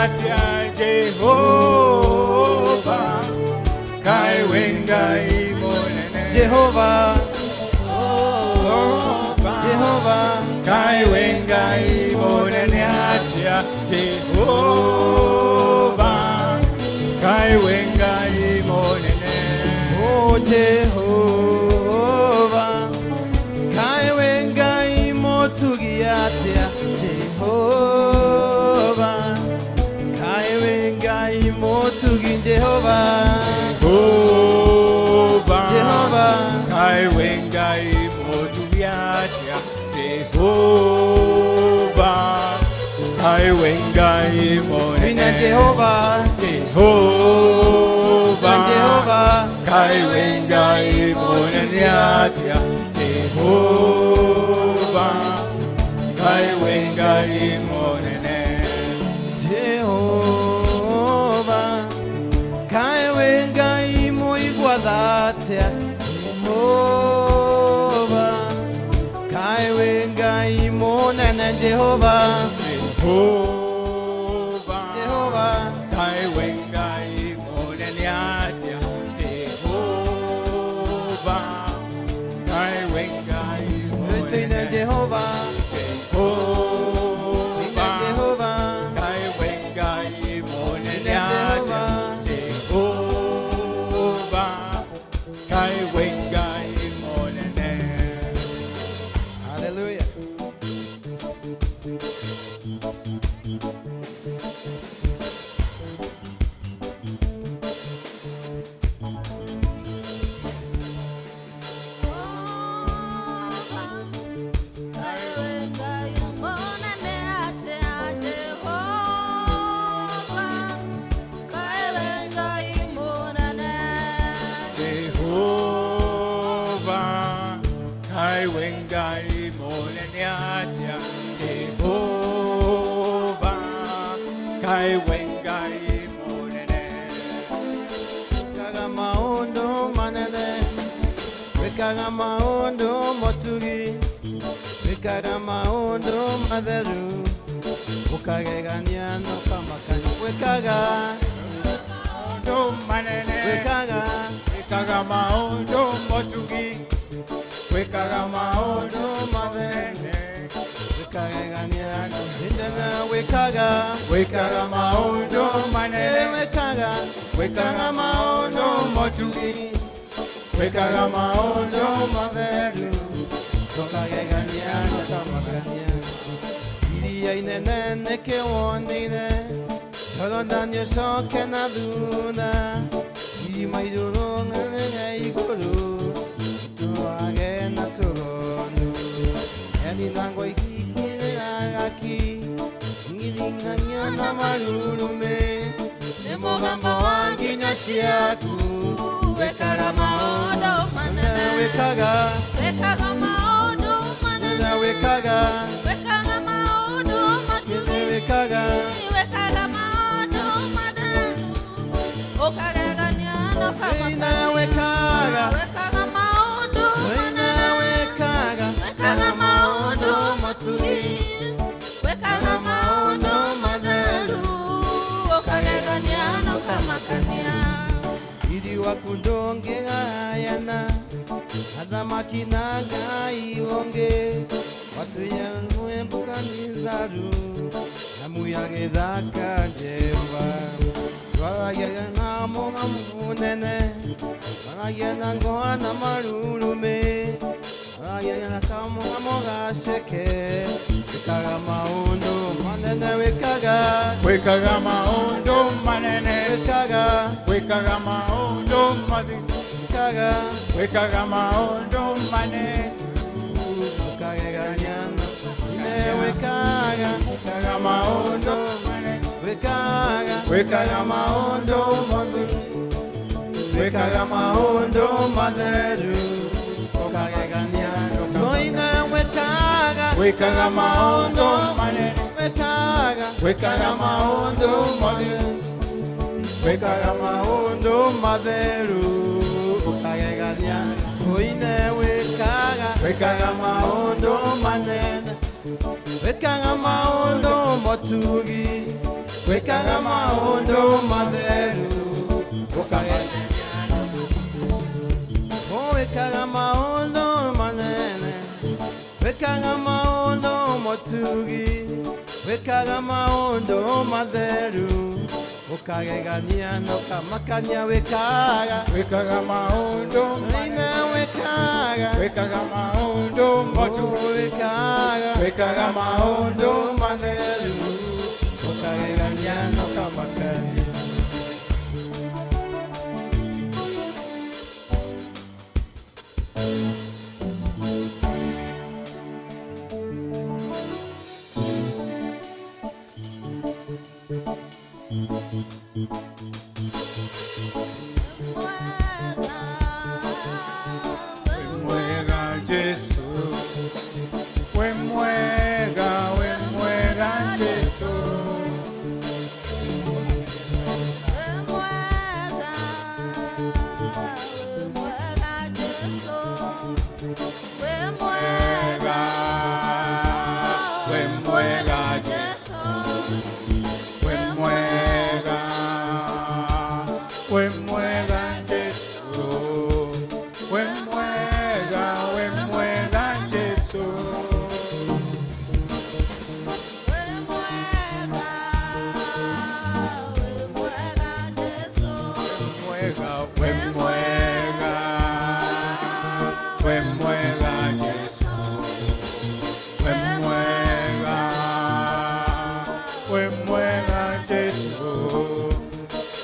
atĩa Jehova, kaĩ wĩ Ngai mũnene. Jehova, oh, Jehova, Kaĩ wĩ Ngai mũnene atĩa Jehova, kaĩ wĩ Ngai mũnene. Oh Jehova, kaĩ wĩ Ngai mũtugi atĩa. Jehova, kaĩ wĩ Ngai mũtugi. Jehova, Jehova, Jehova, kaĩ wĩ Ngai mũtugi atĩa. Jehova, kaĩ wĩ Ngai mũnene. Twina Jehova, Jehova, Jehova, kaĩ wĩ Ngai mũnene atĩa. Jehova, kaĩ wĩ Ngai mũnene. Jehova, kaĩ wĩ Ngai mũigua tha atĩa. Jehova, kaĩ wĩ Ngai mũnene. Jehova, Jehova, Jehova, kaĩ wĩ Ngai mũnene atĩa. Jehova, kaĩ wĩ Ngai twĩne mũnene. Jehova, Jehova, Jehova, kaĩ wĩ Ngai mũnene atĩa. Jehova, kaĩ wĩ Ngai mũnene. Hallelujah. Jehova, kaĩ wĩ Ngai mũnene atĩa. Jehova, kaĩ wĩ Ngai mũnene. Wĩkaga maũndũ manene, wĩkaga maũndũ motugi, wĩkaga maũndũ matheru, ũkagegania na ũkamakania. Wĩkaga, Maũndũ manene, wĩkaga, wĩkaga maũndũ motugi, wĩkaga maũndũ manene, wĩkagegania ndena wĩkaga, wĩkaga maũndũ manene, wĩkaga, wĩkaga maũndũ motugi, wĩkaga maũndũ matheru, ũkagegania na ũkamakania. Iria inene nĩkĩwonire, Jorodani ũcoke na thutha, irima igũrũ ng'ang'e igũrũ, tũage na tũgondu. Eni nango ikikirĩgagaki, ng'ithing'ang'io na marurume, nĩ mũgambo wa nginya ciaku. Wĩkaga maũndũ manene. Wĩkaga, Wĩkaga maũndũ manene. wĩkaga, Wĩkaga maũndũ matugi. wĩkaga, Wĩkaga maũndũ matheru. Ũkagegania na ũkamakania. Wĩkaga, Wĩkaga maũndũ manene. wĩkaga, Wĩkaga maũndũ matugi. Wĩkaga maũndũ matheru. Ũkagegania na ũkamakania. Riri waku ndũngĩgayana, athamaki na Ngai ũngĩ, watuye Nebukadnezaru, nyamũ ya gĩthaka Jehova. Twaragia na mũgambo mũnene, twaragia na ngũha na marurumĩ, twaragia na kamũgamo gaceke, wĩkaga maũndũ manene, wĩkaga, Wĩkaga maũndũ manene, wĩkaga, wĩkaga maũndũ mathingu, wĩkaga, wĩkaga maũndũ manene, ũkagegania ine wĩkaga, wĩkaga maũndũ manene, wĩkaga, wĩkaga maũndũ matheru, wĩkaga maũndũ matheru, ũkagegania tũine wĩkaga, wĩkaga maũndũ manene, wĩkaga, wĩkaga maũndũ matheru, wĩkaga maũndũ matheru, ũkagegania tũine wĩkaga, wĩkaga maũndũ manene, wĩkaga maũndũ motugi, Wĩkaga maũndũ matheru ũkagegania. Wĩkaga maũndũ manene, wĩkaga maũndũ motugi, wĩkaga maũndũ matheru ũkagegania na ũkamakania. Wĩkaga Wĩkaga maũndũ ine wĩkaga wĩkaga maũndũ motugi wĩkaga wĩkaga maũndũ matheru ũkagegania na ũkamakania. Mwega Jesu, we mwega, we mwega Jesu. Mwega, we mwega Jesu, we mwega, we mwega Jesu, we mwega, we mwega Jesu. Mwega, we mwega, we mwega Jesu, we mwega, we mwega Jesu,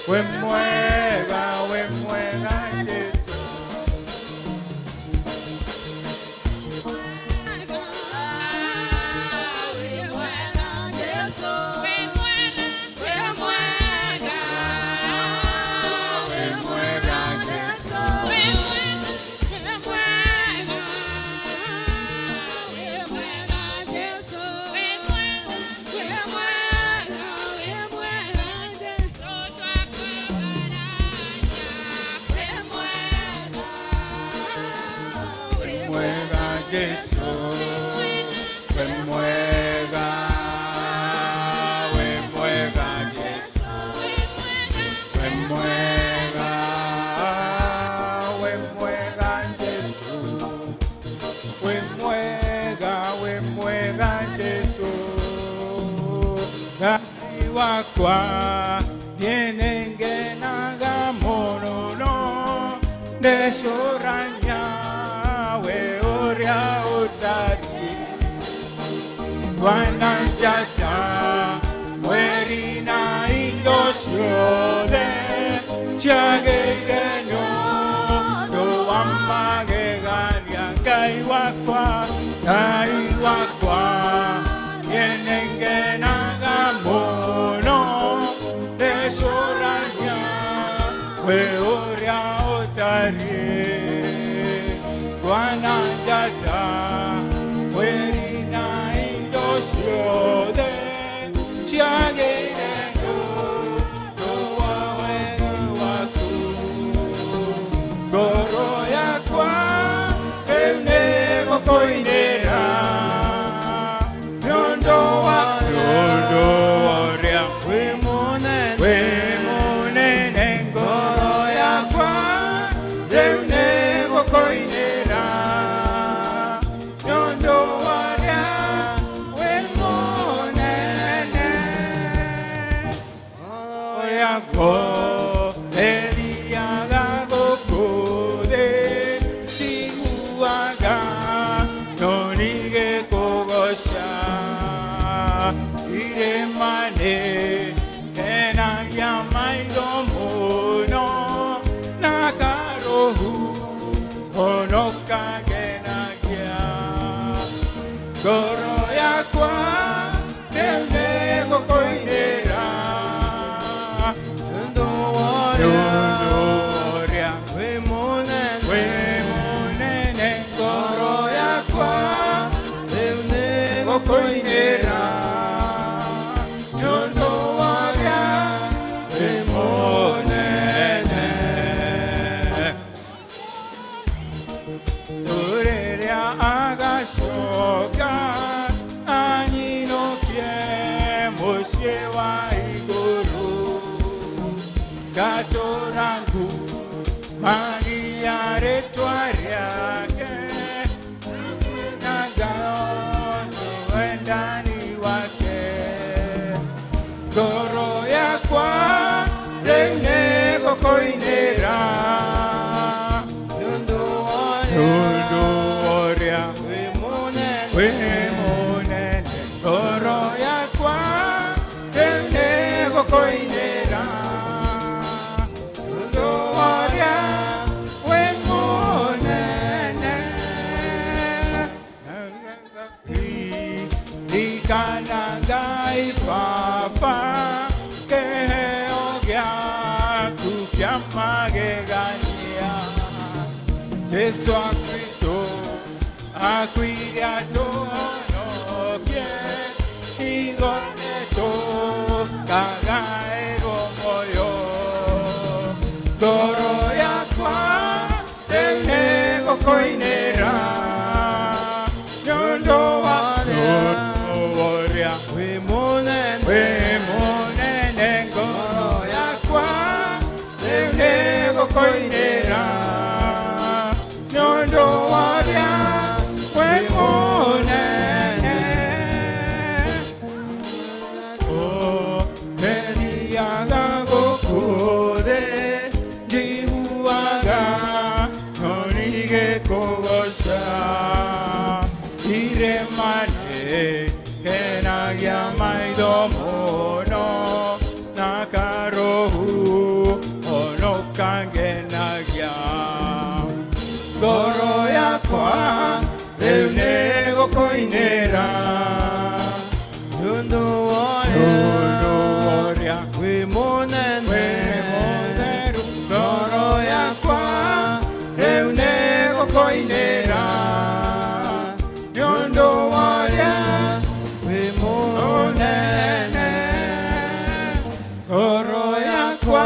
we mwega, we mwega Jesu. We mwega Jesu, we mwega Jesu, we mwega, we mwega Jesu. We mwega, we mwega Jesu, we mwega, we mwega Jesu. Ngai wakwa nienengenaga mũno no ndecũrania we ũrĩa ũtariĩ. Bwana njata mweri na indo ciothe ciagĩire nĩ ũndũ wa magegania. Ngai wakwa, Ngai wakwa nienengenaga mũno ndecũrania we ũrĩa ũtariĩ. Bwana njata mweri na indo ciothe ciagĩire nĩ ũndũ wa wega waku. Ngoro yakwa rĩu nĩgũkũinĩra nĩ ũndũ wa ũndũ ũrĩa Wĩ mũnene wĩ mũnene. Ngoro yakwa rĩu nĩgũkũinĩra nĩ ũndũ warĩa wĩ mũnene. Ũrĩa ngũthiaga gũkũ thĩ ndiguaga no nigĩkũgoca. Irĩma-inĩ kenagia maitho mũno na karũhu ono kagenagia. Ngoro yakwa rĩu nĩgũkũinĩra ũndũ Ngatũra ngumagia rĩtwa rĩake na ngaona wendani wake. Ngoro yakwa rĩu nĩgũkũinĩra Nĩ ũndũ nĩ ũndũ ũrĩa wĩ mũnene. Wĩ mũnene. Ngoro yakwa rĩu nĩgũkũinĩra nĩ ũndũ ũrĩa wĩ mũnene. Ririkana Ngai Baba kĩheo gĩaku kĩa magegania. Jesu Kristo akuire atũhonokie, ithuothe tũkagaĩrwo muoyo. Ngoro yakwa rĩu nĩgũkũinĩra nĩ ũndũ wa ũrĩa wĩ mũnene. Wĩ mũnene. Ngoro yakwa rĩu nĩgũkũinĩra nĩ ũndũ wa ũrĩa wĩ mũnene. Thiaga gũkũ thĩ njiguaga nyoni igĩkũgooca, irĩma-inĩ kenagia maitho mũno na karũhu honokangenagia. Ngoro yakwa rĩu nĩgũkũinĩra Nĩ ũndũ nĩ ũndũ ũrĩa ũrĩa wĩ mũnene. Wĩ mũtheru. Ngoro yakwa rĩu nĩgũkũinĩra nĩ ũndũ ũrĩa wĩ mũnene. Mũnene. Ngoro yakwa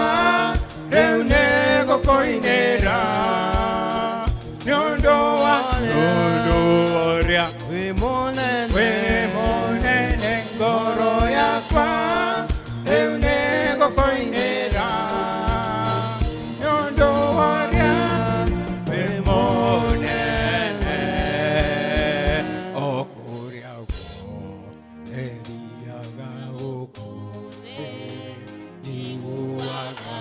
rĩu nĩgũkũinĩra nĩ ũndũ wa nĩ ũndũ ũrĩa wĩ mũnene. Wĩ mũnene. Ngoro yakwa rĩu nĩgũkũinĩra nĩ ũndũ ũrĩa wĩ mũnene. O kũrĩa guothe thiaga gũkũ thĩ njiguaga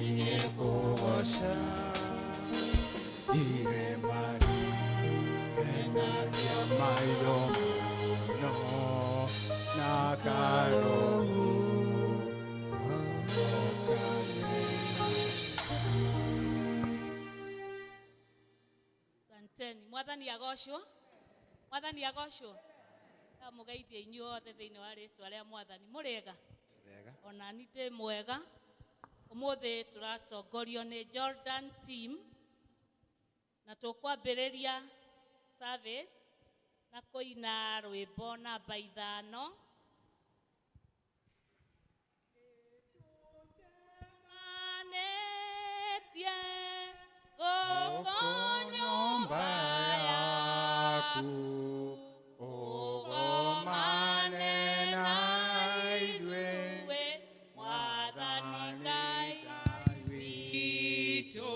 igĩkũgooca, irĩma-inĩ kenagia maitho mũno na karũhu Asanteni. Mwathani agocwo. Mwathani agocwo. Ndamũgeithia inyuothe thĩinĩ wa rĩtwa rĩa Mwathani. Mũrĩega? Ona ni ndĩ mwega. Ũmũthĩ tũratongorio nĩ Jordan team na tũkwambĩrĩria service na kũina rwĩmbo namba 5. Tũcemanĩtie gũkũ nyũmba yaku ũgomane na ithuĩ Mwathani Ngai witũ.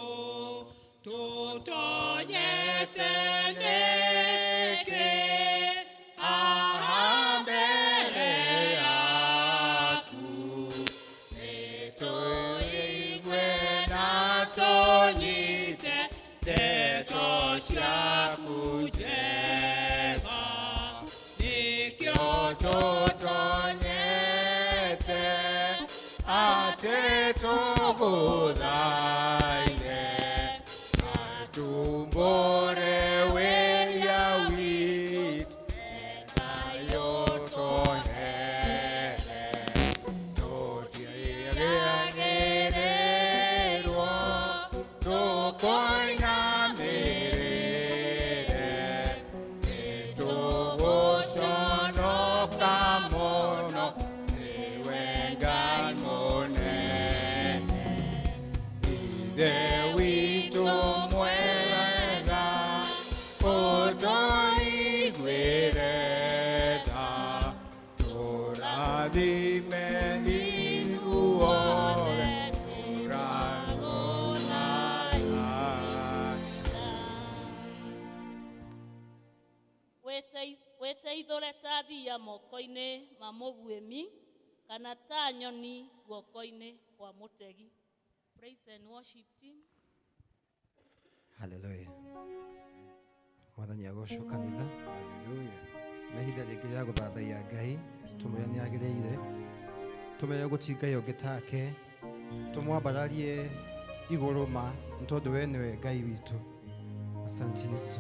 Tũtonyete nĩkĩ haha mbere yaku? Nĩtũigue na tũnyite ndeto ciaku njega, nĩkĩo tũtonyete atĩ tũgũthaithe atumbũre wĩhia witũ nayo tũhere tũtiagĩrĩrwo tũkũinamĩrĩre nĩtũgũconoka mũno nĩwe Ngai mũnene. Ithe witũ mwega ũtũiguĩre tha, tũrathime ithuothe. moko-inĩ ma mũguĩmi kana ta nyoni guoko-inĩ kwa mũtegi. Praise and worship team. Hallelujah. Mwathani agocwo kanitha. Hallelujah. Nĩ ihinda rĩngĩ rĩa gũthathaiya Ngai, tũmwĩre nĩ agĩrĩire, tũmwĩre gũti Ngai ũngĩ take, tũmwambararie igũrũ ma nĩ tondũ we nĩwe Ngai witũ. Asante Yesu.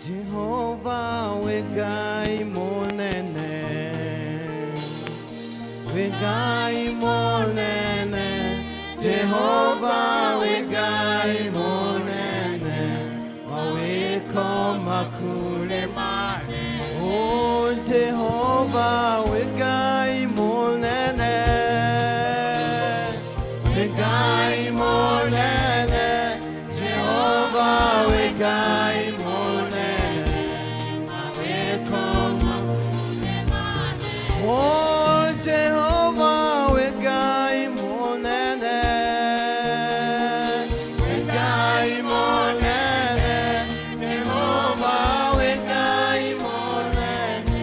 Jehova we Ngai mũnene, we Ngai mũnene, Jehova we Ngai mũnene, mawĩko maku nĩ manene. Oh Jehova we Ngai mũnene, we Ngai mũnene, Jehova we Ngai mũnene, mawĩko maku nĩ manene. Oh Jehova we Ngai mũnene, we Ngai mũnene, Jehova we Ngai mũnene,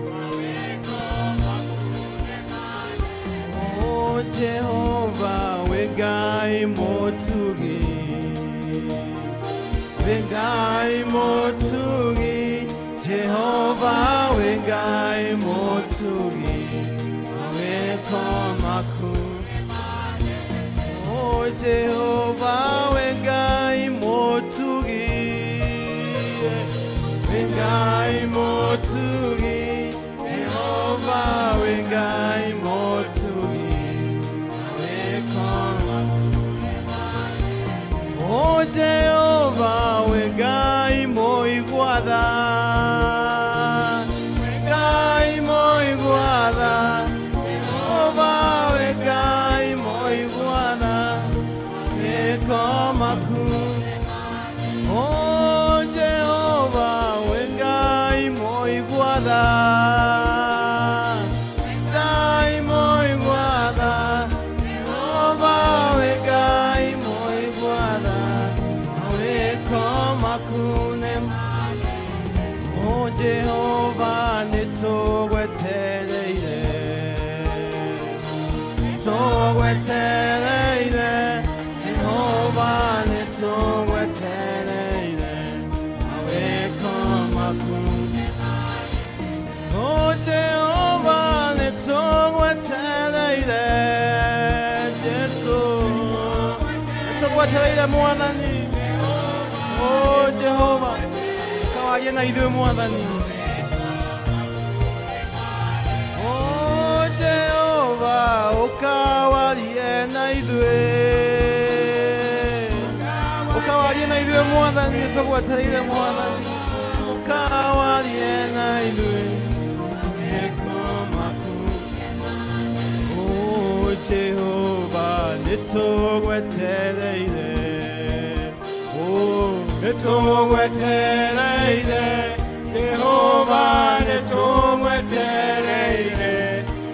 mawĩko maku nĩ manene. Oh Jehova we Ngai mũtugi, we Ngai mũtugi, Jehova we Ngai mũtugi, mawĩko maku nĩ manene. Oh Jehova we Ngai mũtugi, we Ngai mũtugi, Jehova we Ngai mũtugi, mawĩko maku nĩ manene. Oh Jehova we Ngai mũigua-tha, we Ngai mũigua-tha, Jehova we Ngai mũigua-tha, mawĩko maku nĩ manene. Oh Jehova we Ngai mũigua-tha, we Ngai mũigua-tha, Jehova we Ngai mũigua-tha, mawĩko maku nĩ manene. Oh Jehova nĩtũgwetereire, nĩtũgwetereire, Jehova nĩtũgwetereire, mawĩko maku nĩ manene. Oh Jehova nĩtũgwetereire, Jesu nĩtũgwetereire Mwathani. Oh Jehova kawarie na ithuĩ Mwathani. Oh Jehova ũkawarie na ithuĩ, ũkawarie na ithuĩ Mwathani, nĩtũgwetereire Mwathani, ũkawarie na ithuĩ, mawĩko maku. Oh Jehova nĩtũgwetereire, oh Nĩtũgwetereire, Jehova nĩtũgwetereire,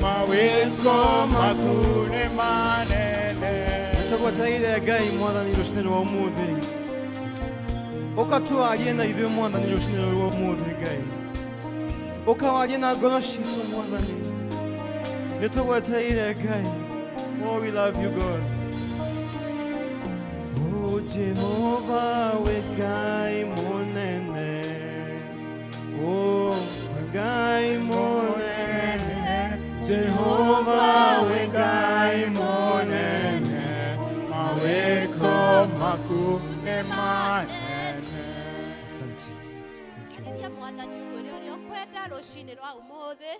mawĩko maku nĩ manene. Nĩtũgwetereire Ngai Mwathani rũcinĩ rwa ũmũthĩ, ũkatũarie na ithuĩ Mwathani rũcinĩ rwa ũmũthĩ Ngai, ũkawarie na ngoro citũ Mwathani, nĩtũgwetereire Ngai. Oh we love you God. Oh Jehova we Ngai mũnene, oh we Ngai mũnene, Jehova we Ngai mũnene, mawĩko maku nĩ manene. Asante. Thank you. Arĩkia Mwathani ũkwĩre ũrĩa ũkwenda rũcinĩ rwa ũmũthĩ,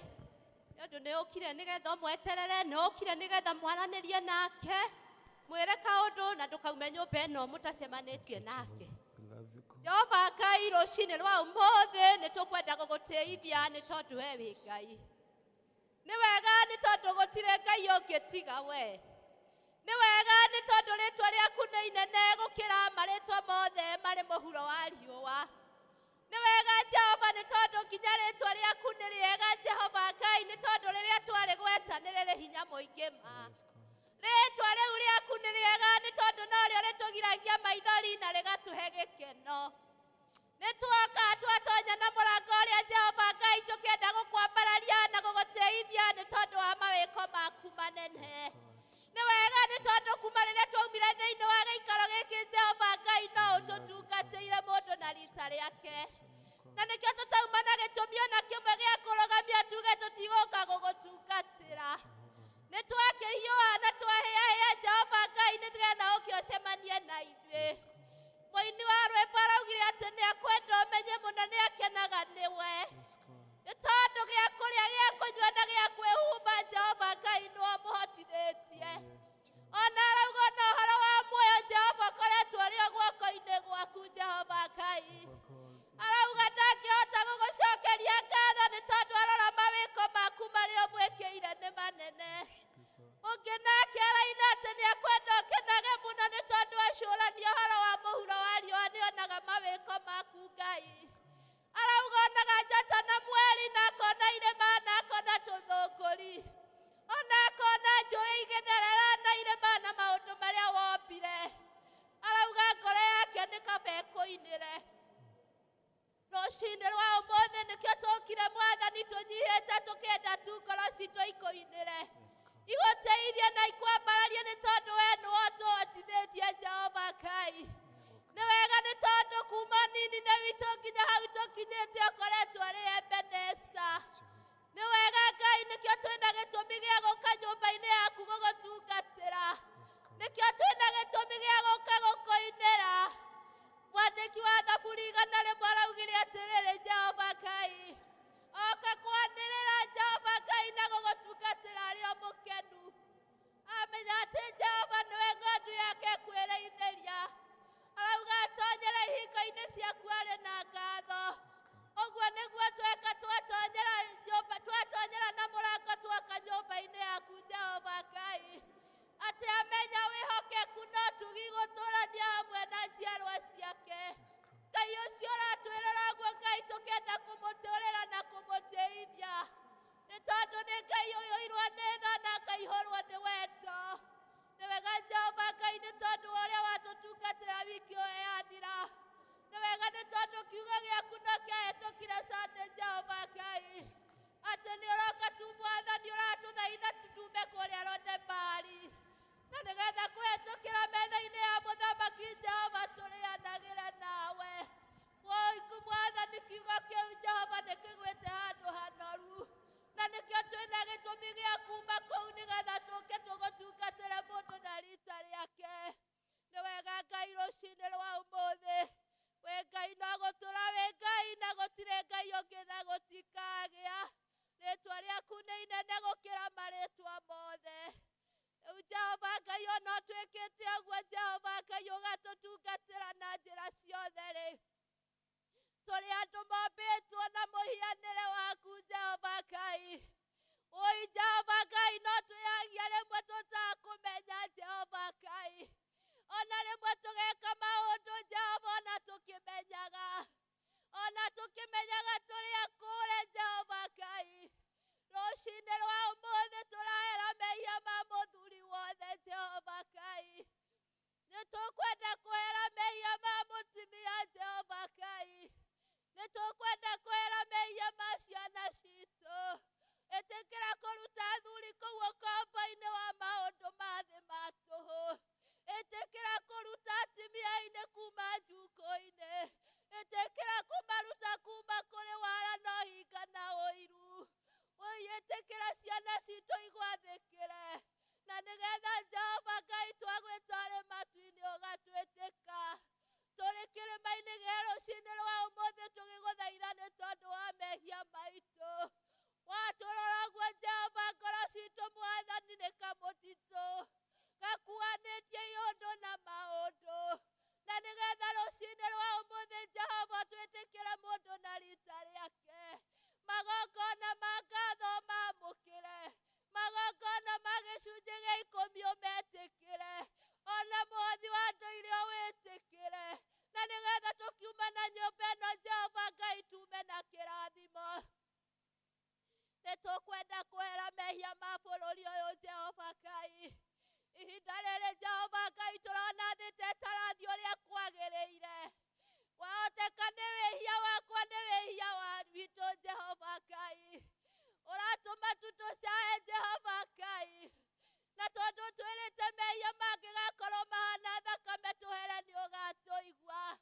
nĩ ũndũ nĩ ũkire nĩgetha ũmweterere, nĩ ũkire nĩgetha mwaranĩrie nake, mwĩre kaũndũ na ndũkaume nyũmba ĩno mũtacemanĩtie nake. We love you God. Jehova Ngai rũcinĩ rwa ũmũthĩ nĩ tũkwenda gũgũtĩithia nĩ tondũ we wĩ Ngai. Nĩ wega nĩ tondũ gũtirĩ Ngai ũngĩ tiga we. Nĩ wega nĩ tondũ rĩtwa rĩaku nĩ inene gũkĩra marĩtwa mothe marĩ mũhuro wa riũa. Nĩ wega Jehova nĩ tondũ nginya rĩtwa rĩaku nĩ rĩega Jehova Ngai, nĩ tondũ rĩrĩa twarĩgweta nĩ rĩrĩ hinya mũingĩ ma. Yes, God. Rĩtwa rĩu rĩaku nĩ rĩega nĩ tondũ norĩo rĩtũgiragia maithori na rĩgatũhe gĩkeno. Nĩ tuoka twatonya na mũrango ũrĩa Jehova Ngai tũkĩenda gũkwambararia na gũgũtĩithia nĩ tondũ wa mawĩko maku manene. Nĩ wega nĩ tondũ kuma rĩrĩa twaumire thĩinĩ wa gĩikaro gĩkĩ Jehova Ngai no ũtũtungatĩire mũndũ na rita rĩake. Na nĩkĩo tũtauma na gĩtũmi ona kĩmwe gĩa kũrũgamia tuge tũtigũka gũgũtungatĩra. Nĩ twakĩhiũha na twahĩahĩa Jehova Ngai nĩgetha ũke ũcemanie na ithuĩ. Mũini wa rwĩmbo araugire atĩ nĩ akwenda ũmenye mũno nĩ akenaga nĩwe. Nĩ tondũ gĩa kũrĩa gĩa kũnyua na gĩa kwĩhumba Jehova Ngai nĩwe ũmũhotithĩtie. Ona arauga ona ũhoro wa muoyo Jehova ũkoretwo ũrĩ o guoko-inĩ gwaku Jehova Ngai. Arauga ndangĩhota gũgũcokeria ngatho nĩ tondũ arora mawĩko maku marĩa ũmwĩkĩire nĩ manene. Ũngĩ nake araina atĩ nĩ akwenda ũkenage mũno nĩ tondũ acũrania ũhoro wa mũhuro wa riũa nĩonaga mawĩko maku Ngai. Arauga onaga njata na mweri na akona irĩma na akona tũthũngũri. Ona akona njũĩ igĩtherera na irĩma na maũndũ marĩa wombire. Arauga ngoro yake nĩ kaba ĩkũinĩre. Rũcinĩ rwa ũmũthĩ nĩkĩo tũkire mwathani tũnyihĩte tũkĩenda tu ngoro citũ ikũinĩre. Igũteithie na ikwambararie nĩ tondũ we nĩwe ũtũhotithĩtie Jehova Ngai. Nĩ wega nĩ tondũ kuma nini-inĩ witũ nginya hau tũkinyĩte ũkoretwo ũrĩ Ebeneza. Nĩ wega Ngai nĩkĩo twĩna gĩtũmi gĩa gũka nyũmba-inĩ yaku gũgũtungatĩra. Nĩkĩo twĩna gĩtũmi gĩa gũka gũkũinĩra. Mwandĩki wa Thaburi 100 araugire atĩrĩrĩ Jehova Ngai. Oka kwanĩrĩra Jehova Ngai na gũgũtungatĩra arĩ o mũkenu. Amenya atĩ Jehova nĩwe ng'ondu yake kwĩrĩithĩria. Arauga atonyere ihingo-inĩ ciaku arĩ na ngatho. Ũguo nĩguo tweka twatonyera nyũmba twatonyera na mũrango twoka nyũmba-inĩ yaku Jehova Ngai. Atĩ amenya wĩhokeku no tugi gũtũrania hamwe na njiarwa ciake. Ngai ũcio ũratwĩrĩra ũguo Ngai tũkĩenda kũmũtũrĩra na kũmũtĩithia. Nĩ tondũ nĩ Ngai ũiyũirwo nĩ tha na akaihũrwo nĩ wendo. Nĩ wega Jehova Ngai nĩ tondũ wa ũrĩa watũtungatĩra wiki ĩyo yathira. Nĩ wega nĩ tondũ kiugo gĩaku no kĩahĩtũkire Sunday Jehova Ngai. Atĩ nĩ ũroka tu mwathani ũratũthaitha tutume kũrĩa Rodebari. Na nĩgetha kũhĩtũkĩra metha-inĩ ya mũthamaki Jehova tũrĩanagĩre nawe. Woi mwathani kiugo kĩu Jehova nĩ kĩgwĩte handũ hanoru. Na nĩkĩo twĩna gĩtũmi gĩa kuma kũu nĩgetha tũke tũgũtungatĩre mũndũ na rita rĩake. Nĩ wega Ngai rũcinĩ rwa ũmũthĩ. Wĩ Ngai no gũtũra wĩ Ngai na gũtirĩ Ngai ũngĩ na gũtikagĩa. Rĩtwa rĩaku nĩ inene gũkĩra marĩtwa mothe. Rĩu Jehova Ngai ona ũtwĩkĩte ũguo Jehova Ngai ũgatũtungatĩra na njĩra ciothe rĩ. Tũrĩ andũ mombĩtwo na mũhianĩre waku Jehova Ngai. Oi Jehova Ngai no twĩyagia rĩmwe tũtakũmenya Jehova Ngai. Ona rĩmwe tũgeka maũndũ Jehova ona tũkĩmenyaga. Ona tũkĩmenyaga tũrĩ akũre Jehova Ngai. Rũcinĩ rwa ũmũthĩ tũrahera mehia ma mũthuri wothe Jehova Ngai. Nĩ tũkwenda kũhera mehia ma mũtumia Jehova Ngai. Nĩ tũkwenda kũhera mehia ma ciana citũ. Ĩtĩkĩra kũruta athuri kũu ũkombo-inĩ wa maũndũ ma thĩ ma tũhũ. Ĩtĩkĩra kũruta atumia-inĩ kuma njukũ-inĩ. Ĩtĩkĩra kũmaruta kuma kũrĩ wara na ũhinga na ũiru. Oi ĩtĩkĩra ciana citũ igwathĩkĩre. Na nĩgetha Jehova Ngai twagwĩta ũrĩ matu-inĩ ũgatwĩtĩka. Tũrĩ kĩrĩma-inĩ gĩa rũcinĩ rwa ũmũthĩ tũgĩgũthaitha nĩ tondũ wa mehia maitũ. Watũrora ũguo Jehova ngoro citũ mwathani nĩ kamũtitũ. Gakuanĩtie iũndũ na maũndũ. Na nĩgetha rũcinĩ rwa ũmũthĩ Jehova twĩtĩkĩre mũndũ na rita rĩake. Magongona ma ngatho mamũkĩre. Magongona ma gĩcunjĩ gĩa ikũmi ũmetĩkĩre. Ona mũhothi wa ndũire ũwĩtĩkĩre. Na nĩgetha tũkiuma na nyũmba ĩno Jehova Ngai tume na kĩrathimo. Nĩ tũkwenda kũhera mehia ma bũrũri ũyũ Jehova Ngai. Ihinda rĩrĩ Jehova Ngai tũrona thĩ ta ĩtarathiĩ ũrĩa kwagĩrĩire. Wahoteka Kwahoteka nĩ wĩhia wakwa nĩ wĩhia wa witũ Jehova Ngai ũratũma tu tũcae Jehova Ngai na tondũ twĩrĩte mehia mangĩgakorwo mahana thakame tũhere nĩ ũgatũigua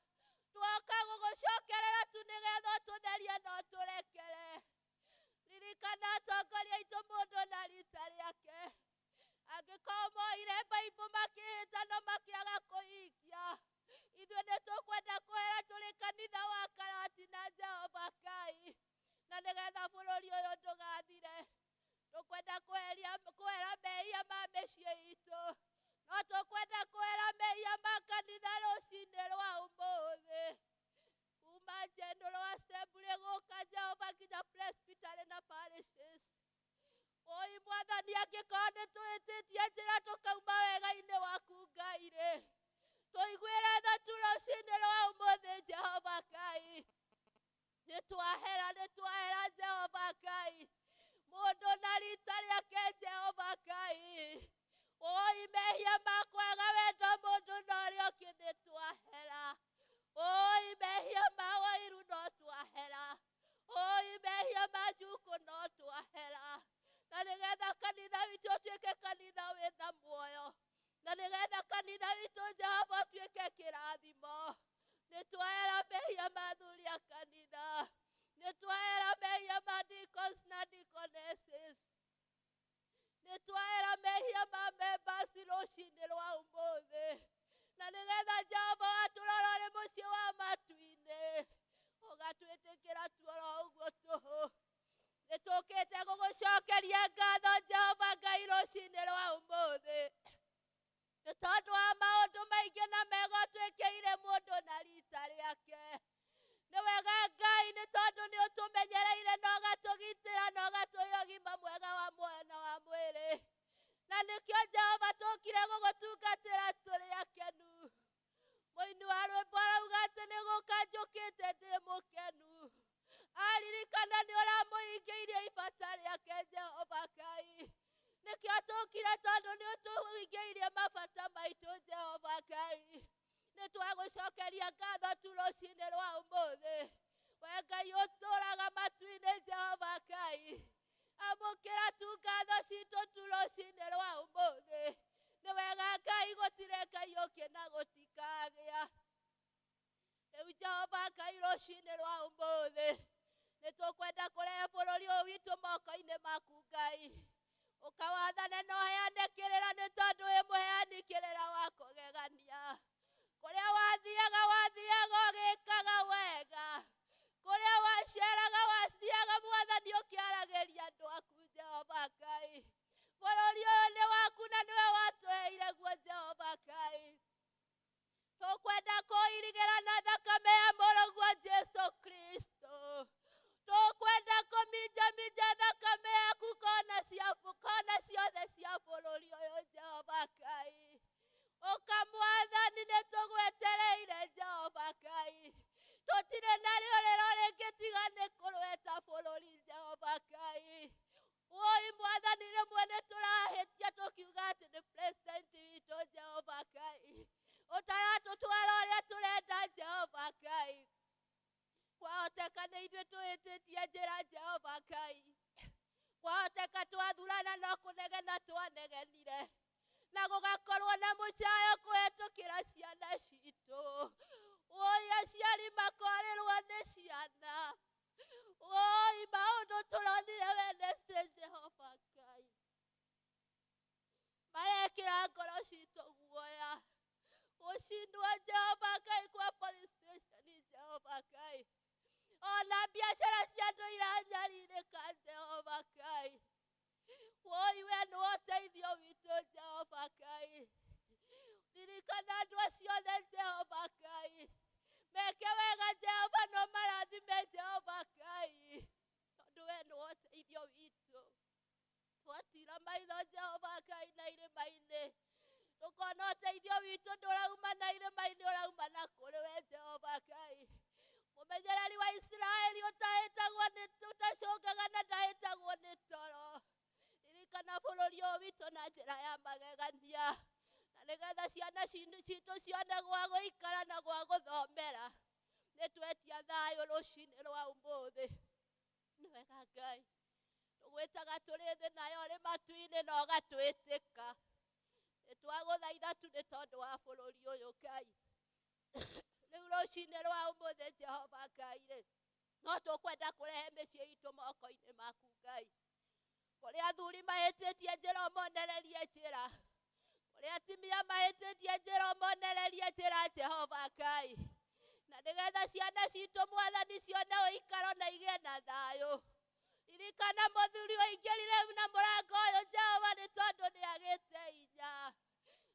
twoka gũgũcokerera tu nĩgetha ũtũtherie na ũtũrekere. Ririkana atongoria aitũ mũndũ na rita rĩake angĩkorwo moire Baibũ makĩhĩta no makĩaga kũhingia ithuĩ nĩ tũkwenda kũhera tũrĩ kanitha wa Karatina Jehova Ngai na nĩgetha bũrũri ũyũ ndũgathire. Tũkwenda kũhera mehia ma mĩciĩ itũ no tũkwenda kũhera mehia ma kanitha rũcinĩ rwa ũmũthĩ kuma General Assembly gũka Jehova nginya Presbytery na parishes. Oi Mwathani angĩkorwo nĩ tũhĩtĩtie njĩra tũkauma wega-inĩ waku Ngai rĩ tũiguĩre tha tu rũcinĩ rwa ũmũthĩ Jehova Ngai. Nĩ twahera Jehova Ngai mũndũ na rita rĩake Jehova Ngai. Oi mehia ma kwaga wendo mũndũ na ũrĩa ũngĩ nĩ twahera. Oi mehia ma wairu no twahera. Oi mehia ma njukũ no twahera. Na nĩgetha kanitha witũ ũtuĩke kanitha wĩna muoyo na nĩgetha kanitha witũ Jehova ũtuĩke kĩrathimo. Nĩ twahera mehia ma athuri a kanitha, nĩ twahera mehia ma deacons na deaconesses, nĩ twahera mehia ma members rũcinĩ rwa ũmũthĩ na nĩgetha Jehova watũrora ũrĩ mũciĩ wa matu-inĩ ũgatwĩtĩkĩra tuoro ũguo tũhũ. Nĩ tũkĩte gũgũcokeria ngatho Jehova Ngai rũcinĩ rwa ũmũthĩ nĩ tondũ wa maũndũ maingĩ na mega ũtwĩkĩire mũndũ na rita rĩake. Nĩ wega Ngai nĩ tondũ nĩ ũtũmenyereire na ũgatũgitĩra na ũgatũhe ũgima mwega wa muoyo na wa mwĩrĩ na nĩkĩo Jehova tũkire gũgũtungatĩra tũrĩ akenu. Mũini wa rwĩmbo arauga atĩ nĩ gũka njũkĩte ndĩ mũkenu aririkana nĩ ũramũhingĩirie ibata rĩake Jehova Ngai. Nĩkĩo tũkire tondũ nĩ ũtũhingĩirie mabata maitũ Jehova Ngai. Nĩ twagũcokeria ngatho tu rũcinĩ rwa ũmũthĩ. We Ngai ũtũraga matu-inĩ Jehova Ngai amũkĩra tu ngatho citũ tu rũcinĩ rwa ũmũthĩ. Nĩ wega Ngai gũtirĩ Ngai ũngĩ na gũtikagĩa. Rĩu Jehova Ngai rũcinĩ rwa ũmũthĩ nĩ tũkwenda kũrehe bũrũri ũyũ witũ moko-inĩ maku Ngai ũkawathane na ũheane kĩrĩra nĩ tondũ wĩ mũheani kĩrĩra wa kũgegania. Kũrĩa wathiaga wathiaga ũgĩkaga wega, kũrĩa waceraga wathiaga Mwathani ũkĩaragĩria andũ aku Jehova Ngai. Bũrũri ũyũ nĩ waku na nĩwe watũheire guo Jehova Ngai. Tũkwenda kũirigĩra na thakame ya mũrũguo Jesu Kristo. Tũkwenda kũminjaminja thakame yaku kona ciothe cia bũrũri ũyũ Jehova Ngai. Ũka Mwathani nĩ tũgwetereire Jehova Ngai. Tũtirĩ na rĩũrĩro rĩngĩ tiga nĩ kũrweta bũrũri Jehova Ngai. Woi Mwathani rĩmwe nĩ tũrahĩtia tũkiuga atĩ nĩ president witũ Jehova Ngai ũtaratũtwara ũrĩa tũrenda Jehova Ngai. Kwahoteka nĩ ithuĩ tũhĩtĩtie njĩra Jehova Ngai. Kwahoteka twathurana no kũnegena twanegenire na gũgakorwo na mũcayo kũhetũkĩra ciana citũ. Woi aciari makorĩrwo nĩ ciana. Woi maũndũ tũronire Wednesday Jehova Ngai marekĩra ngoro citũ guoya. Gũcindwo Jehova Ngai kwa police station Jehova Ngai ona biacara cia andũ iranyarirĩka Jehova Ngai. Woi we nĩwe ũteithio witũ Jehova Ngai. Ririkana andũ acio othe Jehova Ngai meke wega Jehova no marathime Jehova Ngai tondũ we nĩwe ũteithio witũ. Twatira maitho Jehova Ngai na irĩma-inĩ tũkona ũteithio witũ ndũrauma na irĩma-inĩ ũrauma na kũrĩ we Jehova Ngai. Mũmenyereri wa Isiraeli ũtahĩtagwo nĩ ũtacũngaga na ndahĩtagwo nĩ toro. Ririkana bũrũri ũyũ witũ na njĩra ya magegania na nĩgetha ciana citũ cione gwa gũikara na gwa gũthomera. Nĩ twetia thayũ rũcinĩ rwa ũmũthĩ. Nĩ wega Ngai, tũgwĩtaga tũrĩ thĩ nayo ũrĩ matu-inĩ na ũgatwĩtĩka. Nĩ twagũthaitha tu nĩ tondũ wa bũrũri ũyũ Ngai. Rĩu rũcinĩ rwa ũmũthĩ Jehova Ngai rĩ, no tũkwenda kũrehe mĩciĩ itũ moko-inĩ maku Ngai. Kũrĩ athuri mahĩtĩtie njĩra ũmonererie njĩra, kũrĩ atumia mahĩtĩtie njĩra ũmonererie njĩra Jehova Ngai, na nĩgetha ciana citũ Mwathani cione ũikaro na igĩe na thayũ. Ririkana mũthuri ũingĩrire na mũrango ũyũ Jehova nĩ tondũ nĩagĩte hinya.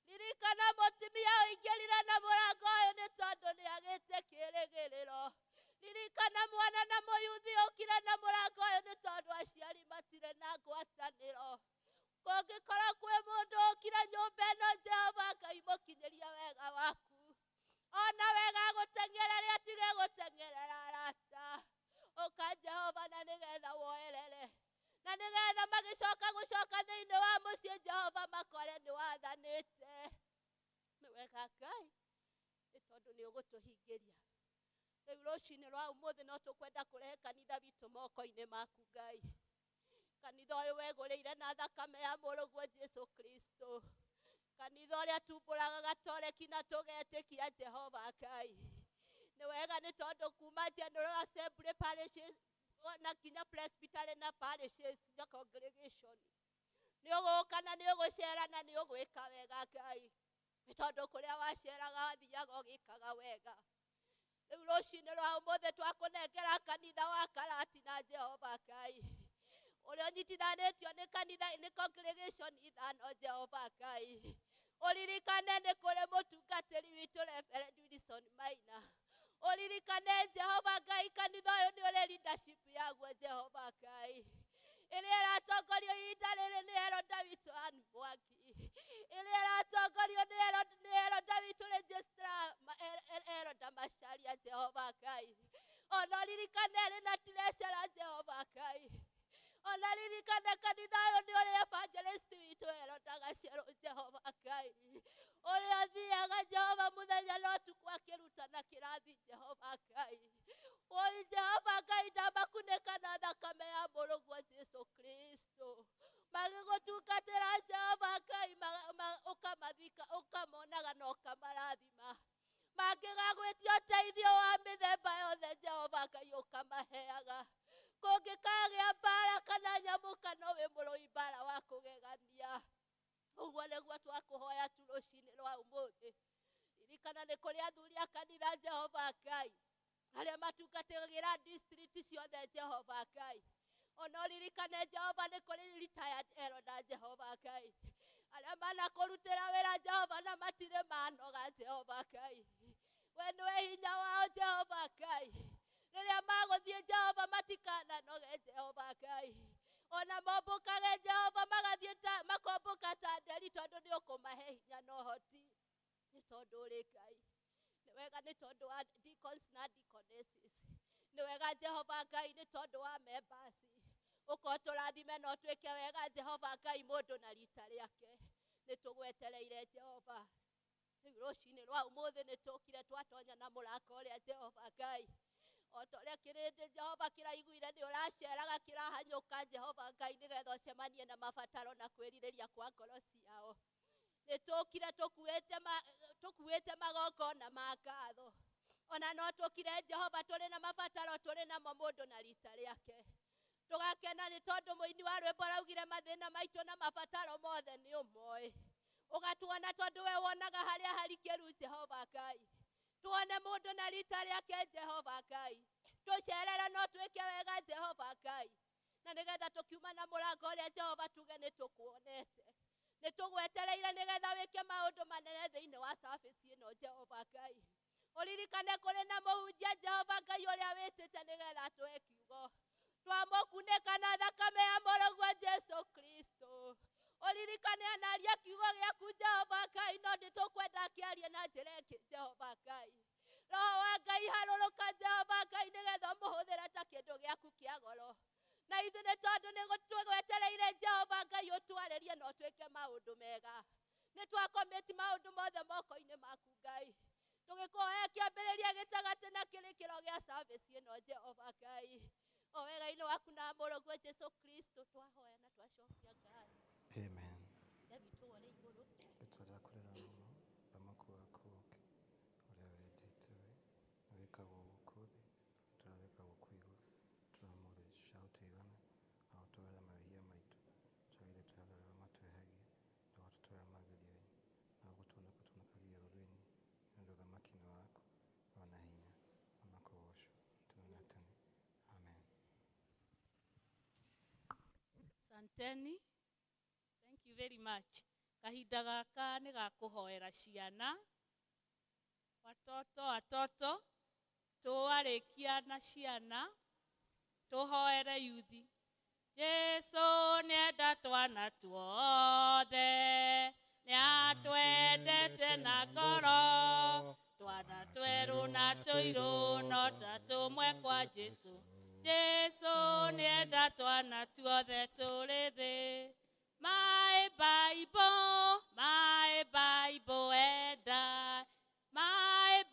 Ririkana mũtumia ũingĩrire na mũrango ũyũ nĩ tondũ nĩagĩte kĩrĩgĩrĩro. Ririkana mwana na mũyuthi ũkire na mũrango ũyũ nĩ tondũ aciari matirĩ na ngwatanĩro. Kũngĩkorwo kwĩ mũndũ ũkire nyũmba ĩno Jehova Ngai mũkinyĩrie wega waku. Ona wega gũteng'erere atige gũteng'erera arata. Ũka Jehova na nĩgetha woerere, na nĩgetha magĩcoka gũcoka thĩinĩ wa mũciĩ Jehova makore nĩ wathanĩte. Nĩ wega Ngai, nĩ tondũ nĩ ũgũtũhingĩria. Rĩu rũcinĩ rwa ũmũthĩ no tũkwenda kũrehe kanitha witũ moko-inĩ maku Ngai. Kanitha ũyũ wegũrĩire na thakame ya mũrũguo Jesu Kristo. Kanitha ũrĩa tumbũraga gatoreki na tũgetĩkia Jehova Ngai. Nĩ wega nĩ tondũ kuma General Assembly parishes na nginya Presbytery na parishes na congregation nĩ ũgũka na nĩ ũgũcera na nĩ ũgwĩka wega Ngai, nĩ tondũ kũrĩa waceraga wathiaga ũgĩkaga wega. Rĩu rũcinĩ rwa ũmũthĩ twakũnengera kanitha wa Karatina Jehova Ngai, ũrĩa ũnyitithanĩtio nĩ kanitha nĩ congregation ithano Jehova Ngai. Ũririkane nĩ kũrĩ mũtungatĩri witũ Reverend Wilson Maina. Ũririkane Jehova Ngai kanitha ũyũ nĩ ũrĩ leadership yaguo Jehova Ngai, ĩrĩa ĩratongorio ihinda rĩrĩ nĩ Elder witũ Ann Mwangi, ĩrĩa ĩratongorio nĩ Elder witũ Registrar Elder Macharia Jehova Ngai. Ona ũririkane ĩrĩ na treasurer Jehova Ngai. Ona ririkane kanitha ũyũ nĩ ũrĩ evangelist witũ Elder Gacerũ Jehova Ngai, ũrĩa athiaga Jehova mũthenya na ũtukũ akĩrutana kĩrathi Jehova Ngai. Oi Jehova Ngai, ndamakunĩka na thakame ya mũrũguo Jesu Kristo. Magĩgũtungatĩra Jehova Ngai, ũkamathika, ũkamonaga na ũkamarathima. Mangĩgagwĩtia ũteithio wa mĩthemba yothe Jehova Ngai ũkamaheaga. Kũngĩkagĩa mbara kana nyamũ kana wĩ mũrũi mbara wa kũgegania. Ũguo nĩguo twakũhoya tu rũcinĩ rwa ũmũthĩ. Ririkana nĩ kũrĩ athuri a kanitha Jehova Ngai, arĩa matungatagĩra district ciothe Jehova Ngai. Ona ũririkane Jehova nĩ kũrĩ retired elder Jehova Ngai, arĩa manakũrutĩra wĩra Jehova na matirĩ manoga Jehova Ngai. We nĩwe hinya wao Jehova Ngai. Rĩrĩa magũthiĩ Jehova matikananoge Jehova Ngai. Ona mombũkage Jehova magathiĩ ta makombũka ta nderi tondũ nĩ ũkũmahe hinya na ũhoti. Nĩ tondũ ũrĩ Ngai. Nĩ wega nĩ tondũ wa deacons na deaconesses. Nĩ wega Jehova Ngai nĩ tondũ wa members. Ũka ũtũrathime na ũtwĩke wega Jehova Ngai mũndũ na rita rĩake. Nĩ tũgwetereire Jehova. Rĩu rũcinĩ rwa ũmũthĩ nĩ tũkire twatonya na mũrango ũrĩa Jehova Ngai. O ta ũrĩa kĩrĩndĩ Jehova kĩraiguire nĩ ũraceraga kĩrahanyũka Jehova Ngai nĩgetha ũcemanie na mabataro na kwĩrirĩria kwa ngoro ciao. Nĩ tũkire tũkuĩte magongona ma ngatho. Ona no tũkire Jehova tũrĩ na mabataro tũrĩ namo mũndũ na rita rĩake. Tũgakena nĩ tondũ mũini wa rwĩmbo araugire mathĩna maitũ na mabataro mothe nĩ ũmoĩ. Ũgatuona tondũ we wonaga harĩa harikĩru Jehova Ngai. Tuone mũndũ na rita rĩake Jehova Ngai. Tũcerere no twĩke wega Jehova Ngai. Na nĩgetha tũkiuma na mũrango ũrĩa Jehova tuge nĩ tũkuonete. Nĩ tũgwetereire nĩgetha wĩke maũndũ manene thĩinĩ wa service ĩno Jehova Ngai. Ũririkane kũrĩ na mũhunjia Jehova Ngai ũrĩa wĩtĩte nĩgetha atũhe kiugo. Twamũkunĩka na thakame ya mũrũguo Jesu Kristo. Ũririkane anaria kiugo gĩaku Jehova Ngai, no nĩtũkwenda akĩarie na njĩra ĩngĩ Jehova Ngai. Roho wa Ngai harũrũka Jehova Ngai nĩgetha ũmũhũthĩre ta kĩndũ gĩaku kĩa goro. Na ithuĩ nĩ tondũ nĩ tũgwetereire Jehova Ngai ũtwarĩrie na ũtwĩke maũndũ mega. Nĩ twakomĩti maũndũ mothe moko-inĩ maku Ngai. Tũgĩkũhoya kĩambĩrĩria gĩtagatĩ na kĩrĩkĩro gĩa service ĩno Jehova Ngai. O wega-inĩ waku na mũrũguo Jesu Kristo twahoya na twacokia ngatho. Amen. Ithe witũ ũrĩ igũrũ, Rĩtwa rĩaku rĩroramwo, ũthamaki waku ũũke, ũrĩa wendete we wĩkagwo gũkũ thĩ ta ũrĩa wĩkagwo kũu igũrũ. Tũhe ũmũthĩ cia gũtũigana, na ũtũohere mehia maitũ, ta ũrĩa ithuĩ twĩhagia arĩa matwĩhagia, ndũgatũtware magerio-inĩ, no ũgũtũhonokia ũtũhonokagie ũũru-inĩ, nĩ ũndũ ũthamaki nĩ waku, ona hinya, ona kũgoocwo tene na tene. Amen. Asanteni. Thank you very much. Kahinda gaka nĩ ga kũhoera ciana. Watoto, watoto, twarĩkia na ciana, tũhoere yuthi. Jesu nĩenda twana tuothe, nĩatwendete na ngoro, twana twerũ na tũirũ no ta tũmwe kwa Jesu. Jesu nĩenda twana tuothe tũrĩ thĩ. My Bible and I. My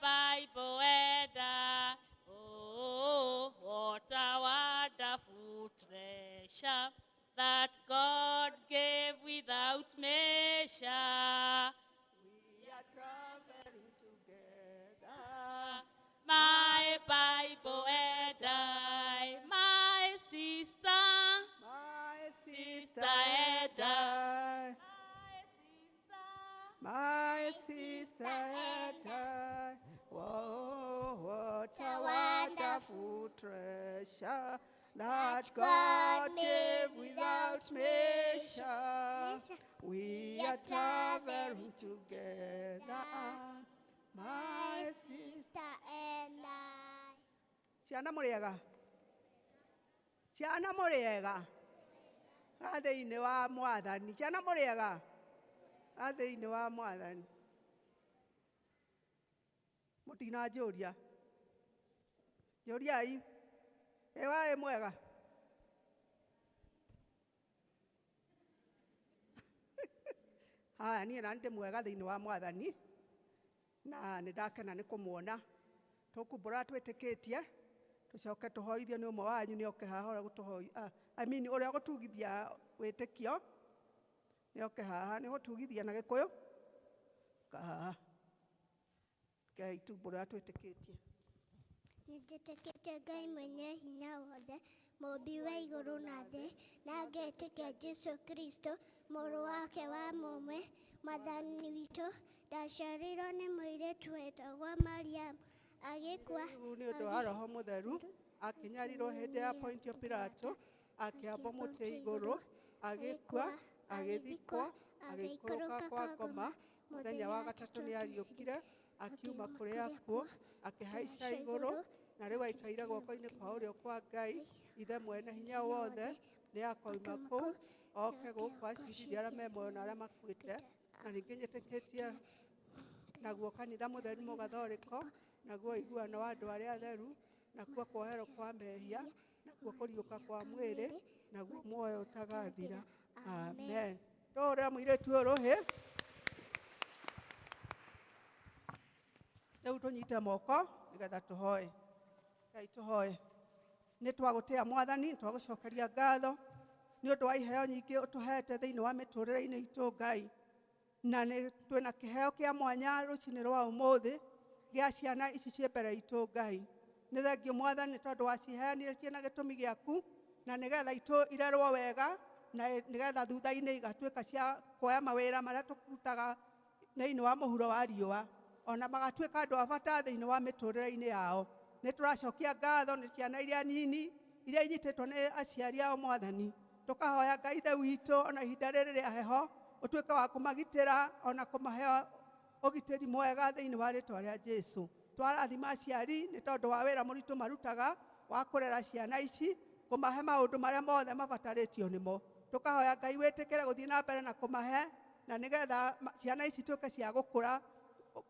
Bible and I. Oh, what a wonderful treasure that God gave without measure. We are traveling together. My Bible and I, my sister, My sister sister and and I. My sister, My sister and I. Whoa, what a wonderful treasure that God gave without measure. We are traveling together. My sister and I. Ciana mũrĩega, ciana mũrĩega, ga thĩinĩ wa mwathani. Ciana mũrĩega, ga thĩinĩ wa mwathani. Mũtinanjũria, njũriai, ĩ waĩ mwega? Haya, niĩ nani ndĩ mwega thĩinĩ wa mwathani, na nĩ ndakena nĩ kũmuona. Tũkumbũra twĩtĩkĩtie, tũcoke tũhoithio nĩ ũmwe wanyu nĩ oke haha ũrĩa gũtũhoi, I mean ũrĩa gũtugithia wĩtĩkio nĩ oke haha, nĩ gũtugithia na Gĩkũyũ, oka haha. Ngai tumbũra twĩtĩkĩtie. Nĩnjĩtĩkĩtie Ngai mwenye hinya wothe, mũũmbi wa igũrũ na thĩ, na ngetĩkia Jesũ Kristo, mũrũ wake wa mũmwe, mwathani witũ, ndaciarirwo nĩ mũirĩtu wetagwo Mariamu, agĩkua Rĩu nĩ ũndũ wa Roho Mũtheru, akĩnyarirwo hĩndĩ ya Pontio Pilato, akĩambwo mũtĩ igũrũ, agĩkua, agĩthikwo, agĩikũrũka kwa ngoma, mũthenya wa gatatũ nĩ ariũkire, akiuma kũrĩ akuũ, akĩhaica igũrũ, na rĩu aikaire guoko-inĩ kwa ũrĩo kwa Ngai, Ithe mwene hinya wothe, nĩ akoima kũu, oke gũkũ acirithie arĩa me muoyo na arĩa makuĩte, na ningĩ nyĩtĩkĩtie naguo kanitha mũtheru mũgathorĩko, naguo ũiguano wa andũ arĩa atheru, nakuo kuoherwo kwa mehia, nakuo kũriũka kwa mwĩrĩ, naguo muoyo ũtagathira. Amen. Tũhũrĩre mũirĩtu ũyũ rũhĩ. Rĩu tũnyite moko nĩgetha tũhoe. Ngai tũhoe. Nĩ twagũtĩa mwathani, nĩ twagũcokeria ngatho nĩ ũndũ wa iheo nyingĩ ũtũhete thĩinĩ wa mĩtũrĩre-inĩ itũ Ngai. Na nĩ twĩna kĩheo kĩa mwanya rũcinĩ rwa ũmũthĩ gĩa ciana ici ciĩ mbere itũ Ngai. Nĩ thengiũ mwathani nĩ tondũ waciheanire ciĩna gĩtũmi gĩaku, na nĩgetha itũ irerwo wega, na nĩgetha thutha-inĩ igatuĩka cia kuoya mawĩra marĩa tũrutaga thĩinĩ wa mũhuro wa riũa, ona magatuĩka andũ a bata thĩinĩ wa mĩtũrĩre-inĩ yao. Nĩ tũracokia ngatho nĩ ciana iria nini iria inyitĩtwo nĩ aciari ao mwathani. Tũkahoya Ngai Ithe witũ ona ihinda rĩrĩ rĩa heho ũtuĩke wa kũmagitĩra ona kũmahe ũgitĩri mwega thĩinĩ wa rĩtwa rĩa Jesu. Twarathima aciari nĩ tondũ wa wĩra mũritũ marutaga wa kũrera ciana ici, kũmahe maũndũ marĩa mothe mabatarĩtio nĩmo. Tũkahoya Ngai wĩtĩkĩre gũthiĩ na mbere na kũmahe, na nĩgetha ciana ici ituĩke cia gũkũra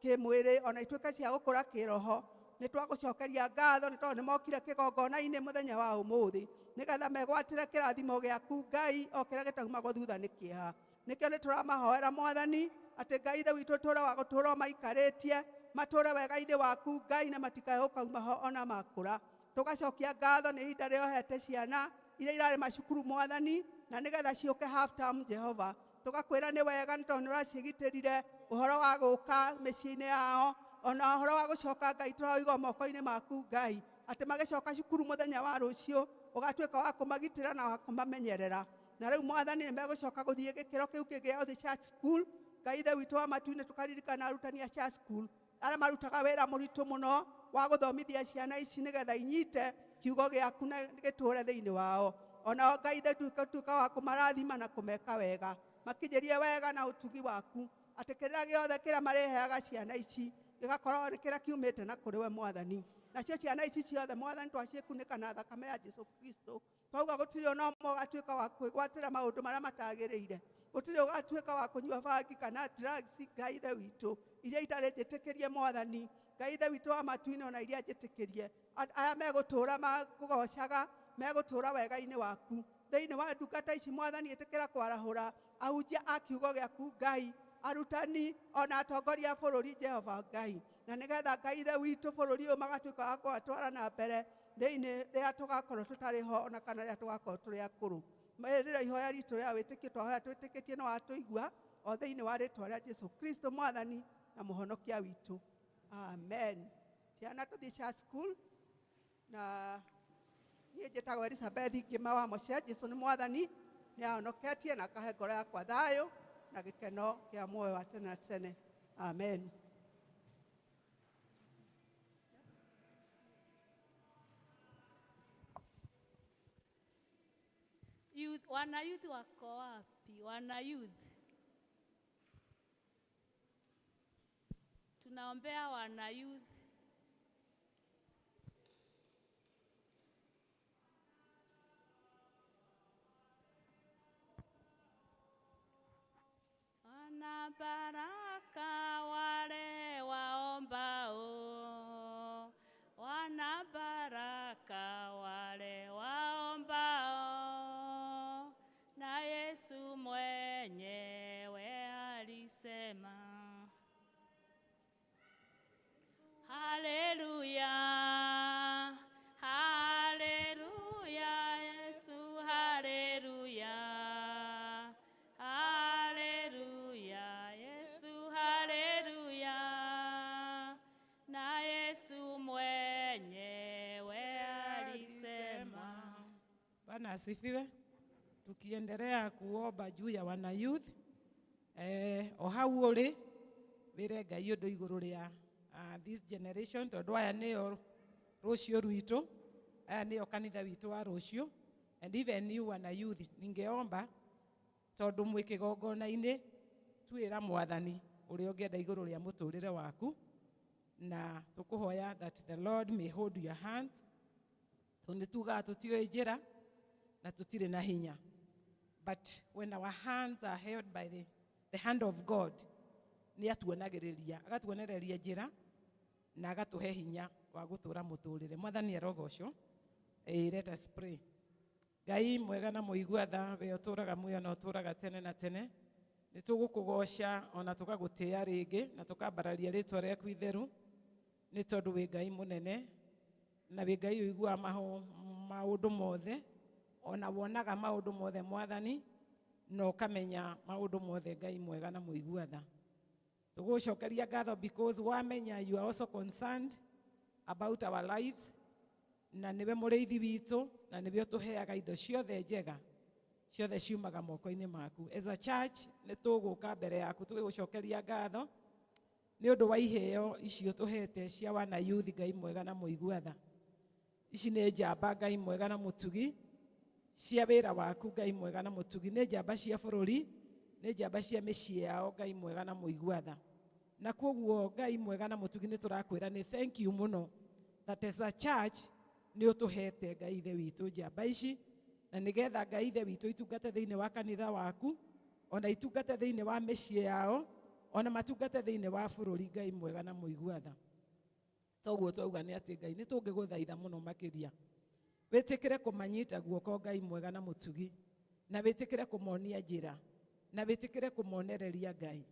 kĩmwĩrĩ ona ituĩke cia gũkũra kĩroho. Nĩ twagũcokeria ngatho nĩ tondũ nĩ mokire kĩgongona-inĩ mũthenya wa ũmũthĩ nĩgetha megwatĩre kĩrathimo gĩaku Ngai o kĩrĩa gĩtaumagwo thutha nĩ kĩeha. Nĩkĩo nĩ tũramahoera Mwathani atĩ Ngai Ithe witũ tũre wa gũtũũra maikarĩtie, matũũre wega-inĩ waku Ngai, na matikae gũkauma ho ona makũra. Tũgacokia ngatho nĩ ihinda rĩrĩa ũhete ciana iria irarĩ macukuru Mwathani, na nĩgetha ciũke half term Jehova. Tũgakwĩra nĩ wega nĩ tondũ nĩ ũraciĩgitĩrire ũhoro wa gũka mĩciĩ-inĩ yao, ona ũhoro wa gũcoka Ngai tũraũiga moko-inĩ maku Ngai, atĩ magĩcoka cukuru mũthenya wa rũciũ ũgatuĩka wa kũmagitĩra na wa kũmamenyerera. Na rĩu Mwathani nĩ megũcoka gũthiĩ gĩkĩro kĩu kĩngĩ gĩa gũthiĩ church school. Ngai Ithe witũ wa matu-inĩ, tũkaririkana arutani a church school arĩa marutaga wĩra mũritũ mũno wa gũthomithia ciana ici nĩgetha inyite kiugo gĩaku na gĩtũũre thĩinĩ wao. Onao Ngai Ithe tuĩka wa kũmarathima na kũmeka wega, makinyĩrie wega na ũtugi waku, atĩ kĩrĩra gĩothe kĩrĩa marĩheaga ciana ici gĩgakorwo nĩ kĩrĩa kiumĩte na kũrĩ we Mwathani. Nacio ciana ici ciothe Mwathani twaciĩkunĩka na thakame ya Jesu Kristo, twauga gũtirĩ ona ũmwe ũgatuĩka wa kwĩgwatĩra maũndũ marĩa matagĩrĩire, gũtirĩ ũgatuĩka wa kũnyua bangi kana drugs Ngai Ithe witũ iria itarĩ njĩtĩkĩrie Mwathani. Ngai Ithe witũ wa matu-inĩ, ona iria njĩtĩkĩrie, aya megũtũũra makũgocaga, megũtũũra wega-inĩ waku. Thĩinĩ wa ndungata ici Mwathani, ĩtĩkĩra kwarahũra ahunjia a kiugo gĩaku Ngai, arutani ona atongoria a bũrũri Jehova Ngai, na nĩgetha Ngai Ithe witũ bũrũri ũyũ magatuĩka wa kũwatwara na mbere thĩinĩ rĩrĩa tũgakorwo tũtarĩ ho ona kana rĩrĩa tũgakorwo tũrĩ akũrũ. Rĩrĩa ihoya ritũ rĩa wĩtĩkio twahoya twĩtĩkĩtie nĩ watũigua, o thĩinĩ wa rĩtwa rĩa Jesu Kristo Mwathani na Mũhonokia witũ, amen. Ciana tũthiĩ church school, na niĩ njĩtagwo Elizabeth Ngĩma wa Moshe. Jesu nĩ Mwathani, nĩ ahonoketie na akahe ngoro yakwa thayũ na gĩkeno kĩa muoyo wa tene na tene, amen. Youth, wana youth wako wapi? Wana youth. Tunaombea wana youth. Wana baraka wale waombao, wana baraka wale waombao, na Yesu mwenyewe alisema. Haleluya, haleluya, Yesu haleluya, haleluya, Yesu haleluya, na Yesu mwenyewe alisema. Bwana asifiwe. Tukiendelea kuomba juu ya wana youth, o hau uri wire Ngai undu iguru ria this generation, tondu aya nio rucio rwitu, aya nio kanitha witu wa rucio, and even you wana youth, ningeomba tondu mwi kigongona-ini twira Mwathani uria ungienda iguru ria muturire waku, na tukuhoya that the Lord may hold your hand, tondu tugaga tutioi njira na tutire na hinya, but when our hands are held by the hand of God, ni atuonagĩrĩria, agatuonereria njĩra na agatuhe hinya wa gũtũũra mũtũũrĩre. Mwathani arogocwo. Let us pray. Ngai mwega na mũigua tha, we ũtũũraga muoyo na ũtũũraga tene na tene, nĩ tũgũkũgoca ona tũgagũtĩĩa rĩngĩ na tũkambararia rĩtwa rĩaku itheru, nĩ tondũ wĩ Ngai mũnene na wĩ Ngai ũiguaga maũndũ mothe, ona wonaga maũndũ mothe Mwathani, na ũkamenya maũndũ mothe. Ngai mwega na mũigua tha, tũgũcokeria ngatho because wamenya you are also concerned about our lives, na nĩwe mũrĩithi witũ na nĩwe ũtũheaga indo ciothe njega, ciothe ciumaga moko-inĩ maku. As a church nĩ tũgũka mbere yaku tũgĩgũcokeria ngatho nĩ ũndũ wa iheo icio tũhete cia wana youth. Ngai mwega na mũigua tha, ici nĩ njamba, Ngai mwega na mũtugi, cia wĩra waku. Ngai mwega na mũtugi, nĩ njamba cia bũrũri, nĩ njamba cia mĩciĩ yao. Ngai mwega na mũigua tha, na koguo Ngai mwega na mũtugi, nĩ tũrakwĩra nĩ thank you mũno that as a church nĩ ũtũhete, Ngai Ithe witũ, njamba ici, na nĩgetha Ngai Ithe witũ itungate thĩinĩ wa kanitha waku, ona itungate thĩinĩ wa mĩciĩ yao, ona matungate thĩinĩ wa bũrũri. Ngai mwega na mũigua tha, toguo twauga nĩ atĩ Ngai nĩ tũngĩgũthaitha mũno makĩria wĩtĩkĩre kũmanyita guoko, Ngai mwega na mũtugi, na wĩtĩkĩre kũmonia njĩra. Na wĩtĩkĩre kũmonereria Ngai.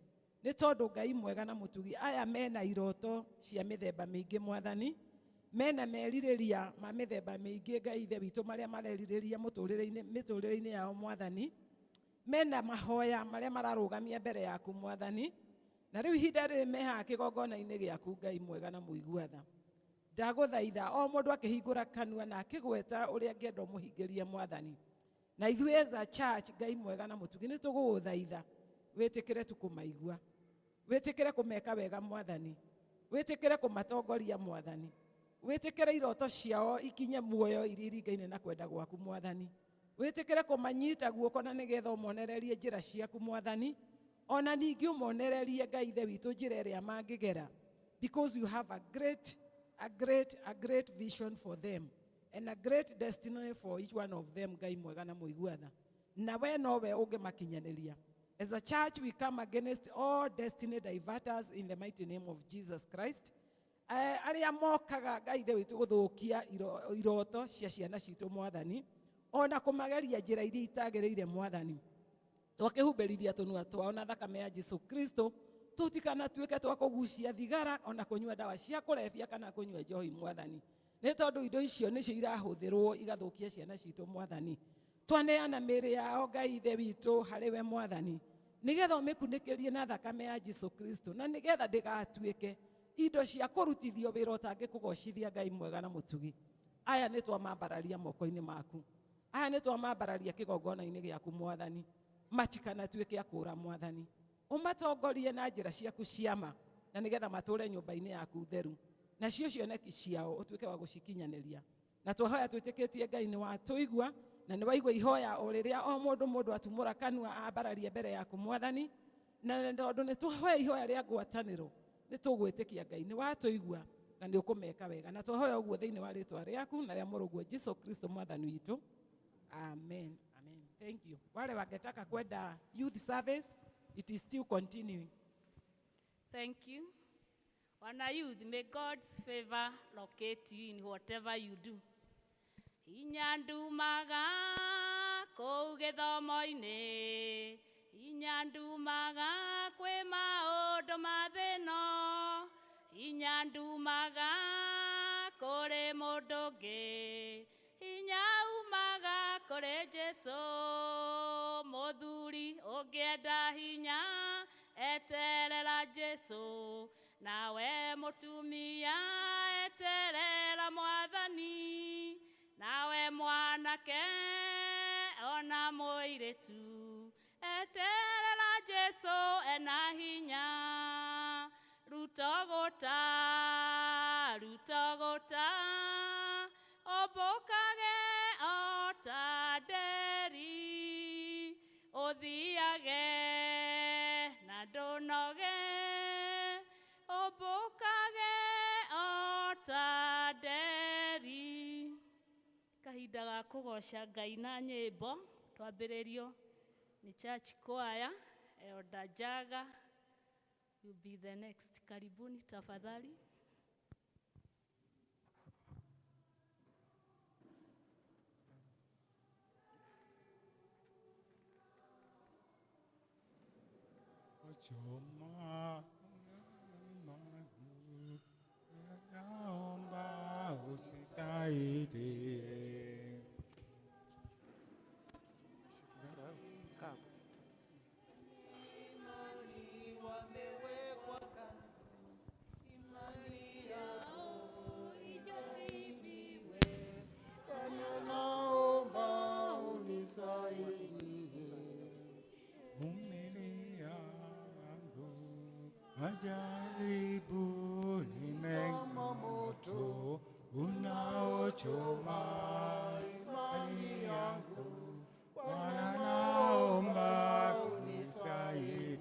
Nĩ tondũ Ngai mwega na mũtugi aya mena iroto cia mĩthemba mĩingĩ Mwathani, mena merirĩria ma mĩthemba mĩingĩ Ngai ithe witũ marĩa marerirĩria mĩtũrĩre-inĩ yao Mwathani, mena mahoya marĩa mararũgamia mbere yaku Mwathani, na rĩu ihinda rĩrĩ me haha kĩgongona-inĩ gĩaku Ngai mwega na mũigua tha. Ndagũthaitha o mũndũ akĩhingũra kanua na akĩgweta ũrĩa angĩenda ũmũhingĩrie Mwathani. Na ithuĩ as a church Ngai mwega na mũtugi nĩ tũgũgũthaitha wĩtĩkĩre tu kũmaigua, wĩtĩkĩre kũmeka wega Mwathani, wĩtĩkĩre kũmatongoria Mwathani, wĩtĩkĩre iroto ciao ikinye muoyo iria iringaine na kwenda gwaku Mwathani, wĩtĩkĩre kũmanyita guoko na nĩgetha ũmonererie njĩra ciaku Mwathani, ona ningĩ ũmonererie Ngai ithe witũ njĩra ĩrĩa mangĩgera, because you have a great, a great, a great vision for them and a great destiny for each one of them Ngai mwega na mũigua tha. Na we nowe ũngĩmakinyanĩria. As a church, we come against all destiny diverters in the mighty name of Jesus Christ. Arĩa mokaga Ngai ithe witũ gũthũkia iroto cia ciana citũ Mwathani, ona kũmageria njĩra iria itagĩrĩire Mwathani. Twakĩhumbĩrithia tũnua twao na thakame ya Jesu Kristo, tũtikanatuĩke twa kũgucia thigara ona kũnyua ndawa cia kũrebia kana kũnyua njohi Mwathani. Nĩ tondũ indo icio nĩcio irahũthĩrwo igathũkia ciana citũ Mwathani. Twaneana mĩĩrĩ yao Ngai ithe witũ harĩ we Mwathani, nĩgetha ũmĩkunĩkĩrie na thakame ya Jesu Kristo, na nĩgetha ndĩgatuĩke indo cia kũrutithio wĩra ũtangĩkũgocithia Ngai mwega na mũtugi. Aya nĩ twamambararia moko-inĩ maku, aya nĩ twamambararia kĩgongona-inĩ gĩaku Mwathani, matikanatuĩke a kũũra Mwathani. Ũmatongorie na njĩra ciaku ciama, na nĩgetha matũũre nyũmba-inĩ yaku theru, nacio cioneki ciao ũtuĩke wa gũcikinyanĩria. Na twahoya twĩtĩkĩtie Ngai nĩ watũigua, na nĩ waigua ihoya o rĩrĩa o mũndũ mũndũ atumũra kanua ambararie mbere yaku Mwathani, na tondũ nĩ twahoya ihoya rĩa ngwatanĩro, nĩ tũgwĩtĩkia Ngai nĩ watũigua na nĩ ũkũmeka wega. Na twahoya ũguo thĩinĩ wa rĩtwa rĩaku na rĩa mũrũguo Jesu Kristo Mwathani witũ. Amen. Amen. Thank you. Wale wangetaka kwenda youth service, it is still continuing. Thank you. Wana youth, may God's favor locate you in whatever you do. Hinya ndumaga kũu gĩthomo-inĩ, hinya ndumaga kwĩ maũndũ ma thĩno, hinya ndumaga kũrĩ mũndũ ũngĩ, hinya umaga kũrĩ Jesu. Mũthuri ũngĩenda hinya eterera Jesu, nawe mũtumia eterera Mwathani, nawe mwanake ona mũirĩtu eterera Jesu ena hinya. Rutogota, rutogota, ũmbũkage o ta nderi, ũthiage na ndũnoge, ũmbũkage o ta nderi. Kahinda ga kũgoca Ngai na nyĩmbo twambĩrĩrio nĩ church choir. Elder Jaga, you be the next. Karibuni tafadhali. Choma naomba unisaidie. Vumilia wangu, majaribu ni mengi, moto unaochoma imani yangu. Bwana naomba unisaidie.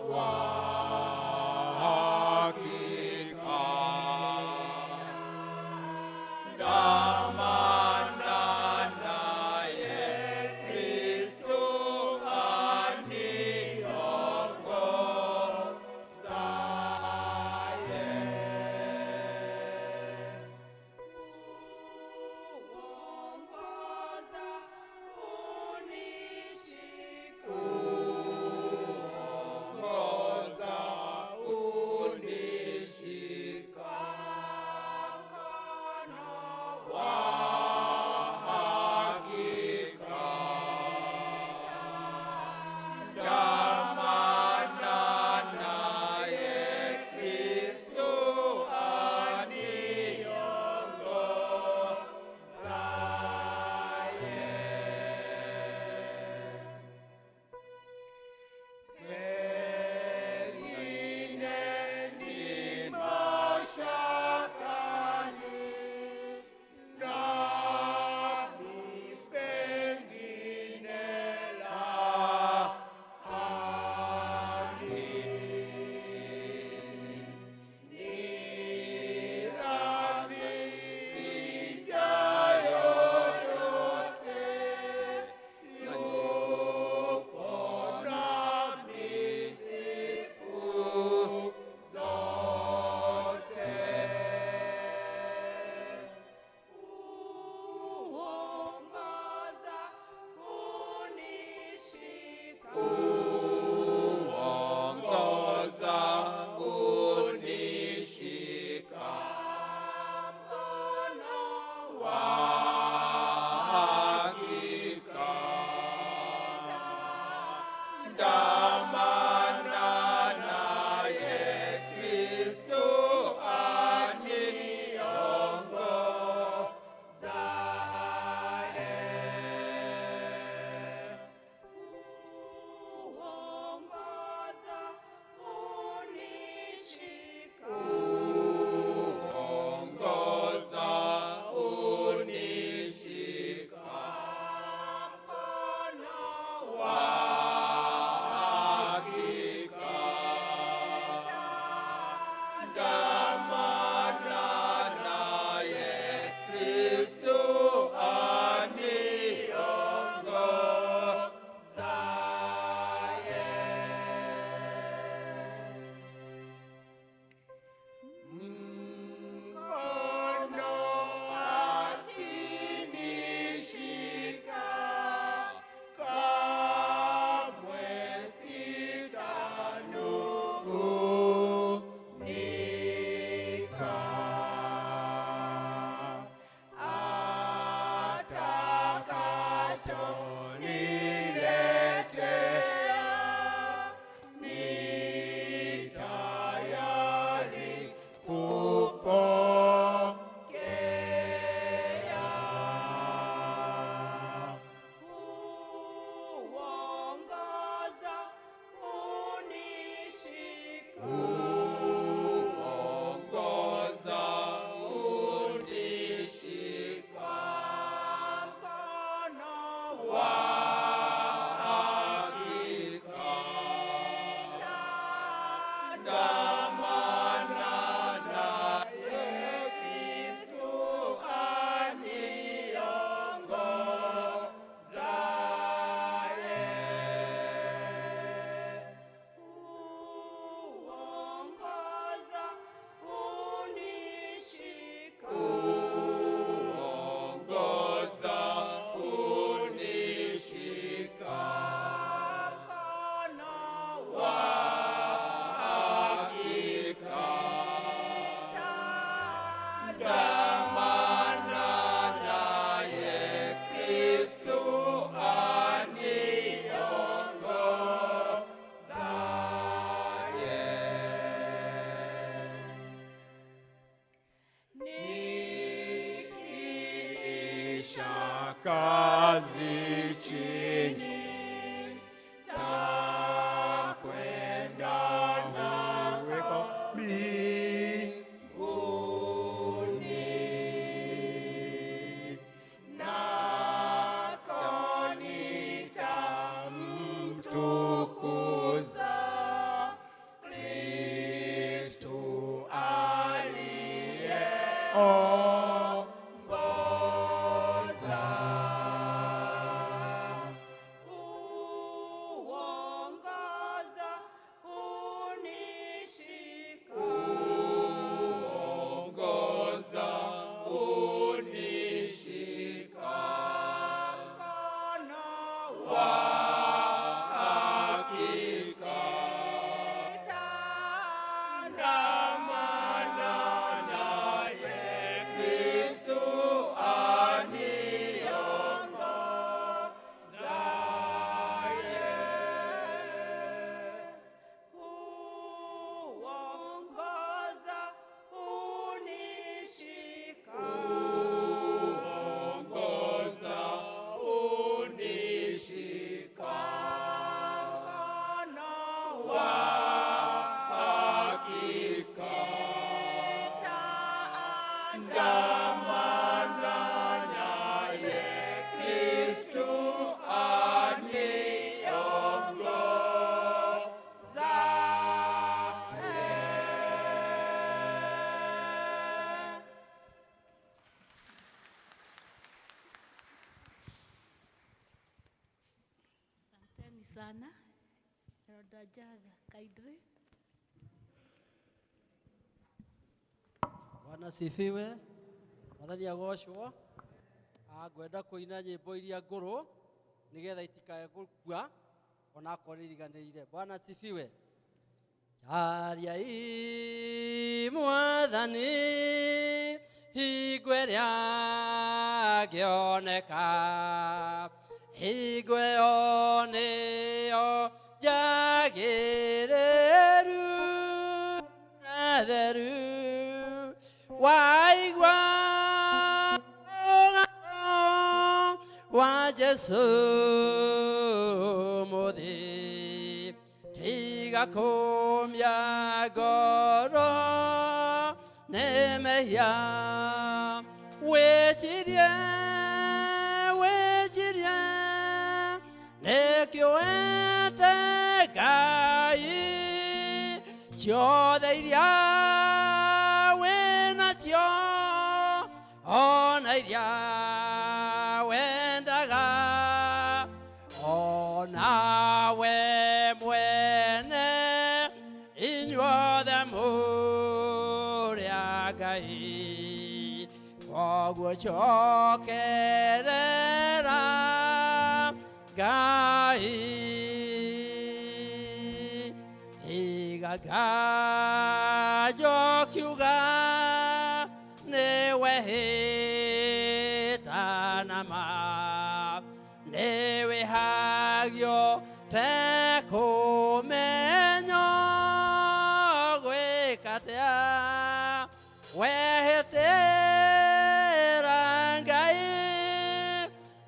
wa hakika. Ndamana naye Kristo aniongozaye. Uongoza unishika Ongoza unishika mkono wa hakika. Ndamana naye Kristo aniongozaye. Pengine ni mashakani, nami pengine lahani. Ni radhi ijayo yote, yupo nami siku zote. Uongoza unishika Uongoza unishika mkono wa hakika. Ndamana naye Kristo aniongozaye. Uongoza unishika Ongoza unishika mkono wa hakika. Ndamana naye Kristo aniongozaye. Mkono akinishika, kamwe sitanung'unika. Atakachoniletea ni tayari kupokea. Uongoza unishika Uongoza unishika mkono wa hakika. Ndamana naye Kristo aniongozaye. Uongoza unishika Uongoza unishika mkono wa hakika. Ndamana naye Kristo aniongozaye. Nikiisha kazi chini, takwenda huko mbinguni, nako nitamtukuza. sana. Elder Njaga, kindly. Bwana sifiwe. Mwathani agocwo. Ngwenda kũina nyĩmbo iria ngũrũ nĩgetha itikae gũkua onakorwo nĩ iriganĩire. Bwana sifiwe. Cariai Mwathani hingo ĩrĩa angĩoneka, hingo ĩyo nĩyo njagĩrĩru na theru. Waigua wa Jesu mũthĩ, tiga kũmia ngoro nĩ mehia. Wĩcirie, wĩcirie nĩkĩo wete Ngai ciothe iria wĩnacio ona iria wendaga, ona we mwene inyuothe mũrĩ a Ngai. Koguo cokerera Ngai, tiga nganjo kiuga nĩwehĩta ma, nĩwĩhagio tekũmenyo gwĩka atĩa. Wehĩtĩra Ngai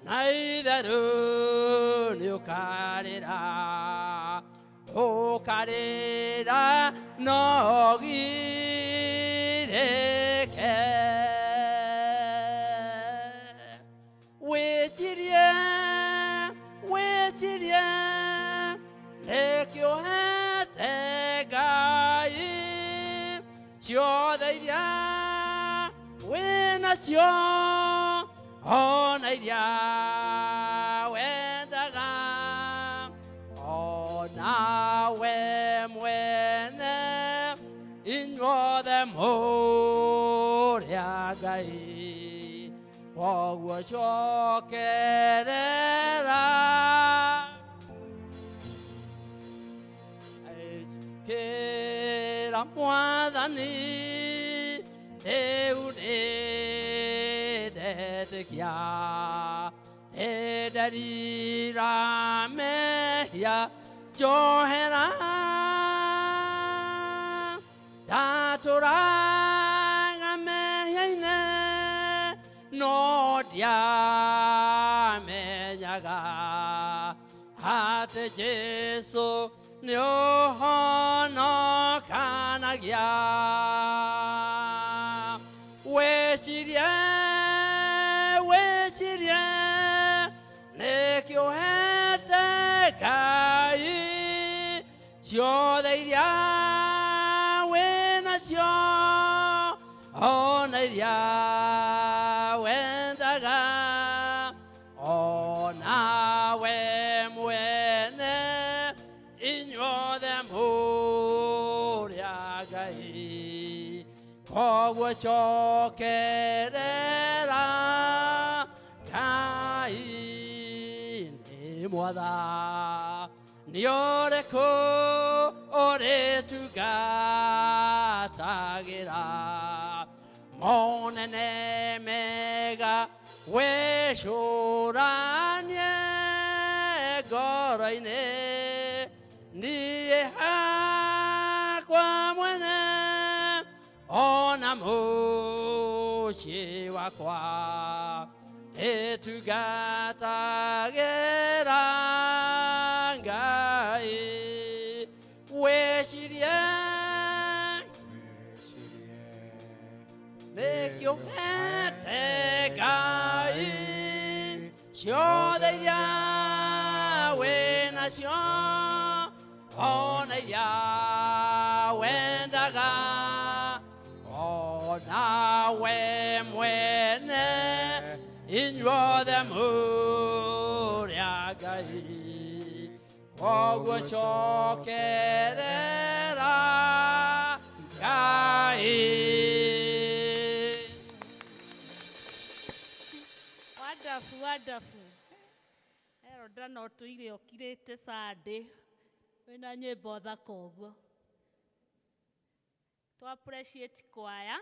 na itherũ nĩũkarĩra, ũkarĩra no girĩke. Wĩcirie, wĩcirie nĩkĩo hete Ngai ciothe iria wĩnacio ona iria wendaga, ona we mwene inyuothe mũrĩ a Ngai. Koguo cokerera kĩra Mwathani, rĩu nĩndetĩkia, nĩnderira mehia, njohera. Ndatũraga mehia-inĩ no ndiamenyaga atĩ Jesu nĩũhonokanagia. Wĩcirie, wĩcirie nĩkĩo hete Ngai ciothe iria wĩnacio ona iria wendaga, ona we mwene inyuothe mũrĩ a Ngai. Koguo cokerera Ngai. Nĩ mwatha nĩ ũrĩkũ ũrĩtungatagĩra, monene mega wĩcũranie ngoro-inĩ. Niĩ hakwa mwene ona mũciĩ wakwa ĩtungatagĩra Ngai. Wĩcirie nĩkĩo hete Ngai ciothe iria wĩnacio ona iria wendaga, ona we mwene inyuothe mũrĩ a Ngai. Koguo cokerera Ngai. Wonderful, wonderful. Elda no tũire ũkirĩte Sunday wĩna nyĩmbo thaka ũguo. Tu appreciate kwaya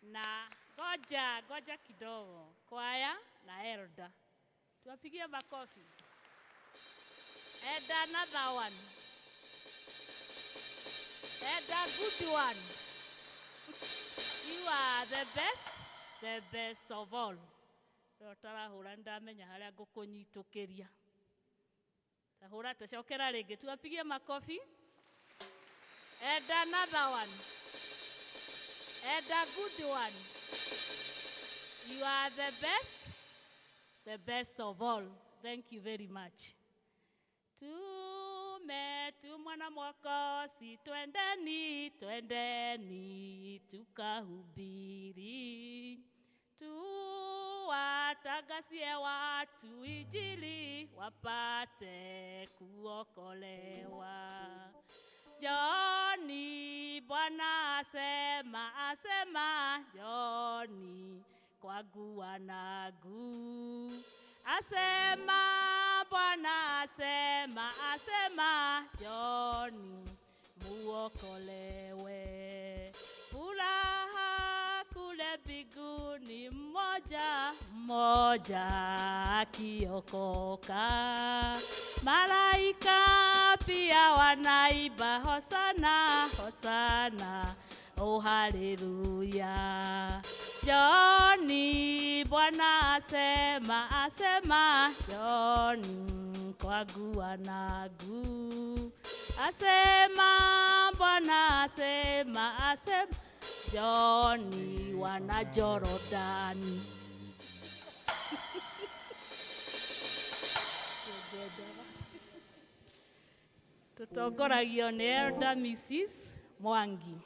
na ngoja ngoja kidogo, kwaya na elda, tuwapigie makofi. Elda, another one. Elda, good one. You are the best of all. We ũtarahũra nĩndamenya harĩa ngũkũnyitũkĩria. Tahũra tũcokera rĩngĩ, tuwapigie makofi. Elda, another one. Elda, good one. You are the best of all. Thank you very much. Tumetumwa na Mwokozi, twendeni, twendeni tukahubiri, tuwatangazie watu injili wapate kuokolewa. Njooni, Bwana asema, asema, njooni kwangu wanangu. Asema Bwana, asema, asema, njooni muokolewe. Furaha kule mbinguni, mmoja mmoja akiokoka. Malaika pia wanaimba hosana, hosana, oh haleluya. Njooni, Bwana asema, asema, njooni kwangu wanangu. Asema Bwana, asema, asema, njooni wana Jorodani. Tutongoragio nĩ Elder Mrs. Mwangi.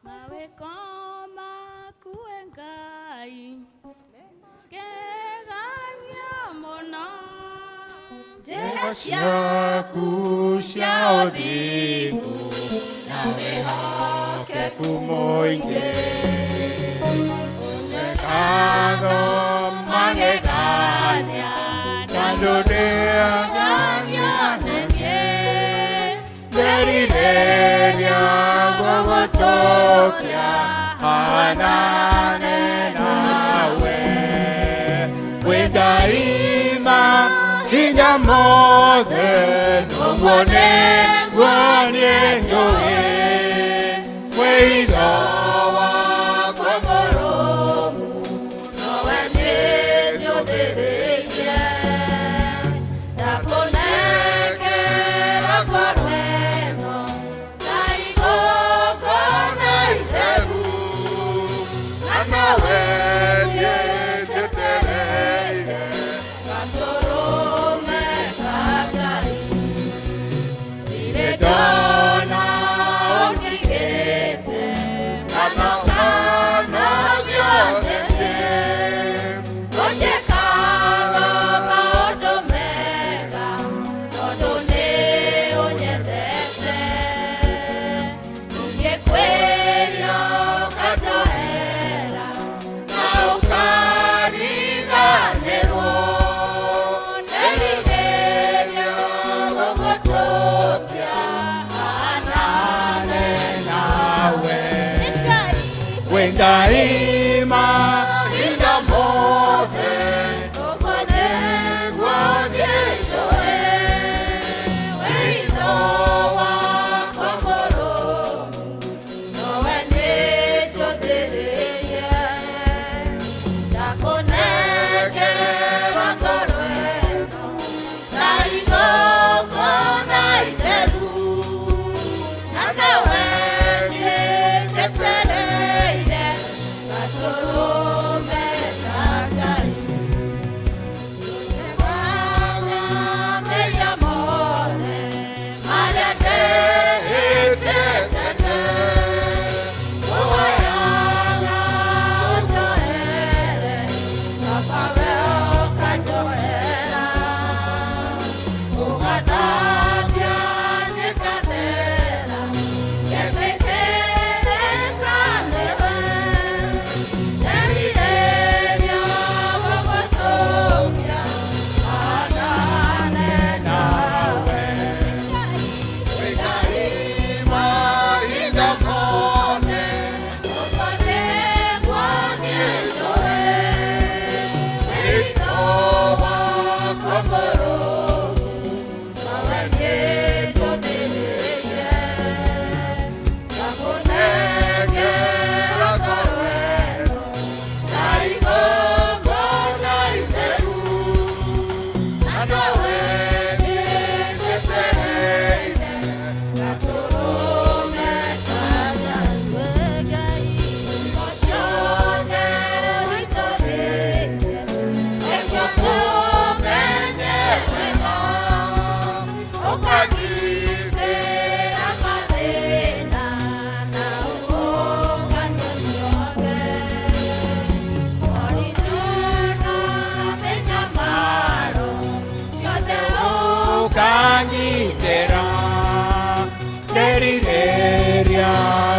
Mawĩko maku we Ngai ngegania mũno. Njĩra ciaku cia ũthingu na wĩhokeku mũingĩ, Ngatho magegania na ndũrĩagania Nderirĩria gũgũtũkia hanane nawe. Wĩ Ngai mahinda mothe, noguo nĩguo niĩ njũĩ. Wĩitho wakwa mũrũmu nowe niĩ njũthĩrĩirie. Ndakũnengera ngoro ĩno na igongona itheru, na nowe niĩ njetereire gatũrũme ka Ngai. Ndirĩ ndona ũnjigĩte kana ũkanogio nĩ niĩ. Ũnjĩkaga maũndũ mega tondũ nĩ ũnyendete. Ũngĩkwĩria ũkanjohera na ũkariganĩrwo. Nderirĩria gũgũtũkia hanane nawe. Wĩ Ngai mahinda mothe, ũguo nĩguo niĩ njũĩ. Wĩitho wakwa mũrũmu nowe niĩ njũthĩrĩirie. Ndakũnengera ngoro ĩno na igongona itheru, na nowe niĩ njetereire. Ũkangitĩra nderirĩria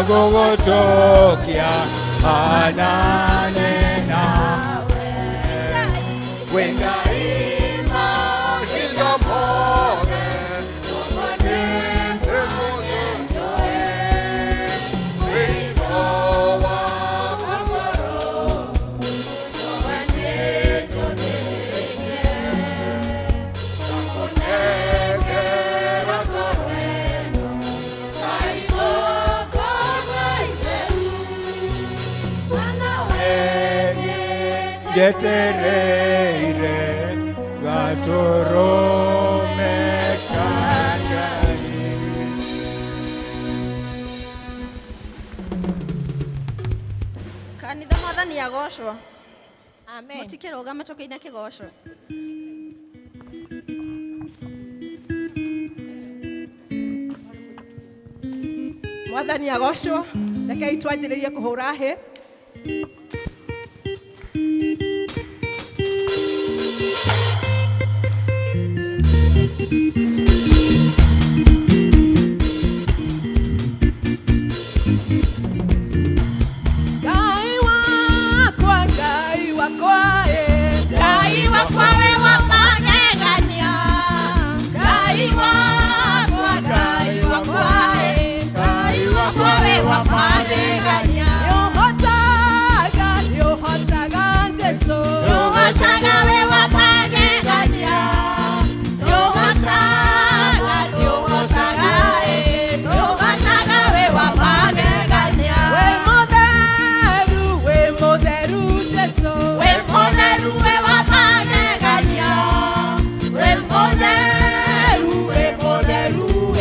gũgũcokia hanane nawe wĩ Ngai Mahinda mothe wĩrigo waku Negera njetereire gatũrũme ka Ngai. Kanitha mwathani agocwo. Amen. Mũtikĩrũgame tũkĩina kĩgoco. Mwathani agocwo. Rekei twanjĩrĩrie kũhũra hĩ. Ngai wakwa, Ngai wakwa, eh. Ngai wakwa we wa magegania. Ngai wakwa, Ngai wakwa, eh. Ngai wakwa we wa magegania. Nĩũhotaga, nĩũhotaga Jesũ. Nĩũhotaga we wa magegania. Nĩũhotaga, nĩũhotaga, eh. Nĩũhotaga we wa magegania. Wĩ mũtheru, wĩ mũtheru Jesũ. Wĩ mũtheru we wa magegania. Wĩ mũtheru, wĩ mũtheru, eh.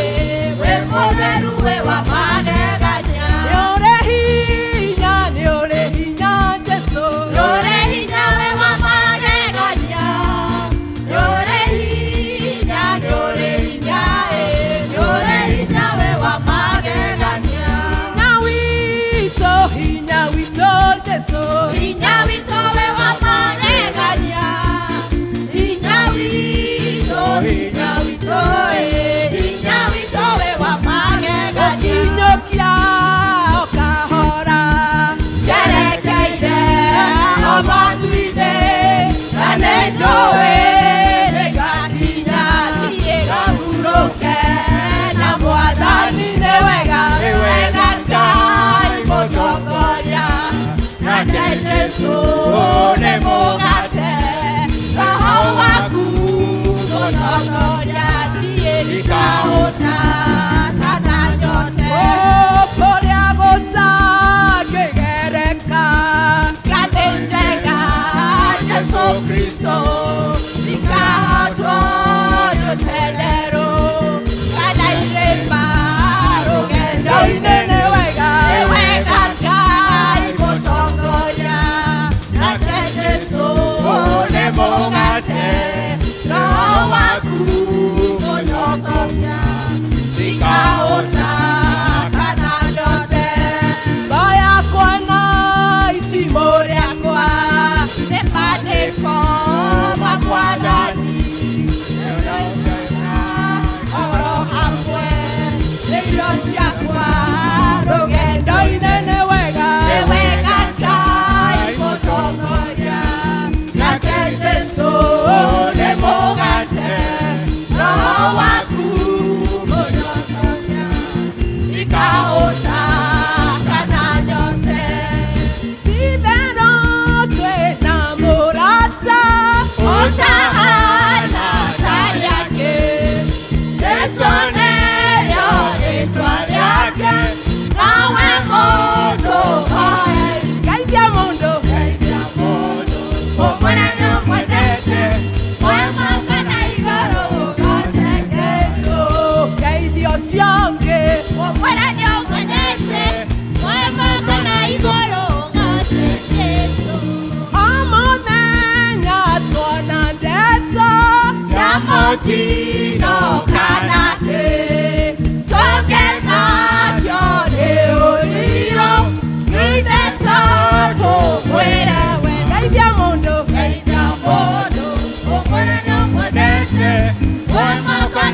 Wĩ mũtheru we wa magegania. Nĩũrĩ hinya, nĩũrĩ hinya Jesũ. Nĩũrĩ hinya we wa magegania. Nĩũrĩ hinya, nĩũrĩ hinya, eh. Nĩũrĩ hinya we wa magegania. Hinya witũ, hinya witũ Jesũ. Hinya witũ we wa magegania. Hinya witũ, hinya witũ, eh. Hinya witũ we wa magegania. Ũkinyũkia o kahora, njerekeire o matu-inĩ, na nĩnjũĩ nĩngakinya Niĩ ngahurũke na Mwathani nĩ wega, Nĩ wega Ngai mũtongoria, nake Jesũ nĩ mũgate, Roho waku mũtongoria, niĩ ndikahũta kana nyote. Kũrĩa gũtangĩgereka, Ngathĩ njega Jesũ Kristo, ndikahotwo nĩ ũtenderũ, kana irĩma rũgendo-inĩ. nĩ wega, Nĩ wega Ngai mũtongoria, nake Jesũ nĩ mũgate, Roho waku mũtongoria, ndikahũta kana nyote. Ngo yakwa na itimũ rĩakwa, Nĩ maandĩko ma Mwathani, oro hamwe nĩ irio ciakwa rũgendo-inĩ nĩ wega. Nĩ wega Ngai mũtongoria, nake Jesũ nĩ mũgate, Roho waku mũtongoria, ndikahũta kana nyote. Ti-itherũ twĩna mũrata Ũtahana ta yake, Jesũ nĩrĩo rĩĩtwa rĩake, nawe mũndũ oe. Geithia mũndũ. Geithia mũndũ, ũmwĩre nĩũmwendete, mwema kana igũrũ ũgoce Jesũ. Geithia ũcio ũngĩ. Ũmwĩre nĩũmwendete, mwema kana igũrũ ũgoce Jesũ. O mũthenya tuona ndeto Cia mũtino kana kĩ, tũkenagio nĩ ũrirũ, ithe tũkwĩre we. Geithia mũndũ. Geithia mũndũ, ũmwĩre nĩũmwendete, mwema kana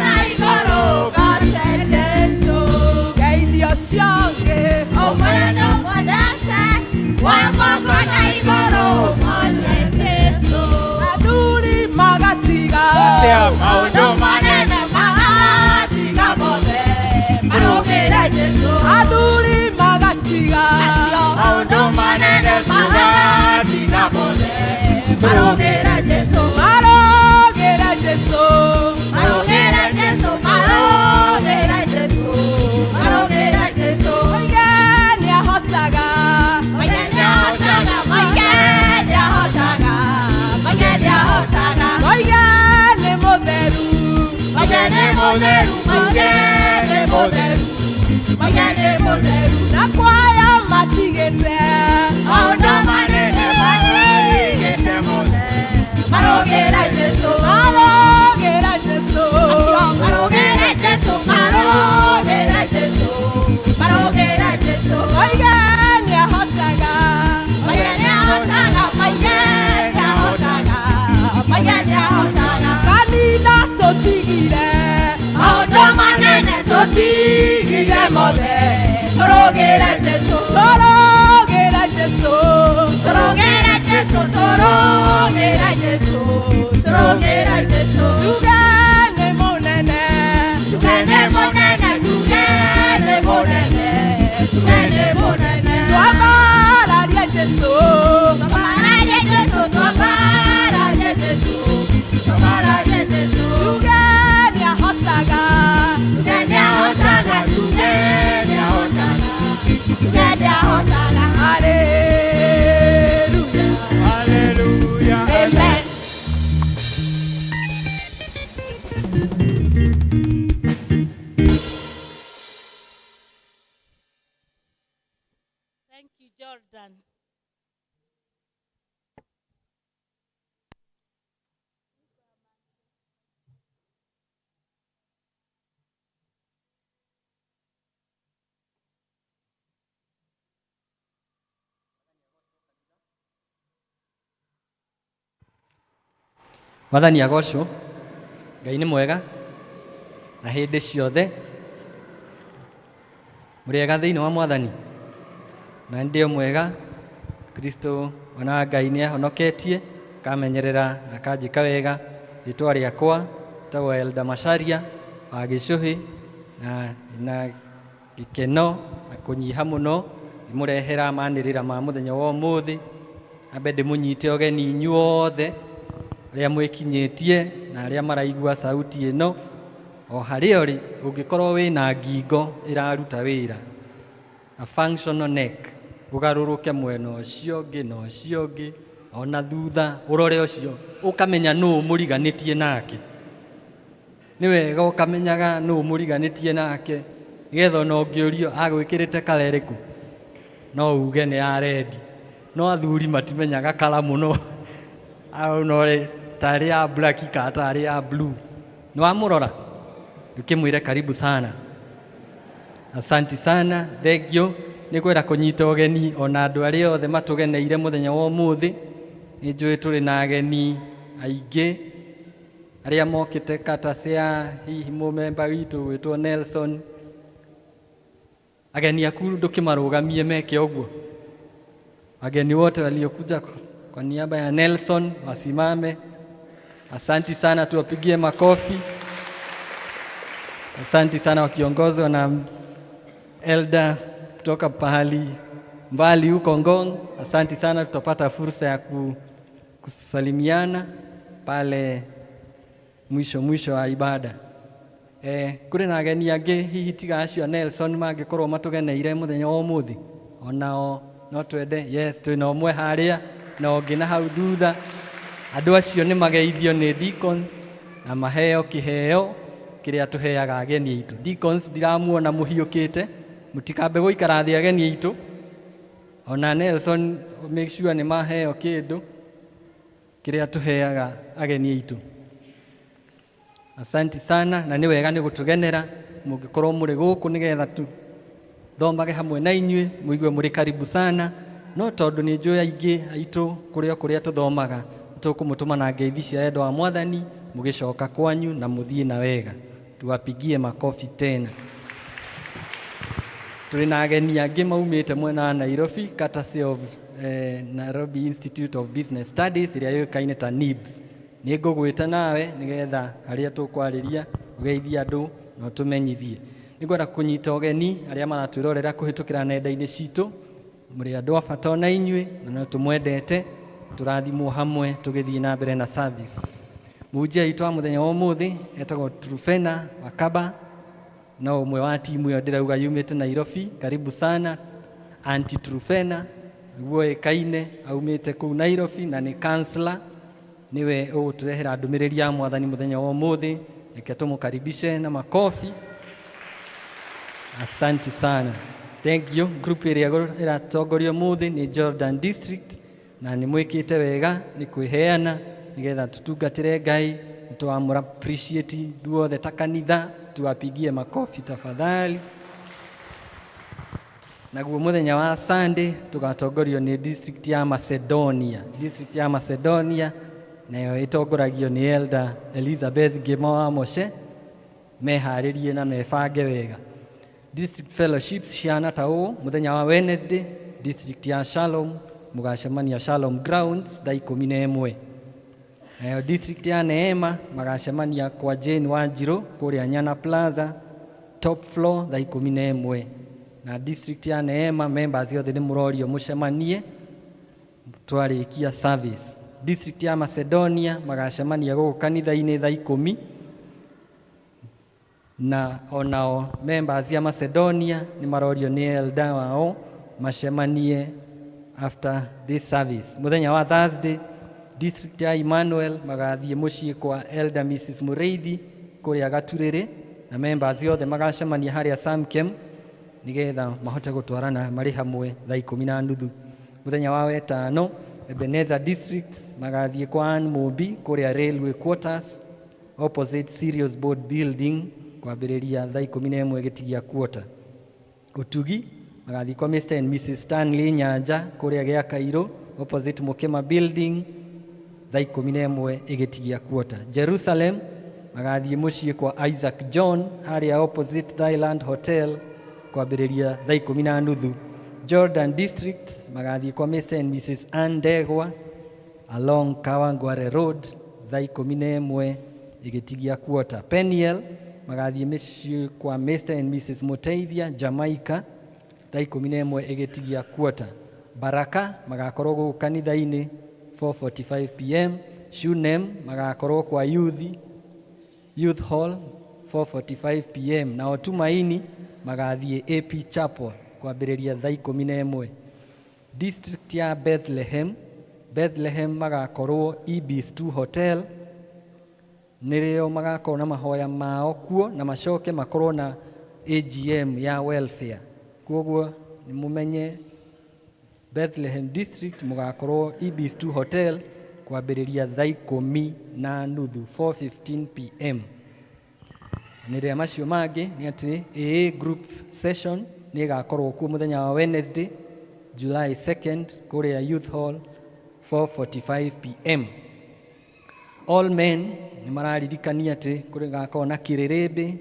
mũtheru, moige nĩ mũtheru, moige nĩ mũtheru. Na kwaya matigĩte Maũndũ manene matigĩte mothe, marũgĩra Jesũ, marũgĩra Jesũ, acio marũgĩra Jesũ, marũgĩra Jesũ, marũgĩra Jesũ. Moige nĩahotaga, Moige nĩahotaga, moige nĩahotaga, moige nĩahotaga. Kanitha tũtigire Maũndũ manene tũtigire mothe, tũrũgĩre Jesũ, tũrũgĩra Jesũ, tũrũgĩre Jesũ, tũrũgĩre Jesũ, tũrũgĩre Jesũ. Tuge nĩ mũnene, Tuge nĩ mũnene, tuge nĩ mũnene, tuge nĩ mũnene. Twambararie Jesũ, Twambararie Jesũ, twambararie Jesũ, twambararie Jesũ. Tuge nĩahotaga, Tuge nĩahotaga, tuge nĩahotaga, tuge nĩahotaga. Hallelujah. Hallelujah. Amen. Thank you, Jordan. Mwathani agocwo, Ngai nĩ mwega na hĩndĩ ciothe. Mũrĩega thĩinĩ wa Mwathani, na nĩ ndĩ mwega. Kristo mwana wa Ngai nĩ ahonoketie, akamenyerera na akanjĩka wega. Rĩtwa rĩakwa ĩtagwo Elda Macharia wa Gĩcũhĩ, na na gĩkeno na kũnyiha mũno ndĩmũrehera manĩrĩra ma mũthenya wa ũmũthĩ. Ambe ndĩmũnyite ũgeni inyuothe arĩa mwĩkinyĩtie na arĩa maraigua sauti ĩno, o harĩa ũrĩ ũngĩkorwo wĩna ngingo ĩraruta wĩra, a functional neck, ũgarũrũke mwena ũcio ũngĩ na ũcio ũngĩ, ona thutha ũrore ũcio, ũkamenya nũ mũriganĩtie nake. Nĩ wega ũkamenyaga nũ mũriganĩtie nake, nĩgetha ona ũngĩũrio agwĩkĩrĩte kara ĩrĩkũ, no uge nĩ ya red. No athuri matimenyaga kara mũno, no tarĩ ya black kana tarĩ ya blue. Nĩ wamũrora ndũkĩmwĩre karibu sana, asanti sana, thank you. Nĩ kwenda kũnyita ũgeni ona andũ arĩa othe matũgeneire mũthenya wa ũmũthĩ. Nĩ njũĩ tũrĩ na ageni aingĩ arĩa mokĩte kata cia hihi mũmemba witũ gwĩtwo Nelson. Ageni aku ndũkĩmarũgamie meke ũguo. Wageni wote waliokuja kwa niaba ya Nelson wasimame. Asanti sana, tuwapigie makofi. Asanti sana, wakiongozwa na elder kutoka pahali mbali huko Ngong. Asanti sana, tutapata fursa ya kusalimiana pale mwisho mwisho wa ibada. Kũrĩ na ageni angĩ hihi tiga acio a Nelson mangĩkorwo matũgeneire mũthenya wa ũmũthĩ, onao no twende. Yes, twĩna ũmwe harĩa na ũngĩ na hau thutha. Andũ acio nĩ mageithio nĩ deacons na maheo kĩheo kĩrĩa tũheaga ageni aitũ. Deacons, ndiramuona mũhiũkĩte, mũtikambe gũikara thĩ ageni aitũ. Ona Nelson, make sure nĩ maheo kĩndũ kĩrĩa tũheaga ageni aitũ. Asanti sana, na nĩ wega nĩ gũtũgenera mũngĩkorwo mũrĩ gũkũ nĩgetha tũthomage hamwe na inyuĩ, mũigue mũrĩ karibu sana. No tondũ nĩ njũĩ aingĩ aitũ kũrĩa kũrĩa tũthomaga, tũkũmũtũma na ngeithi cia wendo wa Mwathani mũgĩcoka kwanyu na mũthiĩ na wega. Tuwapigie makofi tena. Tũrĩ na ageni angĩ maumĩte mwena wa Nairobi, courtesy of Nairobi Institute of Business Studies ĩrĩa yũĩkaine ta NIBS. Nĩ ngũgwĩta nawe nĩgetha harĩa tũkwarĩria ũgeithie andũ na ũtũmenyithie. Nĩ ngwenda kũnyita ũgeni arĩa maratwĩrorera kũhĩtũkĩra nenda-inĩ citũ. Mũrĩ andũ a bata ona inyuĩ na no tũmwendete, tũrathimwo hamwe tũgĩthiĩ na mbere na service. Mũhunjia witũ wa mũthenya wa ũmũthĩ etagwo Trufena Wakaba, no ũmwe wa timu ĩyo ndĩrauga yumĩte Nairobi. Karibu sana Auntie Trufena, nĩguo ĩkaine aumĩte kũu Nairobi na nĩ counselor, nĩwe ũgũtũrehera ndũmĩrĩri ya Mwathani mũthenya wa ũmũthĩ. Reke tũmũkaribishe na makofi. Asante sana, thank you. Group ĩrĩa ĩratongorio mũthĩ nĩ Jordan District, na nĩ mwĩkĩte wega nĩ kwĩheana nĩgetha tũtungatĩre Ngai. Nĩ twamũra appreciate ithuothe ta kanitha, tuwapigie makofi tafadhali. Naguo mũthenya wa Sunday tũgatongorio nĩ district ya Macedonia. District ya Macedonia nayo ĩtongoragio nĩ Elder Elizabeth Ngĩma wa Moshe. Meharĩrie na mebange wega. District fellowships ciana ta ũũ: mũthenya wa Wednesday, district ya Shalom mũgacemania Shalom Grounds thaa 11. Nayo district ya Neema magacemania kwa Jane Wanjiru kũrĩa Nyana Plaza, top floor, thaa 11. Na district ya Neema members othe nĩ mũrorio mũcemanie twarĩkia service. District ya Macedonia magacemania gũkũ kanitha-inĩ thaa 10. Na onao members ya Macedonia nĩ marorio nĩ elder wao macemanie after this service. Mũthenya wa Thursday, district ya Emmanuel magathiĩ mũciĩ kwa Elder Mrs. Mũrĩithi kũrĩa Gaturĩrĩ, na members othe magacemania harĩa Samkem nĩgetha mahote gũtwarana marĩ hamwe thaa 10:30. Mũthenya wa wetano, Ebenezer District magathiĩ kwa Ann Mũmbi kũrĩa Railway Quarters, opposite Sirius Board Building, kwambĩrĩria thaa 11 gĩtigia quarter. Ũtugi magathiĩ kwa Mr and Mrs Stanley Nyanja kũrĩa gĩa Kairũ, opposite Mukima Building, thaa 11 ĩgĩtigia quarter. Jerusalem magathiĩ mũciĩ kwa Isaac John harĩa opposite Thailand Hotel, kwambĩrĩria thaa 10:30. Jordan District magathiĩ kwa Mr and Mrs Ann Ndegwa along Kawangware Road thaa 11 ĩgĩtigia quarter. Peniel magathiĩ mĩciĩ kwa Mr and Mrs Muteithia Jamaica thaa 11 ĩgĩtigia quarter. Baraka magakorwo gũkũ kanitha-inĩ 4:45 p.m. Shunem magakorwo kwa Youth Hall 4:45 p.m. Nao Tumaini magathiĩ AP Chapel kwambĩrĩria thaa 11. District ya Bethlehem, Bethlehem magakorwo Ibis 2 Hotel, nĩrĩo magakorwo na mahoya mao kuo na macoke makorwo na AGM ya welfare. Koguo nĩ mũmenye Bethlehem District mũgakorwo Ibis 2 Hotel kwambĩrĩria thaa 10:30, 4:15 p.m. Nĩ rĩa macio mangĩ nĩ atĩ AA group session nĩ ĩgakorwo kuo mũthenya wa Wednesday, July 2nd, kũrĩa Youth Hall 4:45 p.m. All men nĩ mararirikania atĩ kũrĩ gakorwo na kĩrĩrĩmbĩ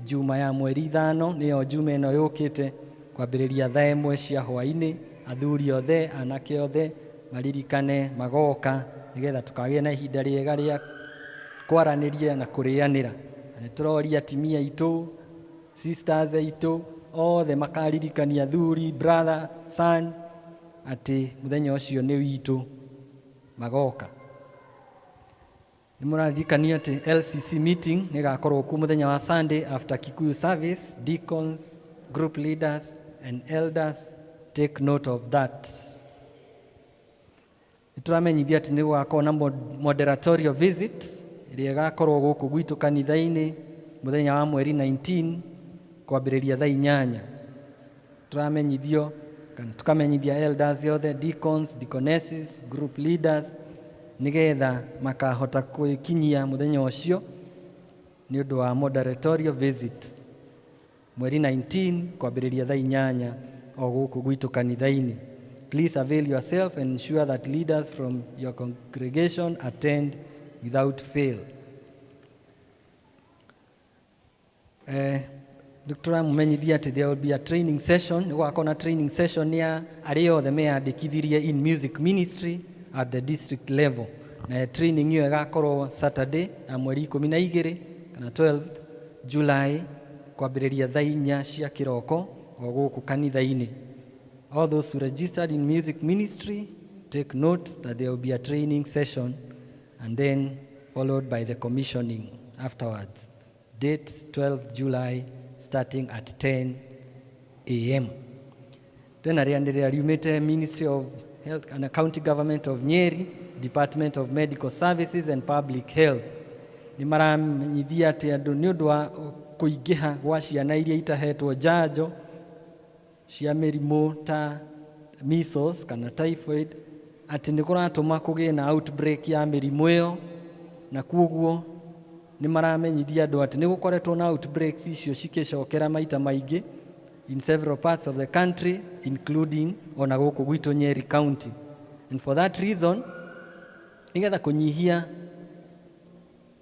juma ya mweri 5, nĩyo juma ĩno yũkĩte, kwambĩrĩria thaa 1 cia hwaĩ-inĩ. Athuri othe, anake othe maririkane magoka nĩgetha tũkagĩa na ihinda rĩega rĩa kwaranĩria na kũrĩanĩra. Na nĩ tũroria atimia aitũ, sisters aitũ othe makaririkania athuri, brother, son, atĩ mũthenya ũcio nĩ witũ, magoka. Nĩ mũraririkania atĩ LCC meeting nĩ ĩgakorwo kuo mũthenya wa Sunday after Kikuyu service. Deacons, group leaders and elders, take note of that. Nĩ tũramenyithia atĩ nĩ gũgakorwo na moderatorial visit ĩrĩa ĩgakorwo gũkũ gwitũ kanitha-inĩ mũthenya wa mweri 19 kwambĩrĩria thaa 8. Tũramenyithio kana tukamenyithia elders othe, deacons, deaconesses, group leaders, nĩgetha makahota gwĩkinyia mũthenya ũcio nĩ ũndũ wa moderatorial visit mweri 19 kwambĩrĩria thaa 8 o gũkũ gwitũ kanitha-inĩ. Please avail yourself and ensure that leaders from your congregation attend without fail. Tũramũmenyithia atĩ there will be a training session, nĩ gũgakorwo na training session ya arĩa othe meyandĩkithirie in music ministry at the district level. Na training ĩyo ĩgakorwo Saturday ya mweri 12 kana 12th July kwambĩrĩria thaa 4 cia kĩroko o gũkũ kanitha-inĩ. All those who registered in music ministry, take note that there will be a training session and then followed by the commissioning afterwards. Date 12th July, starting at 10 a.m. Twĩna rĩanĩrĩra riumĩte Ministry of Health and County Government of Nyeri, Department of Medical Services and Public Health. Nĩ maramenyithia atĩ andũ nĩ ũndũ wa kũingĩha gwa ciana iria itahetwo njanjo cia mĩrimũ ta measles kana typhoid, atĩ nĩ kũratũma kũgĩe na outbreak ya mĩrimũ ĩyo, na kwoguo nĩ maramenyithia andũ atĩ nĩ gũkoretwo na outbreaks icio cikĩcokera maita maingĩ in several parts of the country, including ona gũkũ gwitũ Nyeri County. And for that reason, nĩgetha kũnyihia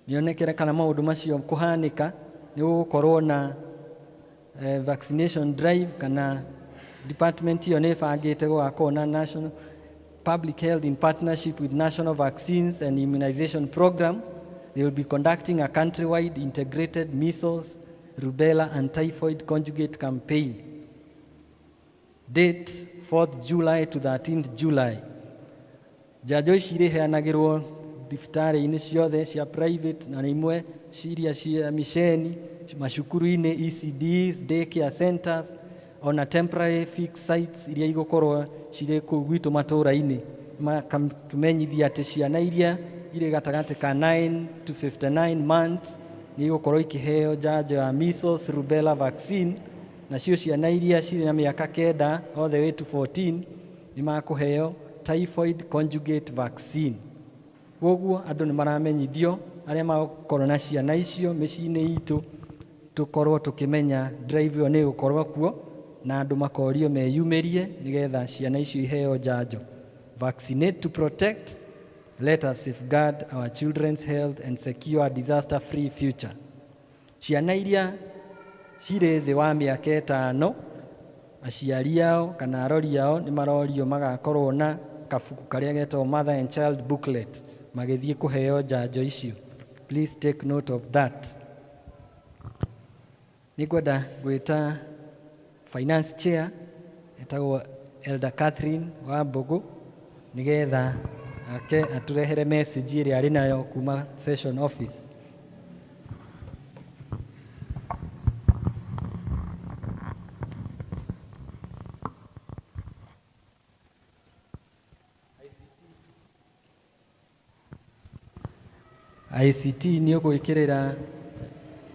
mĩonekere kana maũndũ macio kũhanĩka, nĩ gũgũkorwo na vaccination drive, kana department ĩyo nĩ ĩbangĩte gũgakorwo na national public health in partnership with National Vaccines and Immunization Program. They will be conducting a countrywide integrated measles, rubella and typhoid conjugate campaign. Date 4th July to 13th July. Njanjo ici irĩheanagĩrwo thibitarĩ-inĩ ciothe cia private na imwe ciria cia misheni, macukuru-inĩ, ECDs, daycare centers, ona temporary fixed sites iria igũkorwo cirĩ kũu gwitũ matũũra-inĩ. Makatũmenyithia atĩ ciana iria irĩ gatagatĩ ka 9 to 59 months nĩ igũkorwo ikĩheo njanjo ya measles rubella vaccine, nacio ciana iria cirĩ na mĩaka 9 all the way to 14 nĩ makũheo typhoid conjugate vaccine. Koguo andũ nĩ maramenyithio arĩa magũkorwo na ciana icio mĩciĩ-inĩ itũ, tũkorwo tũkĩmenya drive ĩyo nĩ ĩgũkorwo kuo, na andũ makorio meyumĩrie nĩgetha ciana icio iheo njanjo. Vaccinate to protect. Let us safeguard our children's health and secure a disaster free future. Ciana iria cirĩ thĩ wa mĩaka 5, aciari ao kana arori ao nĩ marorio magakorwo na kabuku karĩa getagwo mother and child booklet magĩthiĩ kũheo njanjo icio. Please take note of that. Nĩngwenda gwĩta finance chair etagwo Elder Catherine wa Mbũgũ nĩgetha ake atũrehere message ĩrĩa arĩ nayo kuma session office. ICT nĩ ũgwĩkĩrĩra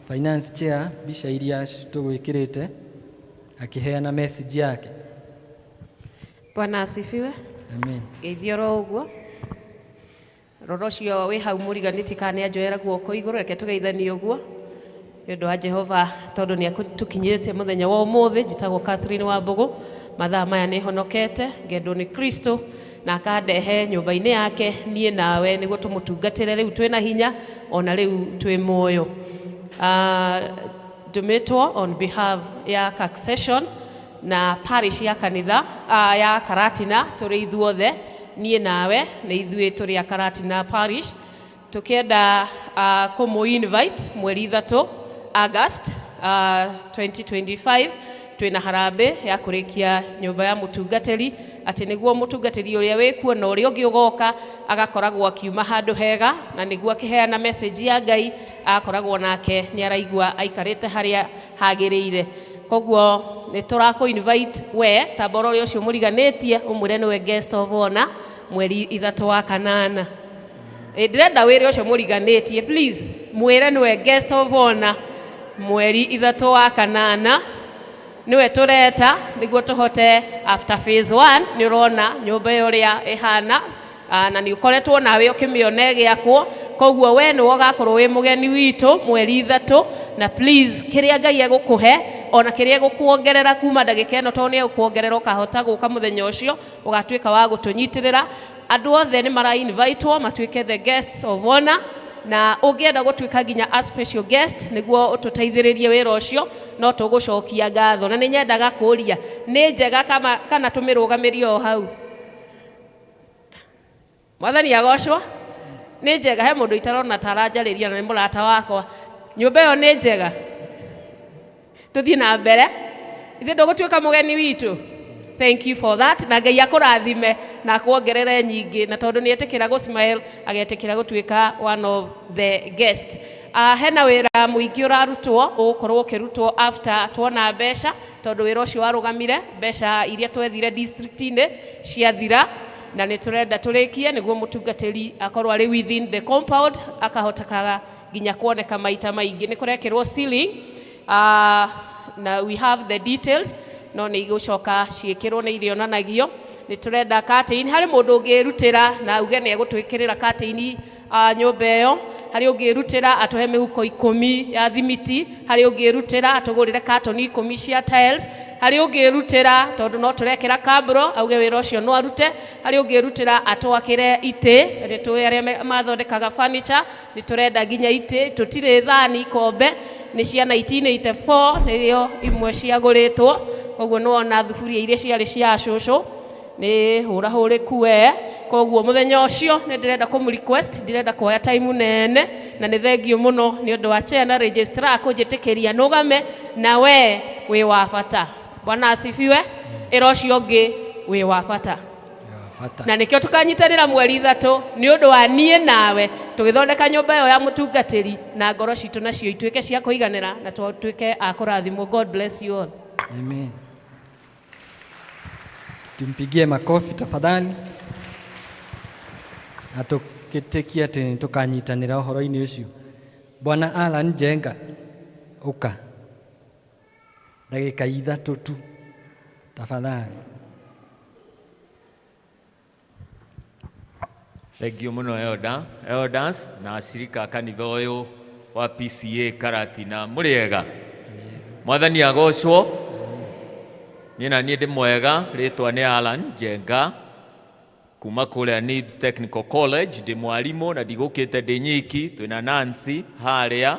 finance chair mbica iria tũgwĩkĩrĩte akĩheana message yake. Bwana asifiwe. Amen. Ngeithio oro ũguo. Rora ũcio wĩ hau mũriganĩtie kana nĩ anjoera guoko igũrũ, reke tũgeithanie ũguo nĩ ũndũ wa Jehova tondũ nĩ atũkinyĩtie mũthenya wa ũmũthĩ. Njĩtagwo Catherine wa Mbũgũ. Mathaa maya nĩ honokete ngendwo nĩ Kristo na akandehe nyũmba-inĩ yake niĩ nawe nĩguo tũmũtungatĩre rĩu twĩna hinya ona rĩu twĩ muoyo. Ndũmĩtwo on behalf ya Succession na parish ya kanitha ya Karatina. Tũrĩ ithuothe niĩ nawe nĩ ithuĩ tũrĩ a Karatina parish, tukienda kũmũ invite mweri 3 August 2025. Twĩna harambĩ ya kũrĩkia nyũmba ya mũtungatĩri, atĩ nĩguo mũtungatĩri ũrĩa wĩkuo na ũrĩa ũngĩ ũgoka agakoragwo akiuma handũ hega, na nĩguo akĩheana message ya Ngai agakoragwo nake nĩ araigua aikarĩte harĩa hagĩrĩire. Koguo nĩ tũrakũ invite we tamba ũrore ũcio mũriganĩtie ũmwĩre nĩwe guest of honor mweri 3 wa kanana. Ndĩrenda wĩre ũcio mũriganĩtie, please mwĩre nĩwe guest of honor mweri 3 wa kanana, nĩwe tũreta nĩguo tũhote after phase 1. Nĩ ũrona nyũmba ĩyo ũrĩa ĩhana, na nĩ ũkoretwo nawe ũkĩmĩona ĩgĩakwo. Koguo we nĩwe ũgakorwo wĩ mũgeni witũ mweri 3, na please kĩrĩa Ngai egũkũhe ona kĩrĩa egũkuongerera kuma ndagĩka ĩno, tondũ nĩ egũkuongerera ũkahota gũka mũthenya ũcio ũgatuĩka wa gũtũnyitĩrĩra. Andũ othe nĩ mara invitewo matuĩke the guests of honor, na ũngĩenda gũtuĩka nginya a special guest nĩguo ũtũteithĩrĩrie wĩra ũcio, no tũgũcokia ngatho. Na nĩ nyendaga kũria nĩ njega kana tũmĩrũgamĩrie o hau. Mwathani agocwo. Nĩ njega. He mũndũ itarona ta aranjarĩria na nĩ mũrata wakwa. Nyũmba ĩyo nĩ njega, tũthiĩ na mbere. Ithuĩ ndũgũtuĩka mũgeni witũ. Thank you for that, na Ngai akũrathime na akuongerere nyingĩ, na tondũ nĩ etĩkĩra gũ smile agetĩkĩra gũtuĩka one of the guest. Hena wĩra mũingĩ ũrarutwo, ũgũkorwo ũkĩrutwo after tuona mbeca, tondũ wĩra ũcio warũgamire mbeca iria twethire district-inĩ ciathira, na nĩ tũrenda tũrĩkie nĩguo mũtungatĩri akorwo arĩ within the compound akahotekaga. nginya kuoneka maita maingĩ. Nĩ kũrekĩrwo ceiling, na we have the details, no nĩ igũcoka ciĩkĩrwo, nĩ irĩonanagio. Nĩ tũrenda curtain, harĩ mũndũ ũngĩrutĩra na auge nĩ egũtwĩkĩrĩra curtain nyũmba ĩyo, harĩ ũngĩrutĩra atũhe mĩhuko 10 ya thimiti, harĩ ũngĩrutĩra atũgũrĩre katoni 10 cia tiles, harĩ ũngĩrutĩra tondũ no tũrekĩra kabro auge wĩra ũcio no arute, harĩ ũngĩrutĩra atwakĩre itĩ, nĩ tũĩ arĩa mathondekaga furniture, nĩ tũrenda nginya itĩ, tũtirĩ thani ikombe, nĩ cia 1984 nĩrĩo imwe ciagũrĩtwo, koguo nĩ wona thuburia iria ciarĩ cia cũcũ nĩ hũra hũrĩku we. Koguo mũthenya ũcio nĩ ndĩrenda kũmũ request, ndirenda kuoya time nene, na nĩ thengio mũno nĩ ũndũ wa chair na registrar kũnjĩtĩkĩria nũgame, na we wĩ wa bata. Bwana asifiwe. Ĩra ũcio ũngĩ wĩ wa bata. Na nĩkĩo tũkanyitanĩra mweri 3 nĩ ũndũ wa niĩ nawe tũgĩthondeka nyũmba ĩyo ya mũtungatĩri, na ngoro citũ nacio ituĩke cia kũiganĩra na tuĩke a kũrathimwo. God bless you all. Amen. Tumpigie makofi tafadhali. Na tukitikia ati nĩtũkanyitanĩra ũhoro-inĩ ũcio. Bwana Alan Njenga, ũka. Ndagĩka 3 tu tafadhali. Thank you mũno Elder, Elders na ashirika a kanitha ũyũ wa PCA Karatina, mũrĩega? Mwathani agocwo. Niĩ na niĩ ndĩ mwega, rĩtwa nĩ Alan Njenga kuma kũrĩa Nibs Technical College, ndĩ mwarimũ na ndigũkĩte ndĩ nyiki, twĩna Nancy harĩa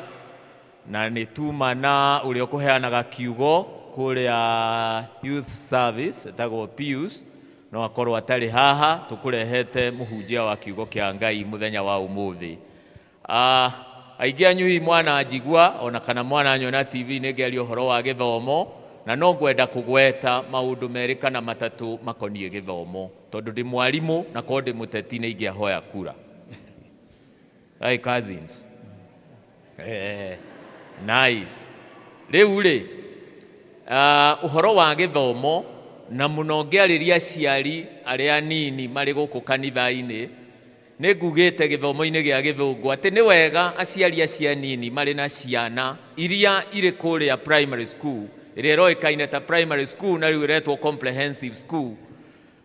na nĩ tuma na ũrĩa ũkũheanaga kiugo kũrĩa Youth Service etagwo Pius, no akorwo atarĩ haha, tũkũrehete mũhunjia wa kiugo kĩa Ngai mũthenya wa ũmũthĩ. Aingĩ anyu hihi mwana njigua ona kana mwana nyona TV nĩ ngĩaria ũhoro wa gĩthomo, na no ngwenda kũgweta maũndũ merĩ kana matatũ makoniĩ gĩthomo, tondũ ndĩ mwarimũ na korwo ndĩ mũteti nĩ ingĩahoya kura. Hi cousins. Nice. Rĩu rĩ, ũhoro wa gĩthomo na mũno ngĩarĩria aciari arĩa anini marĩ gũkũ kanitha-inĩ, nĩ ngugĩte gĩthomo-inĩ gĩa gĩthũngũ atĩ nĩ wega aciari acio anini marĩ na ciana iria irĩ kũrĩa primary school, ĩrĩa ĩroĩkaine ta primary school na rĩu ĩretwo comprehensive school,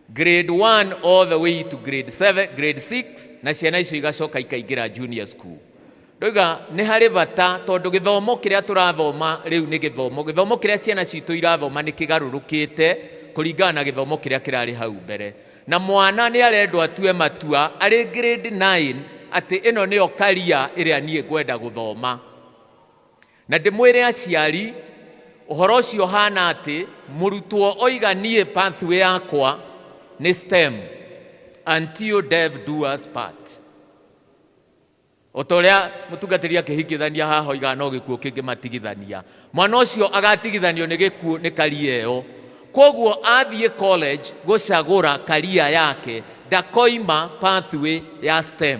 grade 1 all the way to grade 7, grade 6, na ciana icio igacoka ikaingĩra junior school. Ndoiga nĩ harĩ bata tondũ gĩthomo kĩrĩa tũrathoma rĩu nĩ gĩthomo, gĩthomo kĩrĩa ciana citũ irathoma nĩ kĩgarũrũkĩte kũringana na gĩthomo kĩrĩa kĩrarĩ hau mbere. Na mwana nĩ arendwo atue matua arĩ grade 9 atĩ ĩno nĩyo career ĩrĩa niĩ ngwenda gũthoma. Na ndĩmwĩre aciari ũhoro ũcio ũhana atĩ mũrutwo oiga niĩ pathway yakwa nĩ STEM until death do us part. O ta ũrĩa mũtungatĩri akĩhingithania haha oigaga no gĩkuũ kĩngĩmatigithania. Mwana ũcio agatigithanio nĩ gĩkuũ nĩ career ĩyo. Koguo athiĩ college gũcagũra career yake ndakoima pathway ya STEM,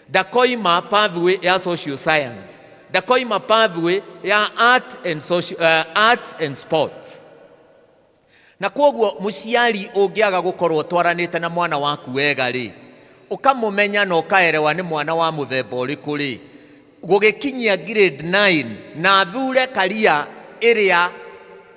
ndakoima pathway ya social science, ndakoima pathway ya art and social, arts and sports. Na koguo mũciari ũngĩaga gũkorwo ũtwaranĩte na mwana waku wega rĩ, ũkamũmenya na ũkaerewa nĩ mwana wa mũthemba ũrĩkũ rĩ, gũgĩkinyia grade 9 na athure career ĩrĩa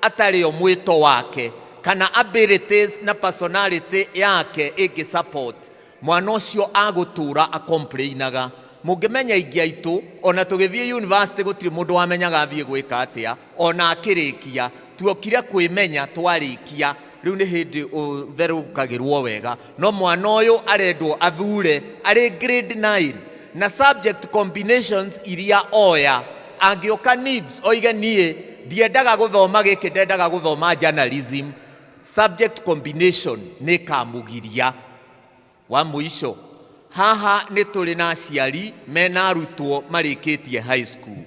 atarĩ o mwĩto wake kana abilities na personality yake ĩngĩ support, mwana ũcio agũtũra acomplainaga. Mũngĩmenya aingĩ aitũ ona tũgĩthiĩ university gũtirĩ mũndũ wamenyaga athiĩ gwĩka atĩa, ona akĩrĩkia tuokire kwĩmenya twarĩkia, rĩu nĩ hĩndĩ ũtherũkagĩrwo wega. No mwana ũyũ arendwo athure arĩ grade 9 na subject combinations iria oya. Angĩũka NIBS oige niĩ ndiendaga gũthoma gĩkĩ, ndendaga gũthoma journalism, subject combination nĩ kamũgiria. Wa mũico haha nĩ tũrĩ na aciari mena arutwo marĩkĩtie high school.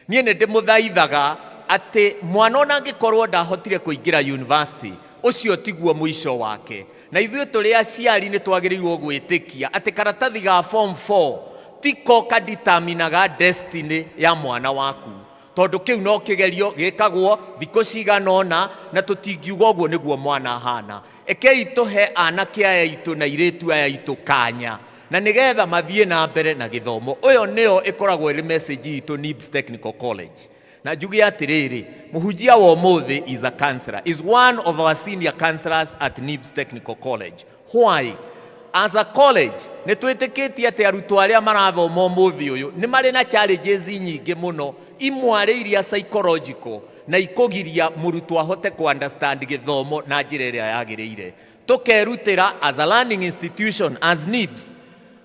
Niĩ nĩ ndĩmũthaithaga atĩ mwana ona angĩkorwo ndahotire kũingĩra university, ũcio tiguo mũico wake. Na ithuĩ tũrĩ aciari nĩ twagĩrĩirwo gwĩtĩkia atĩ karatathi ga form 4 tiko kadeterminaga destiny ya mwana waku, tondũ kĩu no kĩgerio gĩkagwo thikũ cigana ũna na tũtingiuga ũguo nĩguo mwana ahana. Rekei tũhe anake aya aitũ na airĩtu aya aitũ kanya. Na nĩgetha mathiĩ na mbere na gĩthomo. Ũyũ nĩyo ĩkoragwo ĩrĩ message itũ NIBS Technical College. Na njuge atĩrĩrĩ, mũhunjia wa ũmũthĩ is a counselor, is one of our senior counselors at NIBS Technical College. Why? As a college, nĩ twĩtĩkĩtie atĩ arutwo arĩa marathoma ũmũthĩ ũyũ nĩ marĩ na challenges nyingĩ mũno, imwe arĩ iria psychological na ikũgiria mũrutwo ahote ku understand gĩthomo na njĩra ĩrĩa yagĩrĩire. Tũkerutĩra as a learning institution, as NIBS,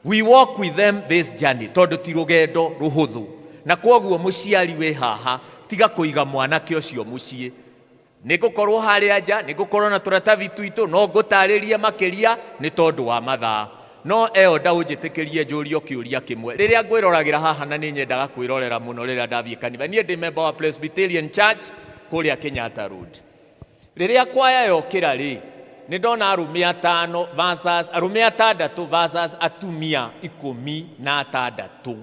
we walk with them this journey, tondũ ti rũgendo rũhũthũ. Na kwoguo mũciari wĩ haha, tiga kũiga mwanake ũcio mũciĩ. Nĩ ngũkorwo harĩa nja, nĩ ngũkorwo na tũratathi twitũ, no ngũtarĩrie makĩria nĩ tondũ wa mathaa. No elder ũnjĩtĩkĩrie njũrio kĩũria kĩmwe. Rĩrĩa ngwĩroragĩra haha, na nĩ nyendaga kwĩrorera mũno rĩrĩa ndathiĩ kanitha. Niĩ ndĩ member wa Presbyterian Church kũrĩa Kenyatta Road. Rĩrĩa kwaya yokĩra rĩ, nĩ ndona arũme atano versus arũme atandatũ versus atumia 16.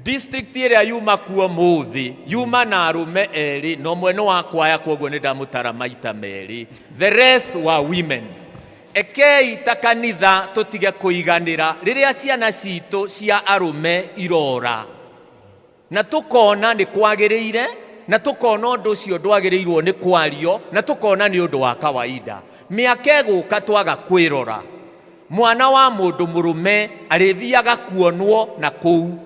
District ĩrĩa yuma kuo mũthĩ yuma na arũme erĩ na ũmwe nĩ wa kwaya, kwoguo nĩ ndamũtara maita merĩ. The rest were women. Ekei ta kanitha tũtige kũiganĩra rĩrĩa ciana citũ cia arũme irora, na tũkona nĩ kwagĩrĩire, na tũkona ũndũ ũcio ndwagĩrĩirwo nĩ kwario, na tũkona nĩ ũndũ wa kawaida. Mĩaka ĩgũka twaga kwĩrora, mwana wa mũndũ mũrũme arĩthiaga kuonwo na kũu.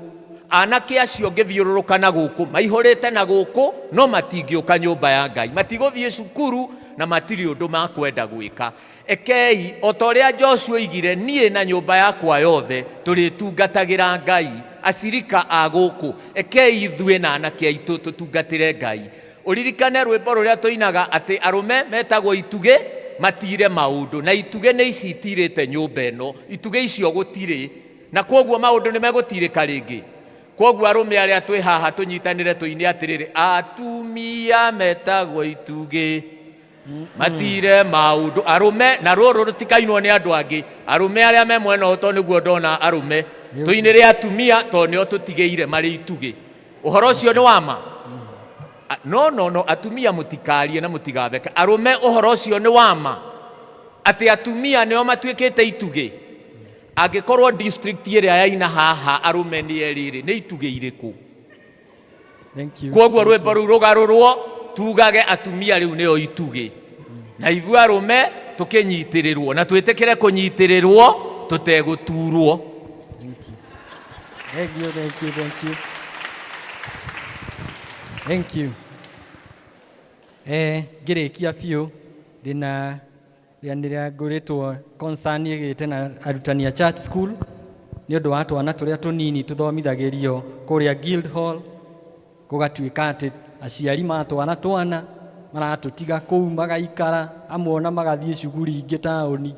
Anake acio ngĩthiũrũrũka na gũkũ maihũrĩte na gũkũ, no matingĩũka nyũmba ya Ngai, matigũthiĩ cukuru na matirĩ ũndũ makwenda gwĩka. Ekei o ta ũrĩa Joshua oigire, niĩ na nyũmba yakwa yothe tũrĩtungatagĩra Ngai. Acirika a gũkũ, ekei ithuĩ na anake aitũ tũtungatĩre Ngai. Ũririkane rwĩmbo rũrĩa tũinaga atĩ arũme metagwo itugĩ matire maũndũ, na itugĩ nĩ ici itirĩte nyũmba ĩno, itugĩ icio gũtirĩ, na kwoguo maũndũ nĩ megũtirĩka rĩngĩ. Kwoguo arũme arĩa twĩ haha tũnyitanĩre tũine atĩrĩrĩ, atumia metagwo itugĩ matire maũndũ. Arũme, na rũrũ rũtikainwo nĩ andũ angĩ, arũme arĩa me mwena ũyũ, tondũ nĩguo ndona arũme, tũinĩre atumia tondũ nĩo tũtigĩire marĩ itugĩ. Ũhoro ũcio nĩ wa ma? No no no, atumia mũtikarie na mũtigatheke. Arũme, ũhoro ũcio nĩ wa ma atĩ atumia nĩo matuĩkĩte itugĩ? Angĩkorwo district ĩrĩa yaina haha arũme nĩ erĩ rĩ, nĩ itugĩ irĩkũ? Thank you. Kwoguo rwĩmbo rũu rũgarũrwo tugage atumia rĩu nĩo itugĩ, na ithuĩ arũme tũkĩnyitĩrĩrwo na twĩtĩkĩre kũnyitĩrĩrwo tũtegũturwo. Thank you, thank you, thank you. Thank you. Ngĩrĩkia biũ, ndĩna rĩanĩrĩa ngũrĩtwo concern ĩgĩte na arutani a church school nĩ ũndũ wa twana tũrĩa tũnini tũthomithagĩrio kũrĩa Guild Hall. Gũgatuĩka atĩ aciari matwara twana maratũtiga kũu magaikara, amwe ona magathiĩ cuguri ingĩ taũni,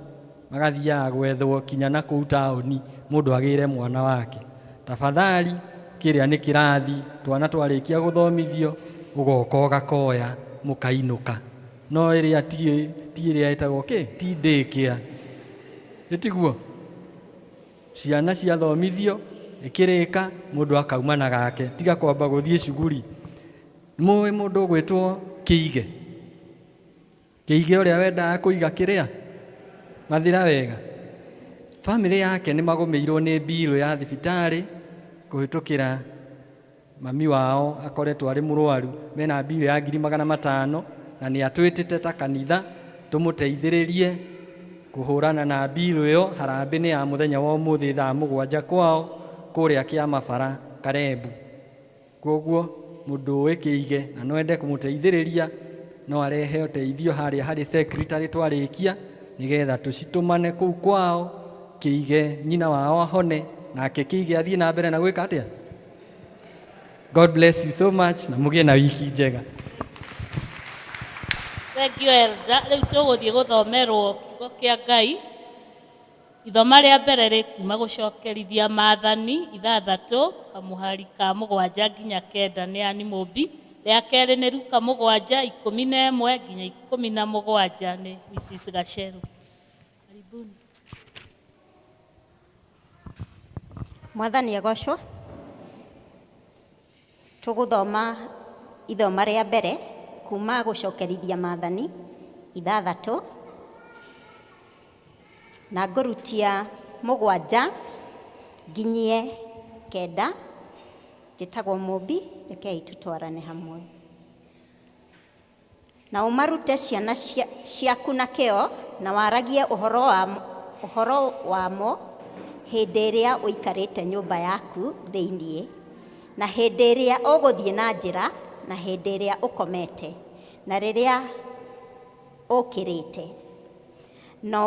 magathiaga gwethwo kinya na kũu taũni mũndũ agĩre mwana wake. Tafadhali, kĩrĩa nĩ kĩrathi, twana twarĩkia gũthomithio ũgoka ũgakoya mũkainũka. No ĩrĩa ti ĩrĩa ĩtagwo kĩ ti daycare, ĩtiguo ciana ciathomithio ĩkĩrĩka mũndũ akauma na gake, tiga kwamba gũthiĩ cuguri. Mũĩ mũndũ ũgwĩtwo Kĩige? Kĩige ũrĩa wendaga kũiga kĩrĩa mathira wega, famĩlĩ yake nĩ magũmĩirwo nĩ mbirũ ya thibitarĩ kũhĩtũkĩra mami wao akoretwo arĩ mũrwaru. Mena mbirũ ya 500,000, na nĩ atwĩtĩte ta kanitha tũmũteithĩrĩrie kũhũrana na mbirũ ĩyo. Harambĩ nĩ ya mũthenya wa ũmũthĩ thaa 7 kwao kũrĩa Kĩamabara Karembu. Koguo mũndũ ũĩ Kĩige na no ende kũmũteithĩrĩria, no arehe ũteithio harĩa harĩ secretary twarĩkia, nĩgetha tũcitũmane kũu kwao Kĩige, nyina wao ahone, nake Kĩige athiĩ na mbere na gwĩka atĩa. God bless you so much na mũgĩe na wiki njega. Thank you, Elder. Rĩu tũgũthiĩ gũthomerwo kiugo kĩa Ngai. Ithoma rĩa mbere rĩkuma gũcokerithia maathani 6 kamũhari ka 7 nginya 9 nĩ Ani Mũmbi. Rĩa kerĩ nĩ Luka 7:11 nginya 17 nĩ Mrs. Gacheru. Karibuni. Mwathani agocwo. Tũgũthoma ithoma rĩa mbere kuma gũcokerithia maathani 6, na ngũrutia Mũgwanja nginyie 9. Njĩtagwo Mũmbi, rekei tũtwarane hamwe. Na ũmarute ciana ciaku na kĩo, na waragie ũhoro wamo hĩndĩ ĩrĩa ũikarĩte nyũmba yaku thĩinĩ, na hĩndĩ ĩrĩa ũgũthiĩ na njĩra, na hĩndĩ ĩrĩa ũkomete, na rĩrĩa ũkĩrĩte. Na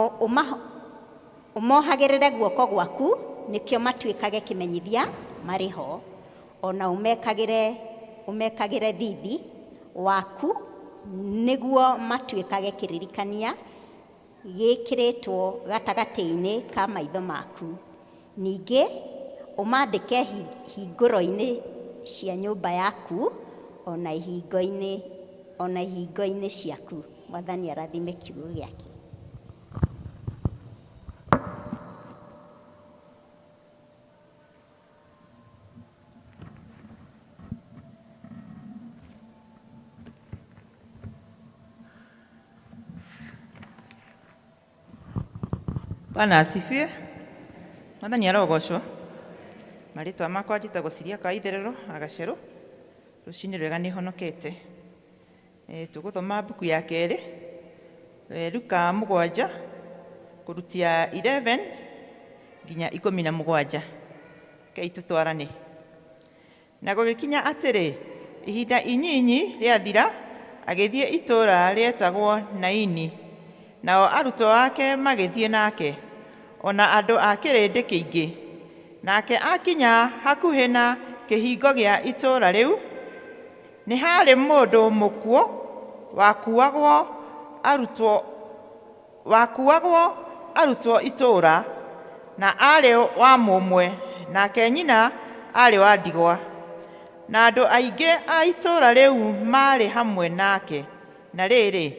ũmohagĩrĩre guoko gwaku, nĩkĩo matuĩkage kĩmenyithia marĩ ho, ona ũmekagĩre thithi waku, nĩguo matuĩkage kĩririkania gĩkĩrĩtwo gatagatĩ-inĩ ka maitho maku. Ningĩ ũmandĩke hingũro-inĩ cia nyũmba yaku, ona ihingo-inĩ ciaku. Mwathani arathime kiugo gĩake. Bwana asifiwe. Mwathani arogocwo. Marĩtwa makwa njĩtagwo Ciria ka Itherero Agacerũ. Rũcinĩ rwega nĩ honokete. Tũgũthoma mbuku ya kerĩ, Luka 7 kũrutia 11 nginya 17. Rekei tũtwarane. Na gũgĩkinya atĩrĩ, ihinda inyinyi rĩathira, agĩthiĩ itũũra rĩetagwo Naini, nao arutwo ake magĩthiĩ nake, ona andũ a kĩrĩndĩ kĩingĩ. Nake akinya hakuhĩ na kĩhingo gĩa itũũra rĩu, nĩ haarĩ mũndũ mũkuũ wakuagwo arutwo itũũra, na aarĩ wa mũmwe, nake nyina aarĩ wa ndigwa. Na andũ aingĩ a itũũra rĩu maarĩ hamwe nake. Na rĩrĩ,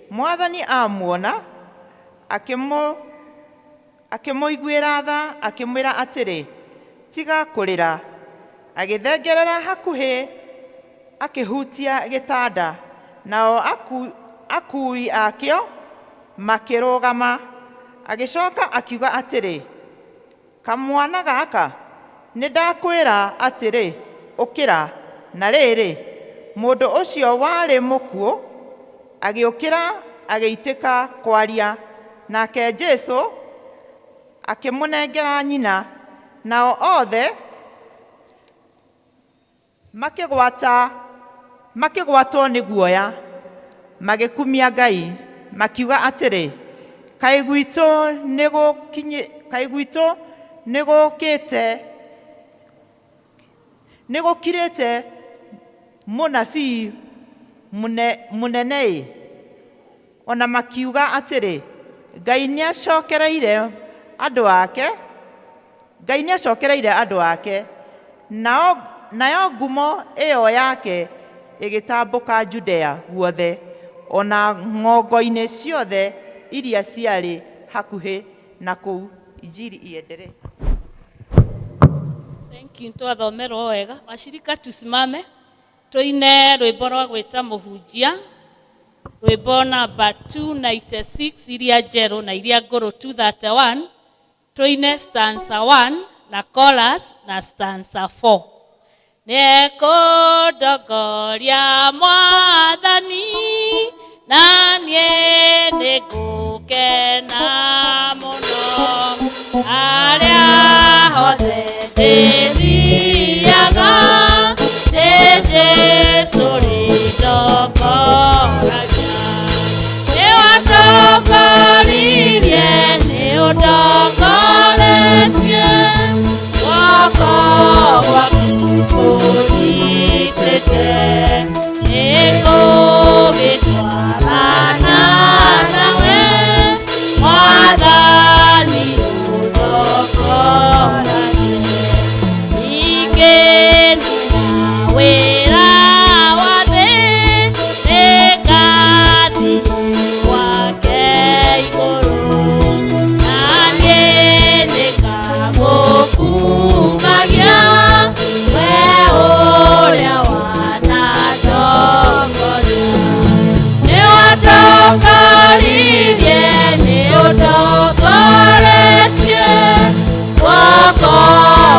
Mwathani amuona, akĩmũiguĩra tha, akĩmwĩra atĩrĩ, tiga kũrĩra. Agĩthengerera hakuhĩ, akĩhutia gĩtanda, nao akuui akĩo makĩrũgama. Agĩcoka akiuga atĩrĩ, kamwana gaka, nĩndakwĩra atĩrĩ, ũkĩra. Na rĩrĩ, mũndũ ũcio warĩ mũkuũ agĩũkĩra, agĩitĩka kwaria, nake Jesũ akĩmũnengera nyina. Nao othe makĩgwatwo nĩ guoya, magĩkumia Ngai, makiuga atĩrĩ, kaĩ gwitũ nĩgũkirĩte mũnabii mũnene-ĩ. Ona makiuga atĩrĩ, Ngai nĩacokereire andũ ake, Ngai nĩacokereire andũ ake. Nayo ngumo ĩyo yake ĩgĩtambũka Judea guothe, ona ng'ongo-inĩ ciothe iria ciarĩ hakuhĩ na kũu. Injiri iendelee. Thank you, twathomerwo wega. Washirika tusimame, tuine rwĩmbo rwa gwĩta mũhunjia, rwĩmbo namba 296 iria njerũ na iria ngũrũ 231, tuine stanza 1 na chorus na stanza 4. Nĩekũndongoria Mwathani, na niĩ nĩngũkena mũno. Harĩa hothe ndĩthiaga, nĩ Jesũ ũrĩndongoragia. Nĩwatongoririe, nĩũndongoretie, guoko gwaku kũnyitĩte. Nĩ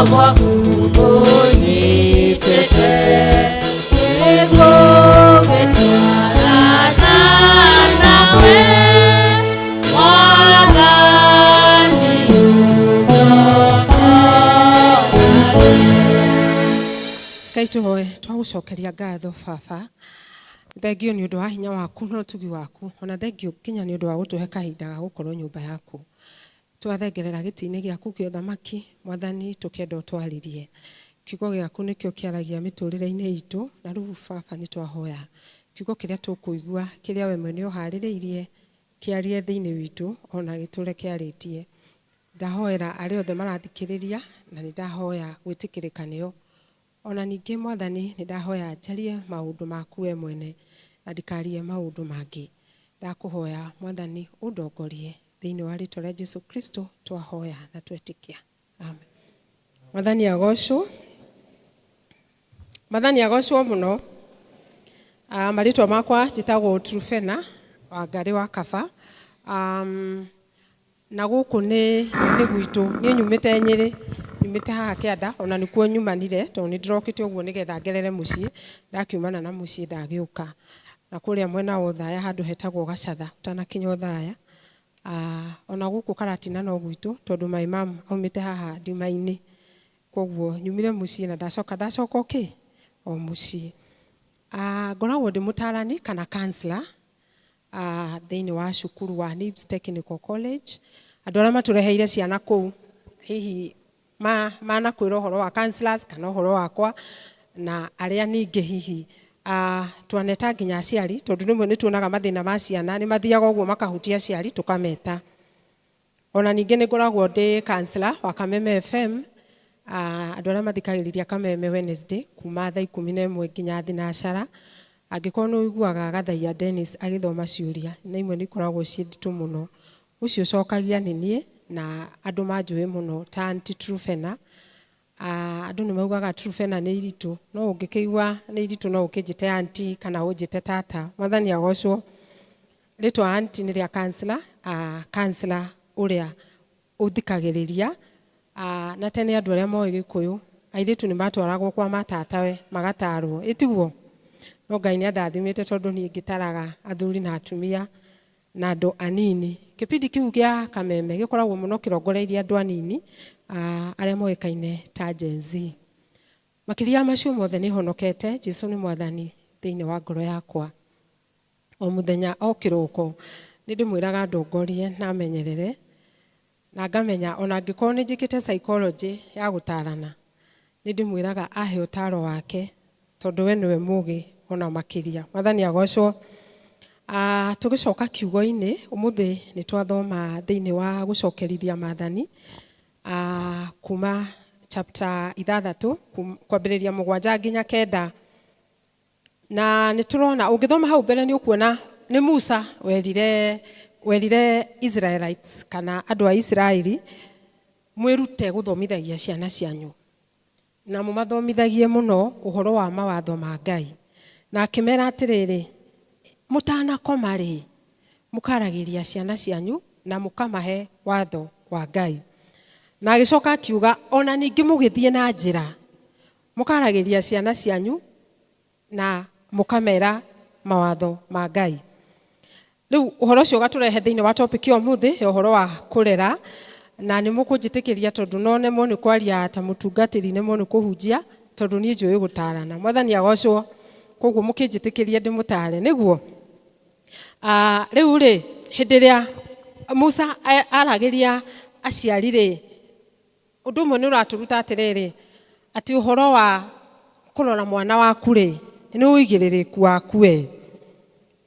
gwaku kũnyitĩte nĩguo gĩtwarana nawe Mwathani Ngai tũhoe twagũcokeria ngatho baba thengio nĩ ũndũ wa hinya waku na ũtugi waku ona thengio nginya nĩ ũndũ wa gũtũhe kahinda ga gũkorwo nyũmba yaku twathengerera gĩtĩ-inĩ gĩaku kĩa ũthamaki mwathani tũkĩenda ũtwarĩrie kiugo gĩaku nĩkĩo kĩaragia mĩtũrĩre-inĩ itũ na rĩu baba nĩ twahoya kiugo kĩrĩa tũkũigua kĩrĩa we mwene ũharĩrĩirie kĩarie thĩinĩ witũ ona gĩtũre kĩarĩtie ndahoera arĩa othe marathikĩrĩria na nĩ ndahoya gwĩtĩkĩrĩka nĩo ona ningĩ mwathani nĩ ndahoya njarie maũndũ maku we mwene na ndikarie maũndũ mangĩ ndakũhoya mwathani ũndongorie thĩinĩ wa rĩtwa rĩa Jesu Kristo twahoya na twetĩkia amen mwathani agocwo mwathani agocwo mũno marĩtwa makwa njĩtagwo Trufena Wangarĩ wa Kaba na gũkũ nĩ nĩ gwitũ niĩ nyumĩte Nyĩrĩ nyumĩte haha kĩanda ona nĩkuo nyumanire tondũ nĩ ndĩrokĩte ũguo nĩgetha ngerere mũciĩ ndakiumana na mũciĩ ndagĩũka na kũrĩa mwena wa Othaya handũ hetagwo Gacatha ũtanakinya Othaya ona gũkũ Karatina no gwitũ tondũ my mum aumĩte haha ndima-inĩ koguo nyumire mũciĩ na ndacoka ndacoka okĩ o mũciĩ ngoragwo ndĩ mũtarani kana counselor thĩinĩ wa cukuru wa NIBS Technical College andũ arĩa matũreheire ciana kũu hihi manakwĩra ũhoro wa counselors kana ũhoro wakwa na arĩa ningĩ hihi twaneta nginya aciari tondũ rĩmwe nĩ tuonaga mathĩna ma ciana nĩ mathiaga ũguo makahutia aciari tũkameta ona ningĩ nĩ ngoragwo ndĩ counselor wa Kameme FM andũ arĩa mathikagĩrĩria Kameme Wednesday kuma thaa 11 nginya thinacara angĩkorwo nĩ ũiguaga Gathaia Dennis agĩthoma ciũria na imwe nĩ ikoragwo ciĩ nditũ mũno ũcio ũcokagia nĩ niĩ na andũ manjũĩ mũno ta Aunty Trufena andũ nĩ maugaga Trufena nĩ iritũ no ũngĩkĩigua nĩ iritũ no ũkĩnjĩte aunty kana ũnjĩte tata mwathani agocwo rĩtwa aunty nĩ rĩa counselor counselor ũrĩa ũthikagĩrĩria na tene andũ arĩa moĩ gĩkũyũ airĩtu nĩ matwaragwo kwa matatawe magatarwo ĩtiguo no Ngai nĩ andathimĩte tondũ niĩ ngĩtaraga athuri na atumia na andũ anini kĩbindi kĩu gĩa Kameme gĩkoragwo mũno kĩrongoreirie andũ anini arĩa moĩkaine ta Gen Z makĩria ya macio mothe nĩ honokete Jesu nĩ mwathani thĩinĩ wa ngoro yakwa o mũthenya o kĩroko nĩ ndĩmwĩraga ndongorie na menyerere na ngamenya ona angĩkorwo nĩ njĩkĩte psychology ya gũtarana nĩ ndĩmwĩraga ahe ũtaro wake tondũ we nĩwe mũgĩ ona makĩria mwathani agocwo tũgĩcoka kiugo-inĩ ũmũthĩ nĩ twathoma thĩinĩ wa gũcokerithia maathani kuma chapter 6 kwambĩrĩria 7 nginya 9 na nĩ tũrona ũngĩthoma hau mbere nĩ ũkuona nĩ Musa werire Israelites kana andũ a Isiraeli mwĩrute gũthomithagia ciana cianyu na mũmathomithagie mũno ũhoro wa mawatho ma Ngai na akĩmera atĩrĩrĩ mũtanakoma rĩ mũkaragĩria ciana cianyu na mũkamahe watho wa Ngai na agĩcoka akiuga ona ningĩ mũgĩthiĩ na njĩra mũkaragĩria ciana cianyu na mũkamera mawatho ma Ngai rĩu ũhoro ũcio ũgatũrehe thĩinĩ wa topic ya ũmũthĩ ya ũhoro wa kũrera na nĩ mũkũnjĩtĩkĩria tondũ no nemwo nĩ kwaria ta mũtungatĩri nemwo nĩ kũhunjia tondũ niĩ njũĩ gũtarana mwathani agocwo koguo mũkĩnjĩtĩkĩrie ndĩmũtare nĩguo rĩu rĩ hĩndĩ ĩrĩa Musa aragĩria aciari rĩ ũndũ ũmwe nĩ ũratũruta atĩrĩrĩ atĩ ũhoro wa kũrora mwana waku rĩ nĩ ũigĩrĩrĩku waku we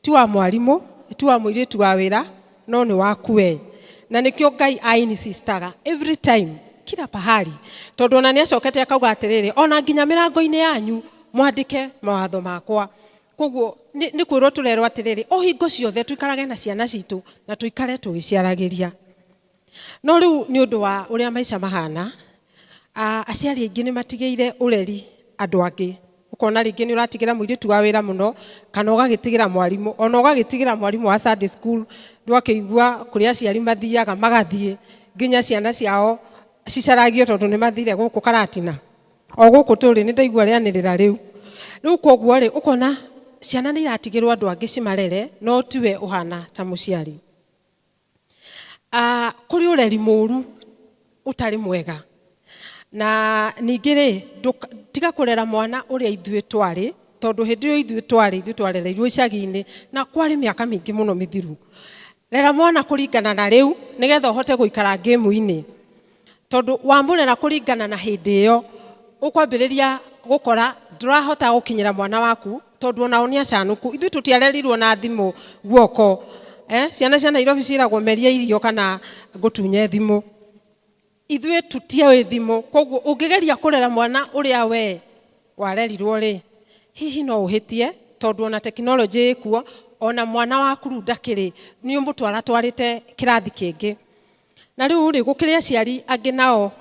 ti wa mwarimũ ti wa mũirĩtu wa wĩra no nĩ waku we na nĩkĩo Ngai a-insistaga every time kila pahali tondũ ona nĩ acokete akauga atĩrĩrĩ ona nginya mĩrango-inĩ yanyu mwandĩke mawatho makwa koguo nĩ kwĩrwo tũrerwo atĩrĩrĩ o hingo ciothe tũikarage na ciana citũ na tũikare tũgĩciaragĩria no rĩu nĩ ũndũ wa ũrĩa maica mahana aciari aingĩ nĩ matigĩire ũreri andũ angĩ ũkona rĩngĩ nĩ ũratigĩra mũirĩtu wa wĩra mũno kana ũgagĩtigĩra mwarimũ ona ũgagĩtigĩra mwarimũ wa Sunday school ndwakĩigua kũrĩa aciari mathiaga magathiĩ nginya ciana ciao Cicaragio tondũ nĩ mathire gũkũ Karatina o gũkũ tũrĩ nĩ ndaigua rĩanĩrĩra rĩu. Rĩu koguo rĩ, ũkona ciana nĩ iratigĩrwo andũ angĩ cimarere, no tiwe ũhana ta mũciari. Kũrĩ ũreri mũru ũtarĩ mwega. Na ningĩ rĩ, tiga kũrera mwana ũrĩa ithuĩ twarĩ, tondũ hĩndĩ ĩyo ithuĩ twarĩ, ithuĩ twarereirwo icagi-inĩ, na kwarĩ mĩaka mĩingĩ mũno mĩthiru. Rera mwana kũringana na rĩu, nĩgetha ũhote gũikara ngĩmu-inĩ. Tondũ wamũrera kũringana na hĩndĩ ĩyo, ũkwambĩrĩria gũkora ndũrahota gũkinyĩra mwana waku, tondũ onao nĩ acanũku. Ithuĩ tũtiarerirwo na thimũ guoko. Ciana cia Nairobi ciĩragwo meria irio kana ngũtunye thimũ. Ithuĩ tũtiũĩ thimũ, koguo ũngĩgeria kũrera mwana ũrĩa we warerirwo rĩ, hihi no ũhĩtie, tondũ ona tekinoronjĩ ĩkuo, ona mwana waku rĩu ndakĩrĩ, nĩ ũmũtwaratwarĩte kĩrathi kĩngĩ. Na rĩu rĩ, gũkĩrĩ aciari angĩ nao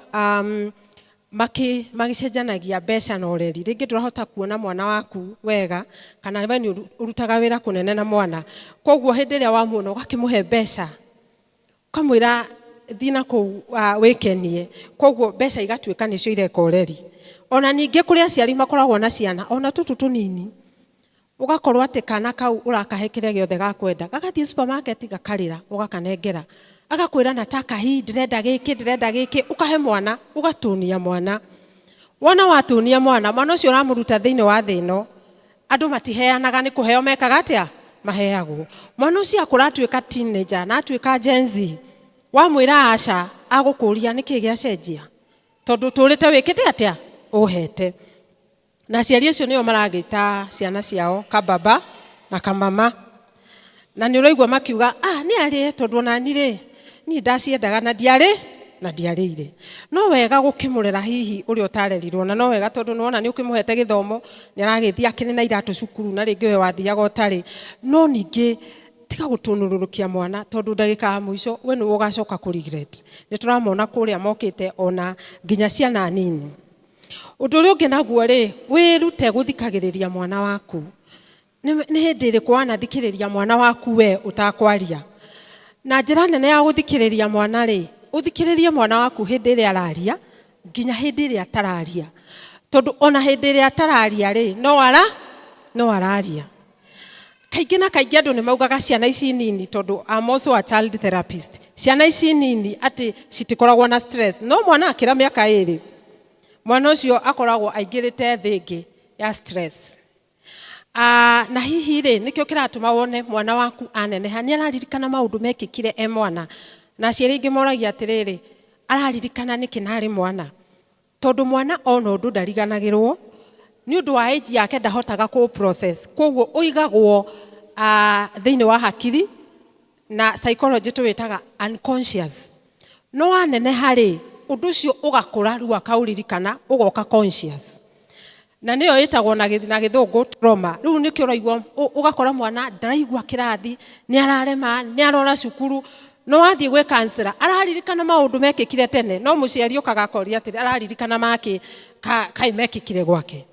magĩcenjanagia mbeca na ũreri. Rĩngĩ ndũrahota kuona mwana waku wega, kana we nĩ ũrutaga wĩra kũnene na mwana. Koguo hĩndĩ ĩrĩa wamuona ũgakĩmũhe mbeca, ũkamwĩra thiĩ na kũu wĩkenie. Koguo mbeca igatuĩka nĩcio ireka ũreri. Ona ningĩ kũrĩ aciari makoragwo na ciana, ona tũtũ tũnini, ũgakorwo atĩ kana kau ũrakahe kĩrĩa gĩothe gakwenda, gagathiĩ supermarket gakarĩra, ũgakanengera, agakwĩra nataka hii, ndĩrenda gĩkĩ, ndĩrenda gĩkĩ, ũkahe mwana, ũgatũnia mwana. Wona watũnia mwana, mwana ũcio ũramũruta thĩinĩ wa thĩ ĩno, andũ matiheanaga nĩ kũheo mekaga atĩa? Maheagwo. Mwana ũcio akũra atuĩka teenager na atuĩka Gen Z, wamwĩra aca, agũkũria nĩkĩ gĩacenjia? Tondũ ũtũrĩte wĩkĩte atĩa? Ũhete. Na aciari acio nĩo maragĩta ciana ciao kababa na kamama. Na nĩ ũraigua makiuga, ah, nĩ arĩe tondũ ona niĩ rĩ, niĩ ndaciendaga na ndiarĩ na ndiarĩire. No wega gũkĩmũrera hihi ũrĩa ũtarerirwo, na no wega tondũ nĩwona nĩ ũkĩmũhete gĩthomo, nĩ aragĩthiĩ akĩrĩ na iratũ cukuru na rĩngĩ we wathiaga ũtarĩ. No ningĩ tiga gũtũnũrũrũkia mwana tondũ ndagĩka ya mũico we nĩwe ũgacoka kũ regret. Nĩ tũramona kũrĩa mokĩte ona nginya ciana nini. Ũndũ ũrĩa ũngĩ naguo rĩ, wĩrute gũthikagĩrĩria mwana waku. Nĩ hĩndĩ ĩrĩkũ wanathikĩrĩria mwana waku we ũtakwaria? Na njĩra nene ya gũthikĩrĩria mwana rĩ, ũthikĩrĩrie mwana waku hĩndĩ ĩrĩa araria nginya hĩndĩ ĩrĩa atararia. Tondũ ona hĩndĩ ĩrĩa atararia rĩ, no araria. Kaingĩ na kaingĩ andũ nĩ maugaga ciana ici nini, tondũ I'm also a child therapist, ciana ici nini atĩ citikoragwo na stress. No mwana akĩra mĩaka 2, mwana ũcio akoragwo aingĩrĩte thĩ ĩngĩ ya stress. Na hihi rĩ, nĩkĩo kĩratũma wone mwana waku aneneha, nĩ araririkana maũndũ mekĩkire e mwana. Na aciari aingĩ moragia atĩrĩrĩ, araririkana nĩkĩ na arĩ mwana? Tondũ mwana ona ũndũ ndariganagĩrwo, nĩ ũndũ wa age yake ndahotaga kũ process. Koguo ũigagwo thĩinĩ wa hakiri, na psychology tũwĩtaga unconscious. No aneneha rĩ, ũndũ ũcio ũgakũra rĩu akaũririkana, ũgoka conscious. Na nĩyo ĩtagwo na gĩthũngũ trauma. Rĩu nĩkĩo ũraigua, ũgakora mwana ndaraigua kĩrathi, nĩ ararema, nĩ arora cukuru, no athiĩ gwĩ counselor, araririkana maũndũ mekĩkire tene, no mũciari okaga akoria atĩrĩ, araririkana makĩ kaĩ mekĩkire gwake.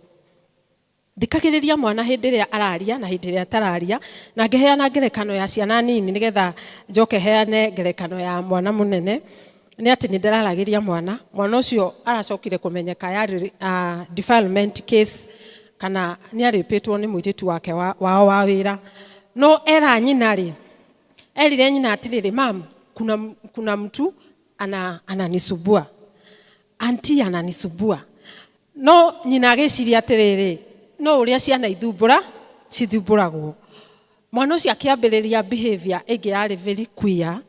Thikagĩrĩria mwana hĩndĩ ĩrĩa araria na hĩndĩ ĩrĩa atararia, na ngĩheana ngerekano ya ciana nini nĩgetha njoke heane ngerekano ya mwana mũnene. Nĩ atĩ nĩ ndĩraragĩria mwana, mwana ũcio aracokire kũmenyeka yarĩ defilement case, kana nĩ arĩpĩtwo nĩ mũirĩtu wake wao wa wĩra. No era nyina rĩ, erire nyina atĩrĩrĩ, mam, kuna mtu ananisubua, auntie ananisubua. No nyina agĩciria atĩrĩrĩ, no ũrĩa ciana cithumbũragwo. Mwana ũcio akĩambĩrĩria behavior ĩngĩ yarĩ very queer,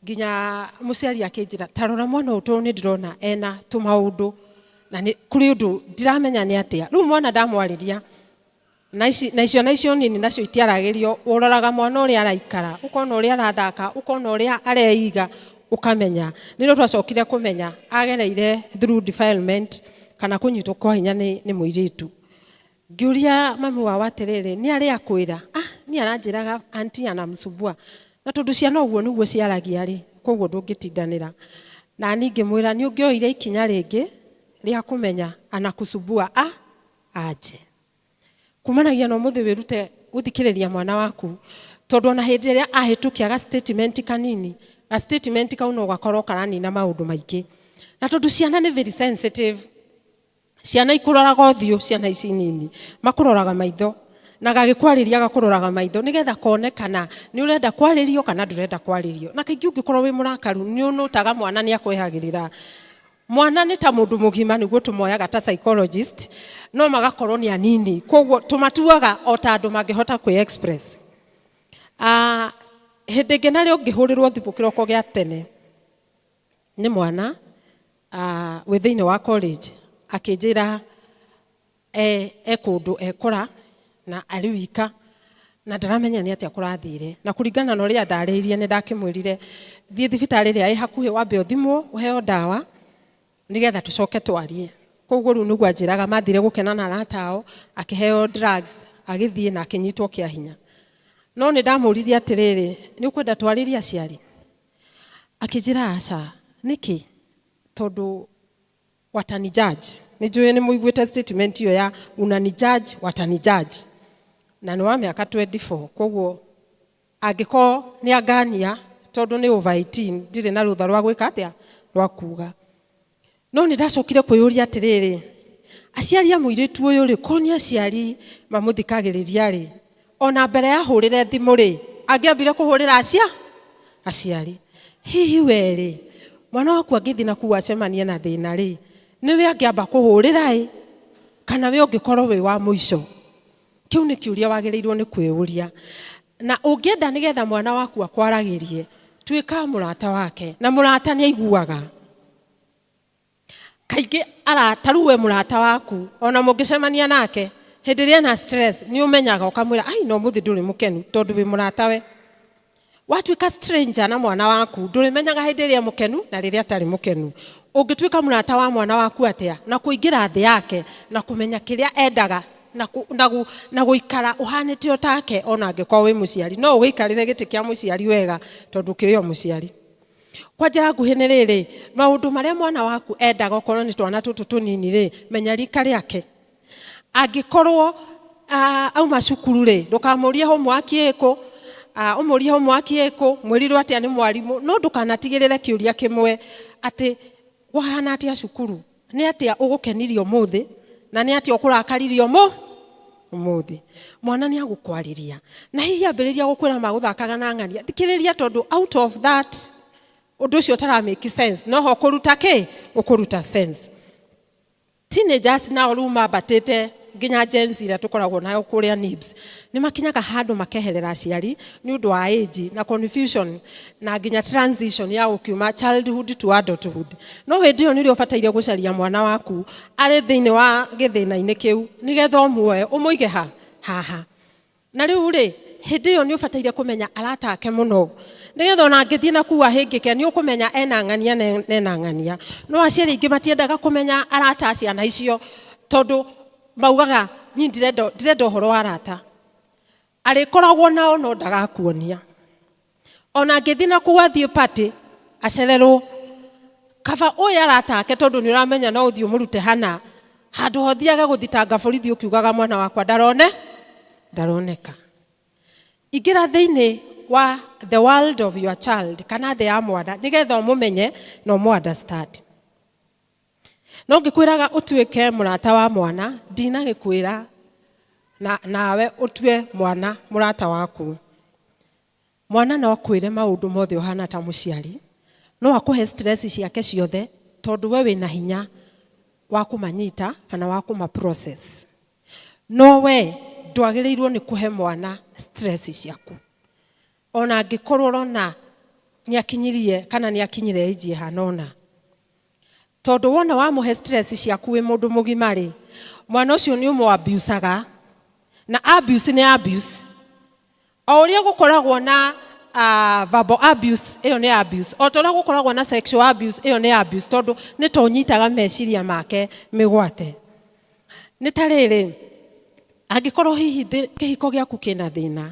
nginya mũciari akĩnjĩra, ta rora mwana ũyũ tondũ nĩ ndĩrona ena tũmaũndũ, na nĩ kũrĩ ũndũ ndiramenya nĩ atĩa. Rĩu mwana ndamwarĩria, na ici, na icio, na icio nini nacio itiaragĩrio, ũroraga mwana ũrĩa araikara, ũkona ũrĩa arathaka, ũkona ũrĩa areiga, ũkamenya. Nĩrĩo twacokire kũmenya agereire through defilement, kana kũnyitwo kwa hinya nĩ mũirĩtu. Ngĩũria mami wao atĩrĩrĩ, nĩ arĩa akwĩra? Ah, niĩ aranjĩraga auntie anamsumbua. Na tondũ ciana ũguo nĩguo ciaragia rĩ, koguo ndũngĩtindanĩra. Na niĩ ngĩmwĩra, nĩ ũngĩoire ikinya rĩngĩ rĩa kũmenya anakusumbua, ah, aje. Kumanagia na ũmũthĩ wĩrute gũthikĩrĩria mwana waku, tondũ ona hĩndĩ ĩrĩa ahĩtũkia ga statement kanini, ga statement kau no gakorwo karanina maũndũ maingĩ. Na tondũ ciana nĩ very sensitive, ciana ikũroraga ũthiũ, ciana ici nini makũroraga maitho, na gagĩkwarĩria gakũroraga maitho nĩgetha kone kana nĩ ũrenda kwarĩrio kana ndũrenda kwarĩrio. Na kaingĩ ũngĩkorwo wĩ mũrakaru nĩ ũnũtaga mwana nĩ akwehagĩrĩra. Mwana nĩ ta mũndũ mũgima, nĩguo tũmoyaga ta psychologist, no magakorwo nĩ anini, koguo tũmatuaga o ta andũ mangĩhota kwĩ express. Hĩndĩ ĩngĩ narĩo ngĩhũrĩrwo thimũ kĩroko gĩa tene nĩ mwana wĩ thĩinĩ wa college, akĩnjĩra e kũndũ ekora na arĩ wika na ndaramenya nĩ atĩa kũrathire. Na kũringana na ũrĩa ndarĩirie, nĩ ndakĩmwĩrire thiĩ thibitarĩ ĩrĩa ĩ hakuhĩ wambe ũthimwo ũheo ndawa nĩgetha tũcoke twarie. Koguo rĩu nĩguo anjĩraga mathire gũkena na arata ao, akĩheo drugs, agĩthiĩ na akĩnyitwo kĩa hinya. No nĩ ndamũririe atĩrĩrĩ, nĩ ũkwenda twarĩrie aciari? Akĩnjĩra aca. Nĩkĩ? Tondũ watani judge. Nĩ njũĩ nĩ mũiguĩte statement ĩyo ya unani judge, watani judge. Na nĩ wa mĩaka 24, koguo angĩkorwo nĩ angania tondũ nĩ over 18, ndirĩ na rũtha rwa gwĩka atĩa, rwa kuga. No nĩ ndacokire kwĩyũria atĩrĩrĩ, aciari a mũirĩtu ũyũ rĩ, korwo nĩ aciari mamũthikagĩrĩria rĩ, ona mbere ya hũrĩre thimũ rĩ, angĩambire kũhũrĩra aciari. Hihi we rĩ, mwana waku angĩthiĩ na kũu acemanie na thĩna rĩ, nĩwe angĩamba kũhũrĩra ĩ, kana we ũngĩkorwo wĩ wa mũico? Kĩu nĩ kĩũria wagĩrĩirwo nĩ kwĩyũria. Na ũngĩenda nĩgetha mwana waku akwaragĩrie, tuĩka mũrata wake, na mũrata nĩ aiguaga. Kaingĩ ta rĩu we mũrata waku, ona mũngĩcemania nake hĩndĩ ĩrĩa ena stress, nĩ ũmenyaga ũkamwĩra, ai no mũthĩ ndũrĩ mũkenu, tondũ wĩ mũratawe. Watuĩka stranger na mwana waku, ndũrĩmenyaga hĩndĩ ĩrĩa mũkenu na rĩrĩa atarĩ mũkenu. Ũngĩtuĩka mũrata wa mwana waku atĩa? Na kũingĩra thĩ yake, na kũmenya kĩrĩa endaga, na gũikara ũhanĩte o take ona angĩkorwo wĩ mũciari. No ũgĩikarĩre gĩtĩ kĩa mũciari wega tondũ ũkĩrĩ o mũciari. Kwa njĩra nguhĩ nĩ rĩrĩ, maũndũ marĩa mwana waku endaga okorwo nĩ twana tũtũ tũnini rĩ, menya rika rĩake. Angĩkorwo auma cukuru rĩ, ndũkamũrie homework ĩkũ, ũmũrie homework ĩkũ, mwĩrirwo atĩa nĩ mwarimũ, no ndũkanatigĩrĩre kĩũria kĩmwe atĩ wahana atĩa cukuru, nĩ atĩa ũgũkenirie ũmũthĩ na nĩ atĩa ũkũrakaririe ũmũthĩ. Mwana nĩ agũkwarĩria na hihi ambĩrĩria gũkwĩra magũthakaga na ng'ania, thikĩrĩria, tondũ out of that ũndũ ũcio ũtara make sense, no ho ũkũruta kĩ? Ũkũruta sense. Teenagers nao rĩu mambatĩte nginya Gen Z ĩrĩa tũkoragwo nayo kũrĩa NIBS, nĩ makinyaga handũ makeherera aciari nĩ ũndũ wa age na confusion na nginya transition ya gũkiuma childhood to adulthood. No hĩndĩ ĩyo nĩrĩo ũbataire gũcaria mwana waku arĩ thĩinĩ wa gĩthĩna-inĩ kĩu, nĩgetha ũmuoe ũmũige ha haha. Na rĩu rĩ, hĩndĩ ĩyo nĩ ũbataire kũmenya arata ake mũno, nĩgetha ona angĩthiĩ na kũu ahĩngĩke, nĩ ũkũmenya ena ng'ania na ena ng'ania. No aciari aingĩ matiendaga kũmenya arata a ciana icio, tondũ maugaga niĩ ndirenda ũhoro wa arata. Arĩkoragwo nao no ndagakuonia. Ona angĩthiĩ na kũu athiĩ party acererwo, kaba ũyũ arata ake, tondũ nĩ ũramenya no ũthiĩ ũmũrute hana handũ ho thiage gũthitanga borithi ũkiugaga mwana wakwa ndaroneka. Ingĩra thĩinĩ wa the world of your child kana thĩ ya mwana, nĩgetha ũmũmenye na ũmũ understand. No ngĩkwĩraga ũtuĩke mũrata wa mwana, ndinagĩkwĩra nawe ũtue mwana mũrata waku. Mwana no akwĩre maũndũ mothe ũhana ta mũciari, no akũhe stress ciake ciothe, tondũ we wĩna hinya wa kũmanyita kana wa kũma process. No we ndwagĩrĩirwo nĩ kũhe mwana stress ciaku. Ona angĩkorwo ũrona nĩ akinyirie kana nĩ akinyire age ĩhana ũna. Tondũ wona wamũhe stress ciaku wĩ mũndũ mũgima rĩ, mwana ũcio nĩ ũmũ abusaga. Na abuse nĩ abuse. O ũrĩa gũkoragwo na verbal abuse, ĩyo nĩ abuse. O ta ũrĩa gũkoragwo na sexual abuse, ĩyo nĩ abuse, tondũ nĩ ta ũnyitaga meciria make mĩgwate. Nĩ ta rĩrĩ, angĩkorwo hihi kĩhiko gĩaku kĩna thĩna,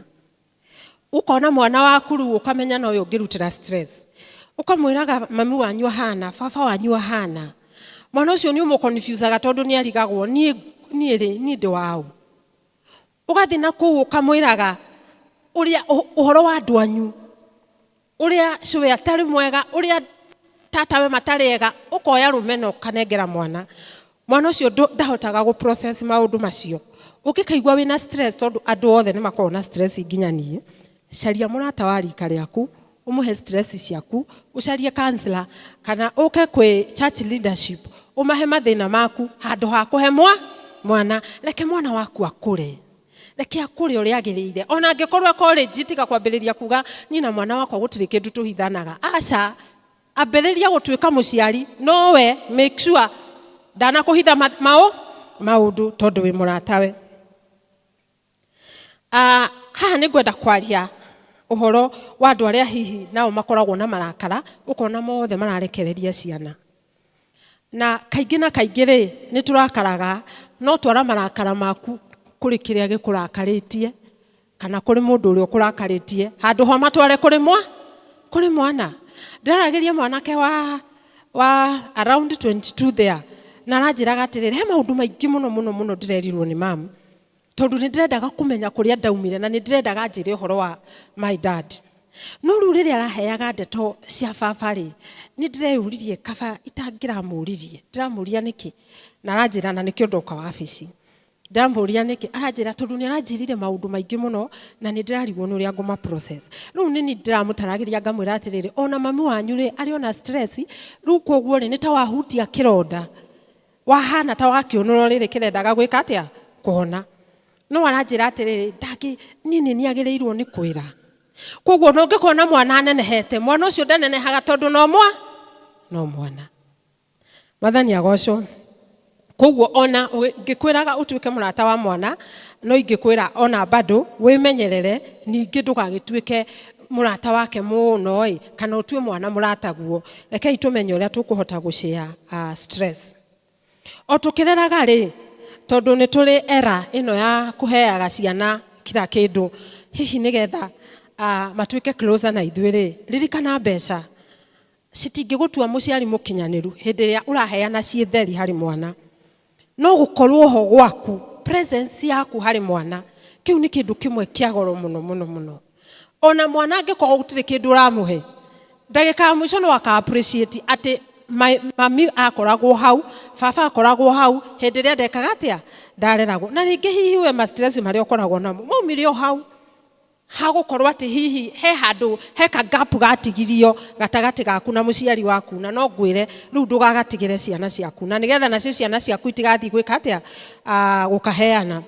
ũkona mwana waku rĩu ũkamenya no ũyũ ũngĩrutĩra stress, ũkamwĩraga mami wanyu ahana, baba wanyu ahana. Mwana ũcio nĩ ũmũconfusaga, tondũ nĩ arigagwo niĩ rĩ, niĩ ndĩ waũ. Ũgathiĩ na kũu ũkamwĩraga ũrĩa ũhoro wa andũ anyu, ũrĩa cũwe atarĩ mwega, ũrĩa tatawe matarĩ ega, ũkoya rũmena ũkanengera mwana. Mwana ũcio ndahotaga gũ process maũndũ macio. Ũngĩkaigua wĩna stress, tondũ andũ othe nĩ makoragwo na stress nginya niĩ, caria mũrata wa rika rĩaku, ũmũhe stress ciaku, ũcarie counselor kana ũke kwĩ church leadership, ũmahe mathĩna maku handũ ha kũhe mwana. Reke mwana waku akũre, reke akũre ũrĩa agĩrĩire. Ona angĩkorwo college, tiga kwambĩrĩria kuga niĩ na mwana wakwa gũtirĩ kĩndũ tũhithanaga. Aca, ambĩrĩria gũtuĩka mũciari, nowe make sure ndanakũhitha maũndũ tondũ wĩ mũratawe. Haha nĩ ngwenda kwaria ũhoro wa andũ arĩa hihi nao makoragwo na marakara, ũkona mothe mararekereria ciana. Na kaingĩ na kaingĩ rĩ, nĩ tũrakaraga, no twara marakara maku kũrĩ kĩrĩa gĩkũrakarĩtie kana kũrĩ mũndũ ũrĩa ũkũrakarĩtie, handũ ho matware kũrĩ mwana. Ndĩraragĩria mwanake wa around 22 there, na aranjĩraga atĩrĩrĩ, he maũndũ maingĩ mũno mũno mũno ndĩrerirwo nĩ mamu, tondũ nĩ ndĩrendaga kũmenya kũrĩa ndaumire na nĩ ndĩrendaga njĩre ũhoro wa my dad. No rĩu rĩrĩa araheaga ndeto cia baba rĩ, nĩ ndĩreyũririe kaba itangĩramũririe. Ndĩramũria nĩkĩ, na aranjĩra na nĩkĩo ndoka wabici. Ndamũria nĩkĩ, aranjĩra tondũ nĩ aranjĩrire maũndũ maingĩ mũno na nĩ ndĩrarigwo nĩ ũrĩa ngũma process. Rĩu nĩ niĩ ndĩramũtaragĩria ngamwĩra atĩrĩrĩ, ona mami wanyu rĩ, arĩ ona stress rĩu, koguo rĩ, nĩ ta wahutia kĩronda wahana ta wakĩũnũra rĩrĩ kĩrendaga gwĩka atĩa kũhona. No aranjĩra atĩrĩrĩ, ndangĩ niĩ nĩ niagĩrĩirwo nĩ kwĩra. Koguo na ũngĩkona mwana anenehete, mwana ũcio ndanenehaga tondũ no mwana. Mwathani agocwo. Koguo ona ngĩkwĩraga ũtuĩke mũrata wa mwana, no ingĩkwĩra ona bado wĩmenyerere, ningĩ ndũgagĩtuĩke mũrata wake mũno ĩ, kana ũtue mwana mũrataguo. Rekei tũmenye ũrĩa tũkũhota gũshare stress o tũkĩreraga rĩ, tondũ nĩ tũrĩ era ĩno ya kũheaga ciana kila kĩndũ hihi nĩgetha matuĩke closer na ithuĩ rĩ. Ririkana, mbeca citingĩgũtua mũciari mũkinyanĩru hĩndĩ ĩrĩa ũraheana ciĩ theri harĩ mwana, no gũkorwo ho gwaku, presence yaku harĩ mwana, kĩu nĩ kĩndũ kĩmwe kĩa goro mũno mũno mũno. Ona mwana angĩkorwo gũtirĩ kĩndũ ũramũhe, ndagĩka ya mũico no aka appreciate atĩ mami akoragwo hau, baba akoragwo hau hĩndĩ ĩrĩa ndekaga atĩa, ndareragwo. Na rĩngĩ hihi we ma stress marĩa ũkoragwo namo maumire o hau hagũkorwo atĩ hihi he handũ he ka gap gatigirio gatagatĩ gaku na mũciari waku, na no ngwĩre rĩu ndũgagatigĩre ciana ciaku, na nĩgetha nacio ciana ciaku itigathiĩ gwĩka atĩa, gũkaheana.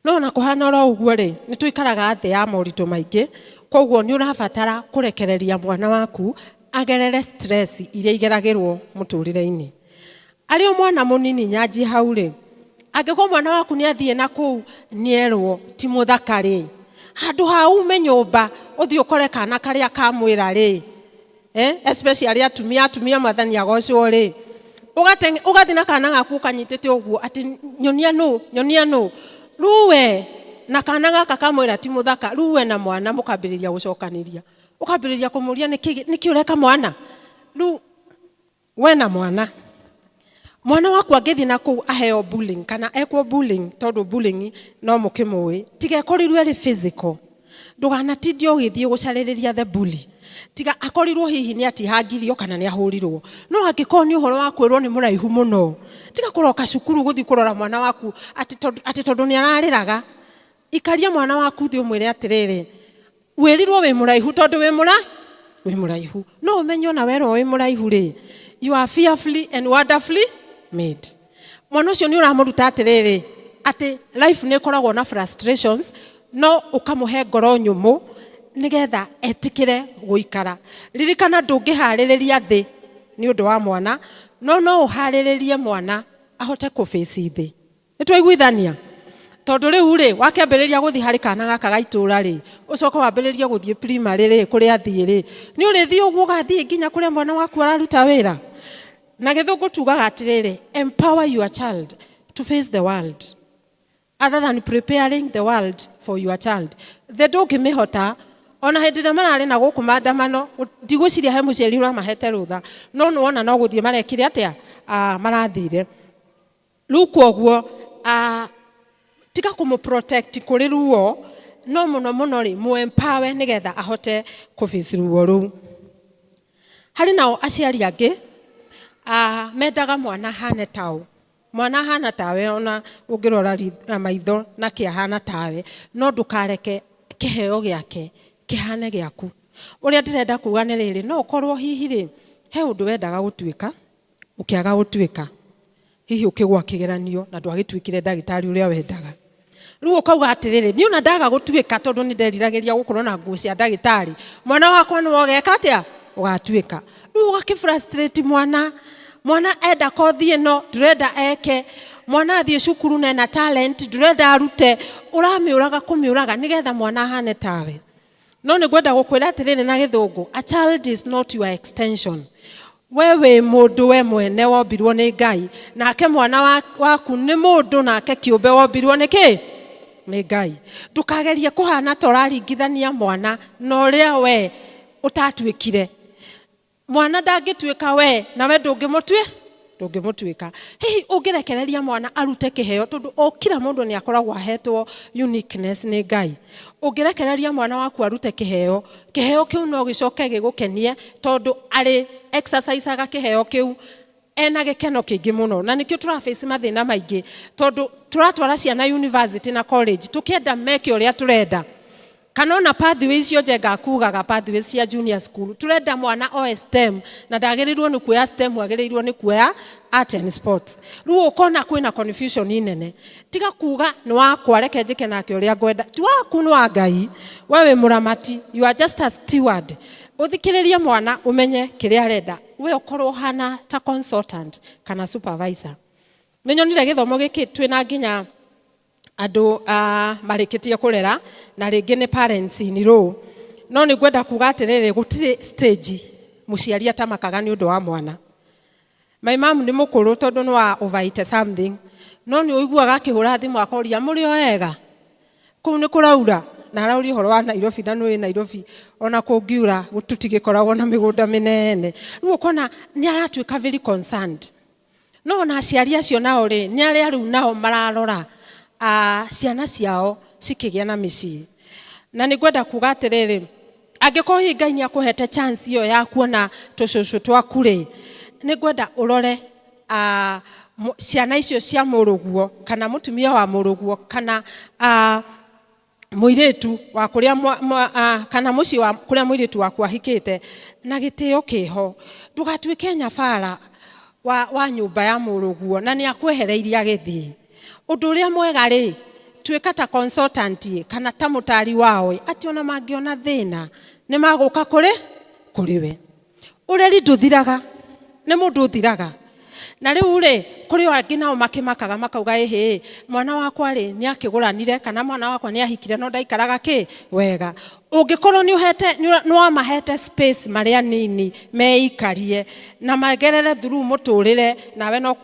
No ona kũhana oro ũguo rĩ, nĩ tũikaraga thĩ ya moritũ maingĩ, koguo nĩ ũrabatara kũrekereria mwana waku agerere stress iria igeragĩrwo mũtũrĩre-inĩ arĩ o mwana mũnini. Nyanji hau rĩ, angĩkorwo mwana waku nĩ athiĩ na kũu nĩerwo ti mũthaka rĩ, handũ ha ume nyũmba ũthiĩ ũkore kana karĩa kamwĩra rĩ, especially atumia, atumia Mwathani agocwo rĩ, ũgathiĩ na kana gaku ũkanyitĩte ũguo atĩ nyonia nũ, nyonia nũ. Rĩu we na kana gaka kamwĩra ti mũthaka, rĩu we na mwana mũkambĩrĩria gũcokanĩria, ũkambĩrĩria kũmũria nĩkĩ ũreka mwana. Rĩu we na mwana waku angĩthiĩ na kũu aheo bullying kana ekwo bullying, tondũ bullying no mũkĩmũĩ, tiga ĩkorirwo ĩrĩ physical, ndũganatindie ũgĩthiĩ gũcarĩrĩria the bully, tiga akorirwo hihi nĩ atihangirio kana nĩ ahũrirwo. No angĩkorwo nĩ ũhoro wa kwĩrwo nĩ mũraihu mũno, tiga kũroka cukuru gũthiĩ kũrora mwana waku atĩ tondũ nĩ ararĩraga. Ikaria mwana waku thĩ ũmwĩre atĩrĩrĩ, wĩrirwo wĩ mũraihu tondũ wĩ mũraihu, no ũmenye ona werwo wĩ mũraihu rĩ, you are fearfully and wonderfully made. Mwana ũcio nĩ ũramũruta atĩrĩrĩ, atĩ life nĩ ĩkoragwo na frustrations, no ũkamũhe ngoro nyũmũ nĩgetha etĩkĩre gũikara. Ririkana, ndũngĩharĩrĩria thĩ nĩ ũndũ wa mwana, no no ũharĩrĩrie mwana ahote kũbĩci thĩ. Nĩ twaiguithania? Tondũ rĩu rĩ, wakĩambĩrĩria gũthiĩ harĩ kana gaka ga itũra rĩ, ũcoke wambĩrĩrie gũthiĩ primary rĩ, kũrĩa athiĩ rĩ, nĩ ũrĩthiĩ ũguo ũgathiĩ nginya kũrĩa mwana waku araruta wĩra. Na gĩthũngũ tugaga atĩrĩrĩ, empower your child to face the world other than preparing the world for your child. Thĩ ndũngĩmĩhota. Ona hĩndĩ ĩrĩa mararĩ na gũkũ maandamano, ndigwĩciria he mũciari ũramahete rũtha, no nĩwona no gũthiĩ marekire atĩa, marathire. Rĩu kwoguo tiga kũmũ protect kũrĩ ruo, no mũno mũno rĩ, mũ empower nĩgetha ahote kũface ruo rũu. Harĩ nao aciari angĩ mendaga mwana ahane tao. Mwana ahana tawe ona ũngĩrora maitho na kĩ ahana tawe, no ndũkareke kĩheo gĩake kĩhane gĩaku. Ũrĩa ndĩrenda kuga nĩ rĩrĩ, no ũkorwo hihi rĩ, he ũndũ wendaga gũtuĩka, ũkĩaga gũtuĩka, hihi ũkĩgwa kĩgeranio na ndwagĩtuĩkire ndagĩtarĩ ũrĩa wendaga. Rĩu ũkauga atĩrĩrĩ, niĩ ona ndaga gũtuĩka tondũ nĩ nderiragĩria gũkorwo na nguo cia ndagĩtarĩ, mwana wakwa nĩwe ũgeka atĩa? Ũgatuĩka. Rĩu ũgakĩ frustrate mwana. Mwana enda kothi ĩno, ndũrenda eke. Mwana athiĩ cukuru na ena talent, ndũrenda arute. Ũramĩũraga kũmĩũraga nĩgetha mwana ahane tawe. No nĩ ngwenda gũkwĩra atĩrĩrĩ na gĩthũngũ, a child is not your extension. We wĩ mũndũ we mwene wombirwo nĩ Ngai, nake mwana waku nĩ mũndũ nake kĩũmbe wombirwo nĩ kĩ? Nĩ Ngai. Ndũkagerie kũhana ta ũraringithania mwana na ũrĩa we ũtatuĩkire. Mwana ndangĩtuĩka we na we ndũngĩmũtuĩka. Hihi ũngĩrekereria mwana arute kĩheo, tondũ o kila mũndũ nĩ akoragwo ahetwo uniqueness nĩ Ngai. Ũngĩrekereria mwana waku arute kĩheo, kĩheo kĩu no gĩcoke gĩgũkenie tondũ arĩ exerciseaga kĩheo kĩu ena gĩkeno kĩingĩ mũno. Na nĩkĩo tũraface mathĩna maingĩ, tondũ tũratwara ciana university na college tũkĩenda meke ũrĩa tũrenda. Kana ona pathways icio Njenga akugaga, pathways cia junior school, turenda mwana oe STEM na ndagĩrĩirwo nĩ kuoya STEM, agĩrĩirwo nĩ kuoya art and sports. Rĩu ũkona kwĩna confusion nene. Tiga kuga nĩ wakwa, reke njĩke nake ũrĩa ngwenda. Ti waku, nĩ wa Ngai. We wĩ mũramati, you are just a steward. Ũthikĩrĩrie mwana ũmenye kĩrĩa arenda. We ũkorwo ũhana ta consultant kana supervisor. Nĩ nyonire gĩthomo gĩkĩ twĩna nginya andũ marĩkĩtie kũrera na rĩngĩ nĩ parents in law. No nĩ ngwenda kuga atĩrĩrĩ, gũtirĩ stage mũciari atamakaga nĩ ũndũ wa mwana. My mom nĩ mũkũrũ tondũ nĩ wa over 80 something, no nĩ ũiguaga akĩhũra thimũ akoria mũrĩ o ega, kũu nĩ kũraura, na arauria ũhoro wa Nairobi, na nĩũĩ Nairobi ona kũngiura tũtigĩkoragwo na mĩgũnda mĩnene. Rĩu ũkona nĩ aratuĩka very concerned. No ona aciari acio nao rĩ, nĩ arĩa rĩu nao mararora ciana ciao cikĩgĩa na mĩciĩ. Na nĩ ngwenda kuga atĩrĩrĩ, angĩkorwo hihi Ngai nĩ akũhete chance ĩyo ya kuona tũcũcũ twaku rĩ, nĩ ngwenda ũrore ciana icio cia mũrũguo kana mũtumia wa mũrũguo kana mũirĩtu wa kũrĩa kana mũciĩ wa kũrĩa mũirĩtu waku ahikĩte na gĩtĩo kĩho. Ndũgatuĩke nyabara wa nyũmba ya mũrũguo na nĩ akwehereirie agĩthiĩ. Ũndũ ũrĩa mwega rĩ, tuĩka ta consultant ĩ, kana ta mũtari wao ĩ, atĩ ona mangĩona thĩna nĩ magũka kũrĩ we. Ũreri ndũthiraga, nĩ mũndũ ũthiraga. Na rĩu rĩ, kũrĩ o angĩ nao makĩmakaga makauga ĩhĩ, mwana wakwa rĩ nĩ akĩgũranire kana mwana wakwa nĩ ahikire no ndaikaraga kĩ wega. Ũngĩkorwo nĩ wamahete space marĩ anini meikarie na magerere through mũtũrĩre nawe no,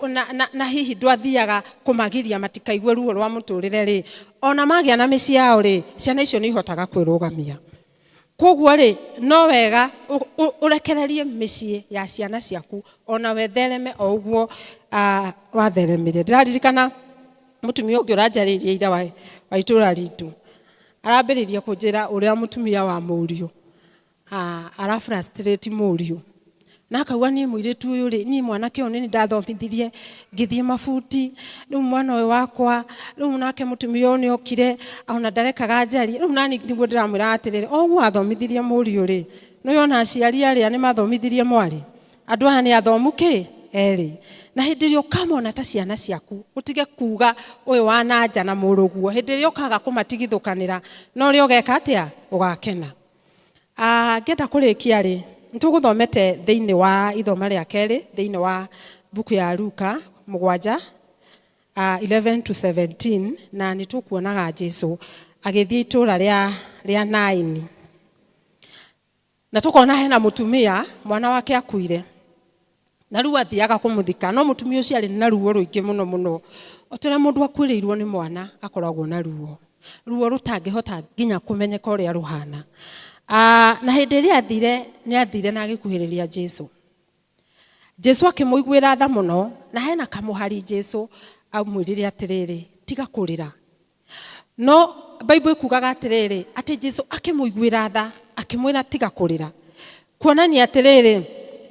na hihi ndwathiaga kũmagiria matikaigue ruo rwa mũtũrĩre rĩ, ona magĩa na mĩciĩ yao rĩ, ciana icio nĩ ihotaga kwĩrũgamia. Koguo rĩ, no wega ũrekererie mĩciĩ ya ciana ciaku ona wethereme o ũguo watheremire. Ndĩraririkana mũtumia ũngĩ ũranjarĩirie ira wa itũũra ritũ, arambĩrĩria kũnjĩra ũrĩa mũtumia wa mũriũ ara frustrate mũriũ, na akauga niĩ mũirĩtu ũyũ rĩ, niĩ mwanake ũyũ nĩ ndathomithirie ngĩthiĩ mabuti, rĩu mwana ũyũ wakwa rĩu nake mũtumia ũyũ nĩ okire ona ndarekaga njarie. Rĩu nani nĩguo ndĩramwĩra atĩrĩrĩ, o ũguo wathomithirie mũriũ rĩ, nĩ ona aciari arĩa nĩ mathomithirie mwarĩ, andũ aya nĩ athomu kĩ erĩ. Na hĩndĩ ĩrĩa ũkamona ta ciana ciaku, ũtige kuga ũyũ wa nanja na mũrũguo, hĩndĩ ĩrĩa ũkaga kũmatigithũkanĩra na ũrĩa ũgeka atĩa, ũgakena. Ngĩenda kũrĩkia rĩ, nĩtũgũthomete thĩinĩ wa ithoma rĩa kerĩ thĩinĩ wa mbuku ya Luka mũgwanja, 11 to 17, na nĩtũkuonaga Jesu agĩthiĩ itũũra rĩa Naini, na tũkona hena mũtumia mwana wake akuire na rĩu athiaga kũmũthika, no mũtumia ũcio arĩ na ruo rũingĩ mũno mũno. O ta ũrĩa mũndũ akuĩrĩirwo nĩ mwana akoragwo na ruo, ruo rũtangĩhota nginya kũmenyeka ũrĩa rũhana. Na hĩndĩ ĩrĩa athire, nĩ athire na agĩkuhĩrĩria Jesu. Jesu akĩmũiguĩra tha mũno, na hena kamũhari Jesu amwĩrire atĩrĩrĩ, tiga kũrĩra. No Bible ĩkugaga atĩrĩrĩ, atĩ Jesu akĩmũiguĩra tha, akĩmwĩra tiga kũrĩra. Kuonania atĩrĩrĩ,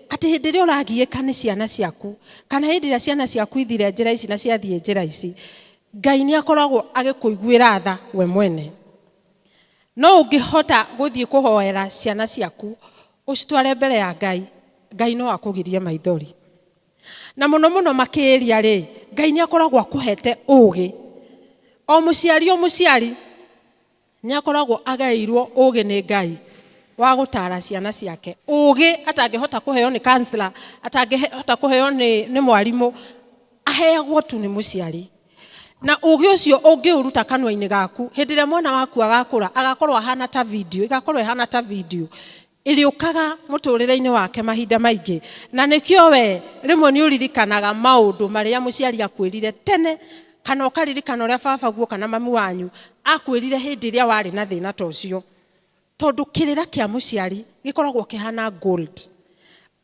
atĩ hĩndĩ ĩrĩa ũragiĩka nĩ ciana ciaku kana hĩndĩ ĩrĩa ciana ciaku ithire njĩra ici na ciathiĩ njĩra ici, Ngai nĩ akoragwo agĩkũiguĩra tha we mwene. No ũngĩhota gũthiĩ kũhoera ciana ciaku, ũcitware mbere ya Ngai, Ngai no akũgirie maithori. Na mũno mũno makĩria rĩ, Ngai nĩ akoragwo akũhete ũgĩ. O mũciari o mũciari nĩ akoragwo agaĩirwo ũgĩ nĩ Ngai wa gũtara ciana ciake. Ũgĩ atangĩhota kũheo nĩ counselor, atangĩhota kũheo nĩ mwarimũ, aheagwo tu nĩ mũciari. Na ũgĩ ũcio ũngĩũruta kanua-inĩ gaku, hĩndĩ ĩrĩa mwana waku agakũra, agakorwo ahana ta video, ĩgakorwo ĩhana ta video ĩrĩũkaga mũtũrĩre-inĩ wake mahinda maingĩ. Na nĩkĩo we rĩmwe nĩ ũririkanaga maũndũ marĩa mũciari akwĩrire tene, kana ũkaririkana ũrĩa baba guo kana mami wanyu akwĩrire hĩndĩ ĩrĩa warĩ na thĩna ta ũcio. Tondũ kĩrĩra kĩa mũciari gĩkoragwo kĩhana gold.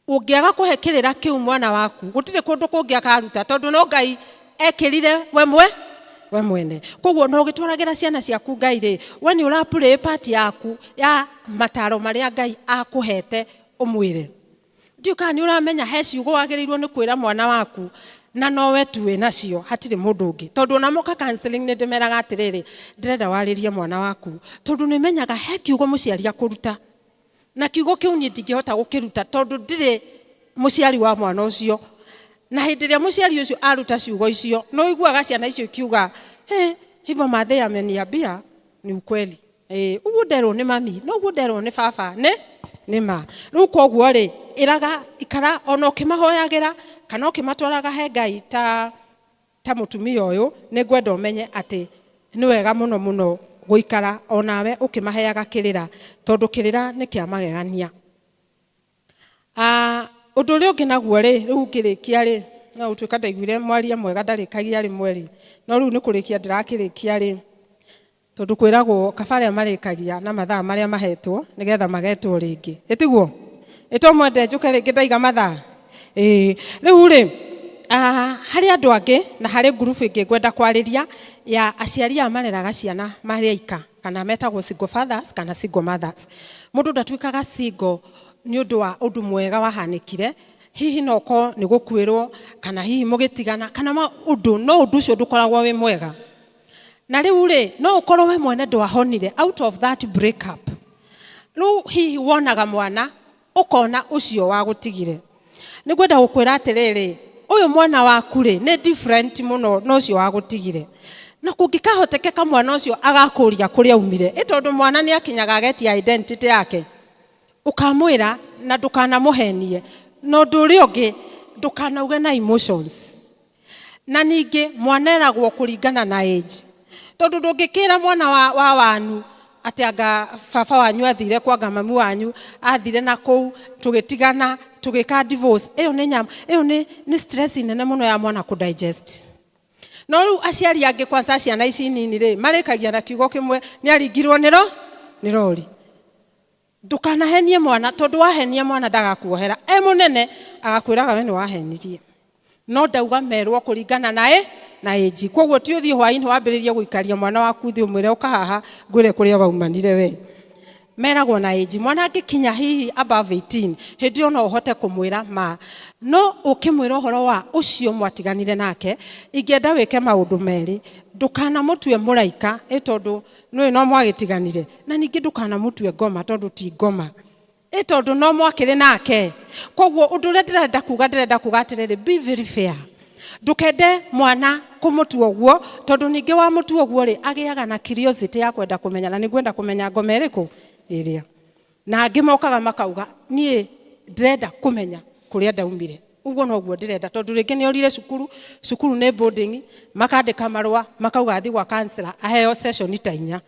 Ũngĩaga kũhe kĩrĩra kĩu mwana waku, gũtirĩ kũndũ kũngĩ akaruta, tondũ no Ngai ekĩrire we mwe we mwene. Koguo na ũgĩtwaragĩra ciana ciaku Ngai rĩ, we nĩ ũra play part yaku ya mataro marĩa Ngai akũhete ũmwĩre. Ndiũĩ kana nĩ ũramenya he ciugo wagĩrĩirwo nĩ kwĩra mwana waku na nowe tu wĩ nacio, hatirĩ mũndũ ũngĩ. Tondũ ona moka counseling nĩ ndĩmeraga atĩrĩrĩ, ndĩrenda warĩrie mwana waku, tondũ nĩ menyaga he kiugo mũciari akũruta. Na kiugo kĩu niĩ ndingĩhota gũkĩruta tondũ ndirĩ mũciari wa mwana ũcio. Na hĩndĩ ĩrĩa mũciari ũcio aruta ciugo icio, nĩ ũiguaga ciana icio ikiuga, he, hivyo mathe ameniambia ni ukweli. Ũguo nderwo nĩ mami, noguo nderwo nĩ baba, nĩ ma. Rĩu koguo rĩ, ĩraga, ikara ona ũkĩmahoyagĩra kana ũkĩmatwaraga he Ngai ta mũtumia ũyũ, nĩ ngwenda ũmenye atĩ nĩ wega mũno mũno gũikara onawe ũkĩmaheaga kĩrĩra, tondũ kĩrĩra nĩ kĩa magegania. Ũndũ ũrĩa ũngĩ naguo rĩ, rĩu ngĩrĩkia rĩ, no gũtuĩka ndaiguire mwaria mwega ndarĩkagia rĩmwe rĩ, no rĩu nĩ kũrĩkia ndĩrakĩrĩkia rĩ, tondũ kwĩragwo kaba arĩa marĩkagia na mathaa marĩa mahetwo nĩgetha magetwo rĩngĩ. Ĩtiguo? Ĩto mwende njũke rĩngĩ ndaiga mathaa? Ĩĩ. Rĩu rĩ, harĩ andũ angĩ na harĩ ngurubu ĩngĩ ngwenda kwarĩria ya aciari aya mareraga ciana marĩ aika, kana metagwo single fathers kana single mothers. Mũndũ ndatuĩkaga single nĩ ũndũ wa ũndũ mwega wahanĩkire, hihi no ũkorwo nĩ gũkuĩrwo, kana hihi mũgĩtigana, kana ũndũ, no ũndũ ũcio ndũkoragwo wĩ mwega. Na rĩu rĩ, no ũkorwo we mwene ndwahonire out of that break up. Rĩu hihi wonaga mwana, ũkona ũcio wagũtigire. Nĩ ngwenda gũkwĩra atĩrĩrĩ, ũyũ mwana waku rĩ, nĩ different mũno na ũcio wagũtigire. Na kũngĩkahotekeka mwana ũcio agakũria kũrĩa aumire, ĩ tondũ mwana nĩ akinyaga agetia identity yake, ũkamwĩra na ndũkanamũhenie. Na ũndũ ũrĩa ũngĩ, ndũkanauge na emotions. Na ningĩ mwana eragwo kũringana na age, tondũ ndũngĩkĩra mwana wa wanu atĩ anga baba wanyu athire kwa anga mami wanyu athire na kũu tũgĩtigana tũgĩka divorce. Ĩyo nĩ nyam, ĩyo nĩ stress nene mũno ya mwana kũ digest. No rĩu aciari angĩ kwanza ciana ici nini rĩ, marĩkagia na kiugo kĩmwe, nĩ aringirwo nĩ rori. Ndũkanahenie mwana, tondũ wahenia mwana ndagakuohera. E mũnene agakwĩraga we nĩ wahenirie. No ndauga merwo kũringana na na age. Koguo ti ũthiĩ hwaĩ-inĩ wambĩrĩrie gũikaria mwana waku thĩ ũmwĩre ũka haha ngwĩre kũrĩa waumanire we. Meragwo na age. Mwana angĩkinya hihi above 18, hĩndĩ ĩyo no ũhote kũmwĩra ma. No ũkĩmwĩra ũhoro wa ũcio mwatiganire nake, ingĩenda wĩke maũndũ merĩ. Ndũkanamũtue mũraika, ĩ tondũ nĩũĩ no mwagĩtiganire. Na ningĩ ndũkanamũtue ngoma tondũ ti ngoma. Ĩ tondũ no mwakĩrĩ nake. Koguo ũndũ ũrĩa ndĩrenda kuga, ndĩrenda kuga atĩrĩrĩ, be very fair. Ndũkende mwana kũmũtua ũguo, tondũ ningĩ wamũtua ũguo rĩ, agĩaga na curiosity ya kwenda kũmenya, na nĩngwenda kũmenya ngoma ĩrĩkũ ĩrĩa. Na angĩ mokaga makauga, niĩ ndĩrenda kũmenya kũrĩa ndaumire. Ũguo noguo ndĩrenda, tondũ rĩngĩ nĩ orire cukuru, cukuru nĩ boarding, makandĩka marũa, makauga athiĩ gwa counselor, aheo session ta inya.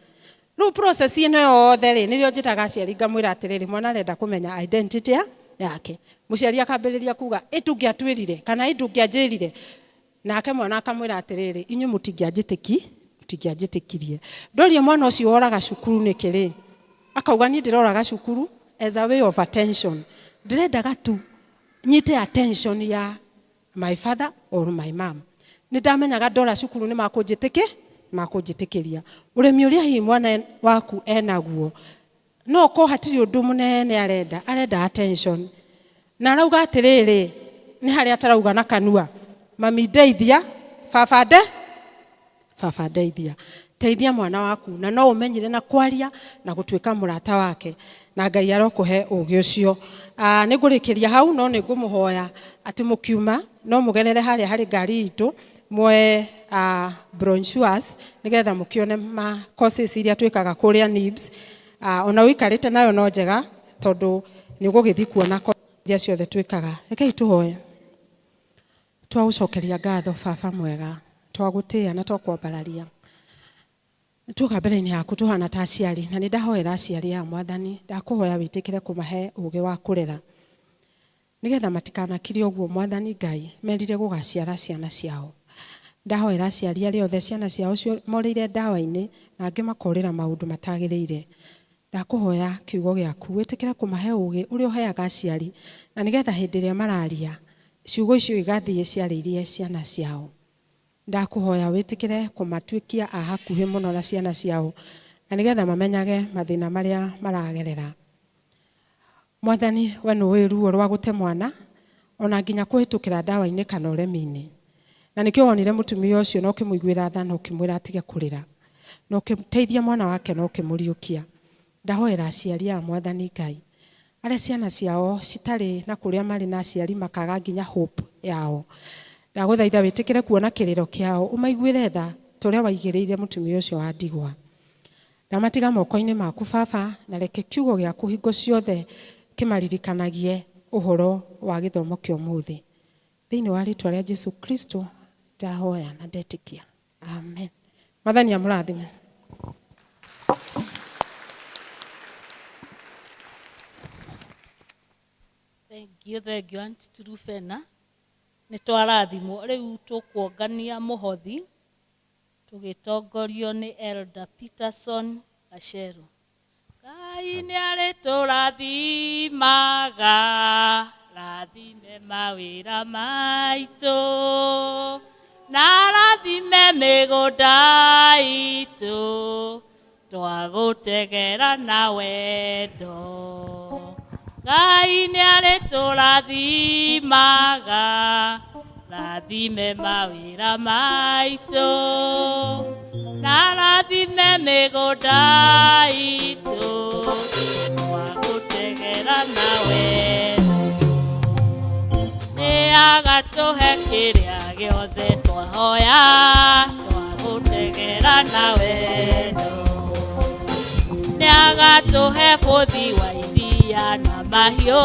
Rĩu process ĩno yothe rĩ, nĩrĩo njĩtaga aciari ngamwĩra atĩrĩrĩ, mwana arenda kũmenya identity yake. Mũciari akambĩrĩria kuga, ĩ ndũngĩatwĩrire, kana ĩ ndũngĩanjĩrire. Nake mwana akamwĩra atĩrĩrĩ, inyuĩ mũtingĩanjĩtĩkirie. Ndoria mwana ũcio woraga cukuru nĩkĩ rĩ, akauga niĩ ndĩroraga cukuru as a way of attention. Ndĩrendaga tu nyite attention ya my father or my mom. Nĩ ndamenyaga ndora cukuru nĩ makũnjĩtĩkĩria. Ũremi ũrĩa hihi mwana waku enaguo, no ũkorwo hatirĩ ũndũ mũnene arenda, arenda attention. Na arauga atĩrĩrĩ, nĩ harĩa atarauga na kanua, mami ndeithia, baba nde, baba ndeithia. Teithia mwana waku, na no ũmenyire na kwaria na gũtuĩka mũrata wake, na Ngai arokũhe ũgĩ ũcio. Nĩ ngũrĩkĩria hau, no nĩ ngũmũhoya atĩ mũkiuma no mũgerere harĩa harĩ ngari itũ, muoe brochures nĩgetha mũkĩone ma courses iria twĩkaga kũrĩa NIBS. Ona ũikarĩte nayo no njega, tondũ nĩ ũgũgĩthiĩ kuona courses iria ciothe twĩkaga. Rekei tũhoe. Twagũcokeria ngatho baba mwega, twagũtĩĩa na twakwambararia. Tuoka mbere-inĩ yaku tũhana ta aciari, na nĩ ndahoera aciari aya Mwathani, ndakũhoya wĩtĩkĩre kũmahe ũgĩ wa kũrera, nĩgetha matikanakire ũguo Mwathani Ngai merire gũgaciara ciana ciao. Ndahoera aciari arĩa othe ciana ciao morĩire ndawa-inĩ na angĩ makorĩra maũndũ matagĩrĩire. Ndakũhoya kiugo gĩaku wĩtĩkĩre kũmahe ũgĩ ũrĩa ũheaga aciari, na nĩgetha hĩndĩ ĩrĩa mararia ciugo icio igathiĩ ciarĩirie ciana ciao. Ndakũhoya wĩtĩkĩre kũmatuĩkia a hakuhĩ mũno na ciana ciao, na nĩgetha mamenyage mathĩna marĩa maragerera. Mwathani, we nĩũĩ ruo rwa gũte mwana, ona nginya kũhĩtũkĩra ndawa-inĩ kana ũremi-inĩ. Na nĩkĩo wonire mũtumia ũcio na ũkĩmũiguĩra tha na ũkĩmwĩra atige kũrĩra, na ũkĩteithia mwana wake na ũkĩmũriũkia. Ndahoera aciari aya Mwathani Ngai, arĩa ciana ciao citarĩ na kũrĩa marĩ na aciari makaga nginya hope yao. Ndagũthaitha wĩtĩkĩre kuona kĩrĩro kĩao, ũmaiguĩre tha ta ũrĩa waigĩrĩire mũtumia ũcio wa ndigwa. Ndamatiga moko-inĩ maku baba, na reke kiugo gĩaku hingo ciothe kĩmaririkanagie ũhoro wa gĩthomo kĩa ũmũthĩ. Thĩinĩ wa rĩtwa rĩa Jesu Kristo ndahoya na ndetĩkia. Amen. Mwathani amũrathime. Thank you, Auntie Trufena. Nĩ twarathimwo. Rĩu tũkuongania mũhothi tũgĩtongorio nĩ Elder Peterson Gacheru. Ngai nĩ arĩtũrathimaga, rathime mawĩra maitũ, na rathime mĩgũnda itũ, twagũtegera na wendo. Ngai nĩ arĩtũrathimaga, rathime mawĩra maitũ, na rathime mĩgũnda itũ, twagũtegera na wendo. Nĩ agatũhe kĩrĩa gĩothe twahoya, twagũtegera na wendo. Nĩ agatũhe bũthi wa iria na mahiũ,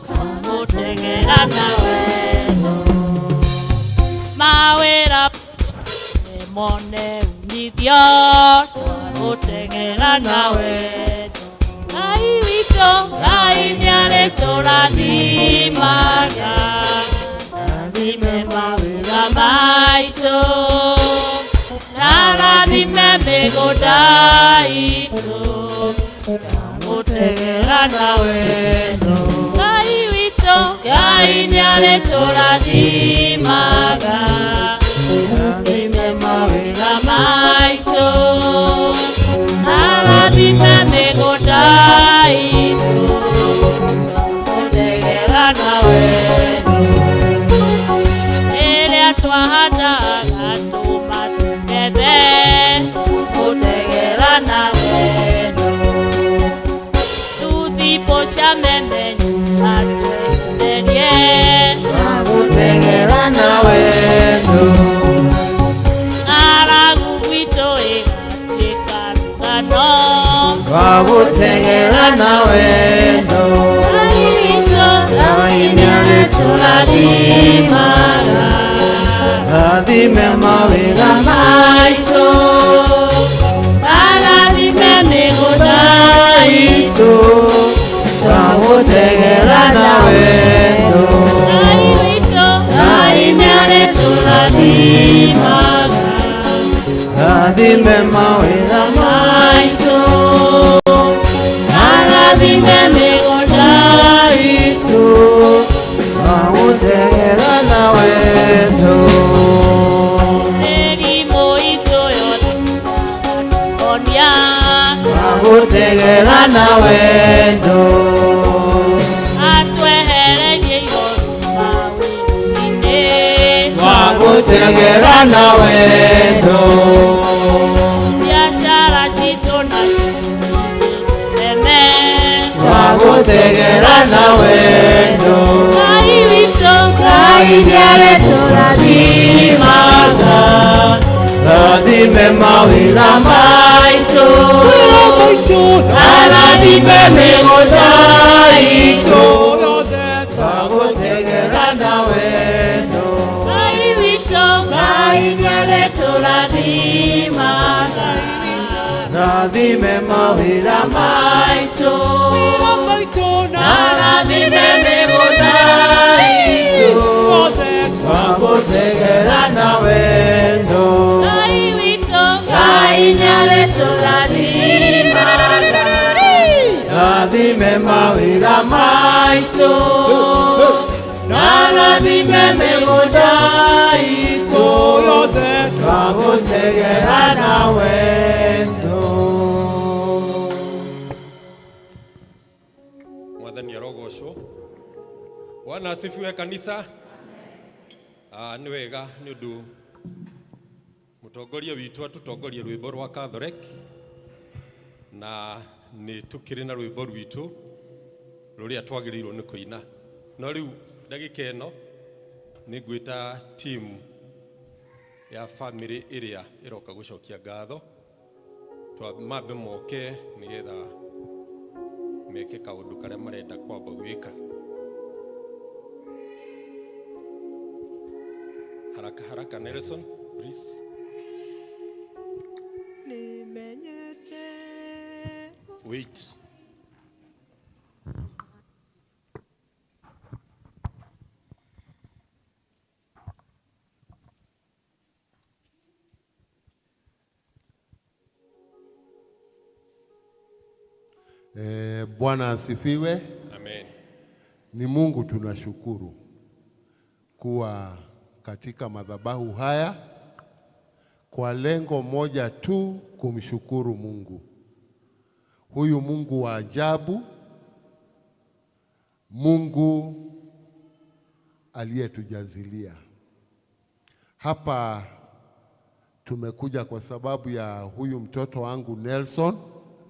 twagũtegera na wendo. Mawĩra mone umithio, twagũtegera na wendo. Ngai witũ, Ngai nĩ arĩtũrathimaga, rathime mawĩra maitũ, na rathime mĩgũnda itũ, twagũtegera na wendo. Ngai witũ, Ngai nĩ arĩtũrathimaga, rathime mawĩra maitũ, na rathime mĩgũnda itũ, twagũtegera na wendo. Rĩrĩa twahandaga tũma tũgethe, twagũtegera na wendo. Tũthimbo cia memenyi atwehererie, Twagũtegera na wendo. Ng'aragu gwitũ ĩgatuĩka rũgano, Twagũtegera na wendo. Ngai witũ, Ngai nĩ arĩtũrathimaga, rathime mawĩra maitũ, na rathime mĩgũnda itũ, twagũtegera na wendo. Ngai witũ, Ngai nĩ arĩtũrathimaga, rathime mawĩra maitũ, na rathime mĩgũnda itũ, twagũtegera na wendo. Mĩrimũ itũ yothe agatuonia, Twagũtegera na wendo. Atwehereirie na wendo. Biashara citũ nacio nene. Twagũtegera na wendo. Ngai witũ. Ngai nĩarĩtũrathimaga. Rathime mawĩra maitũ. Arathime mĩgũnda itũ. Twagũtegera na wendo. Ngai witũ. Ngai nĩarĩtũrathimaga. Rathime mawĩra maitũ. Arathime mĩgũnda itũ. Twagũtegera na wendo. Ngai witũ. Ngai nĩarĩtũrathimaga. Rathime mawĩra maitũ. Arathime mĩgũnda itũ. Twagũtegera na wendo. Mwathani arogocwo. Bwana asifiwe kanitha. Ah, nĩ wega nĩ ũndũ mũtongoria witũ atũtongoria rwĩmbo rwa Catholic na nĩ tũkĩrĩ na rwĩmbo rwitũ rũrĩa twagĩrĩirwo nĩ kũina. No rĩu ndagĩka ĩno nĩ ngwĩta timu ya family ĩrĩa ĩroka gũcokia ngatho mambe moke nĩgetha meke kaũndũ karĩa marenda kwamba gwĩka. Haraka haraka, Nelson, please. Nimenyete. Wait. Bwana asifiwe. Amen. Ni Mungu tunashukuru kuwa katika madhabahu haya kwa lengo moja tu, kumshukuru Mungu. Huyu Mungu wa ajabu, Mungu aliyetujazilia. Hapa tumekuja kwa sababu ya huyu mtoto wangu Nelson,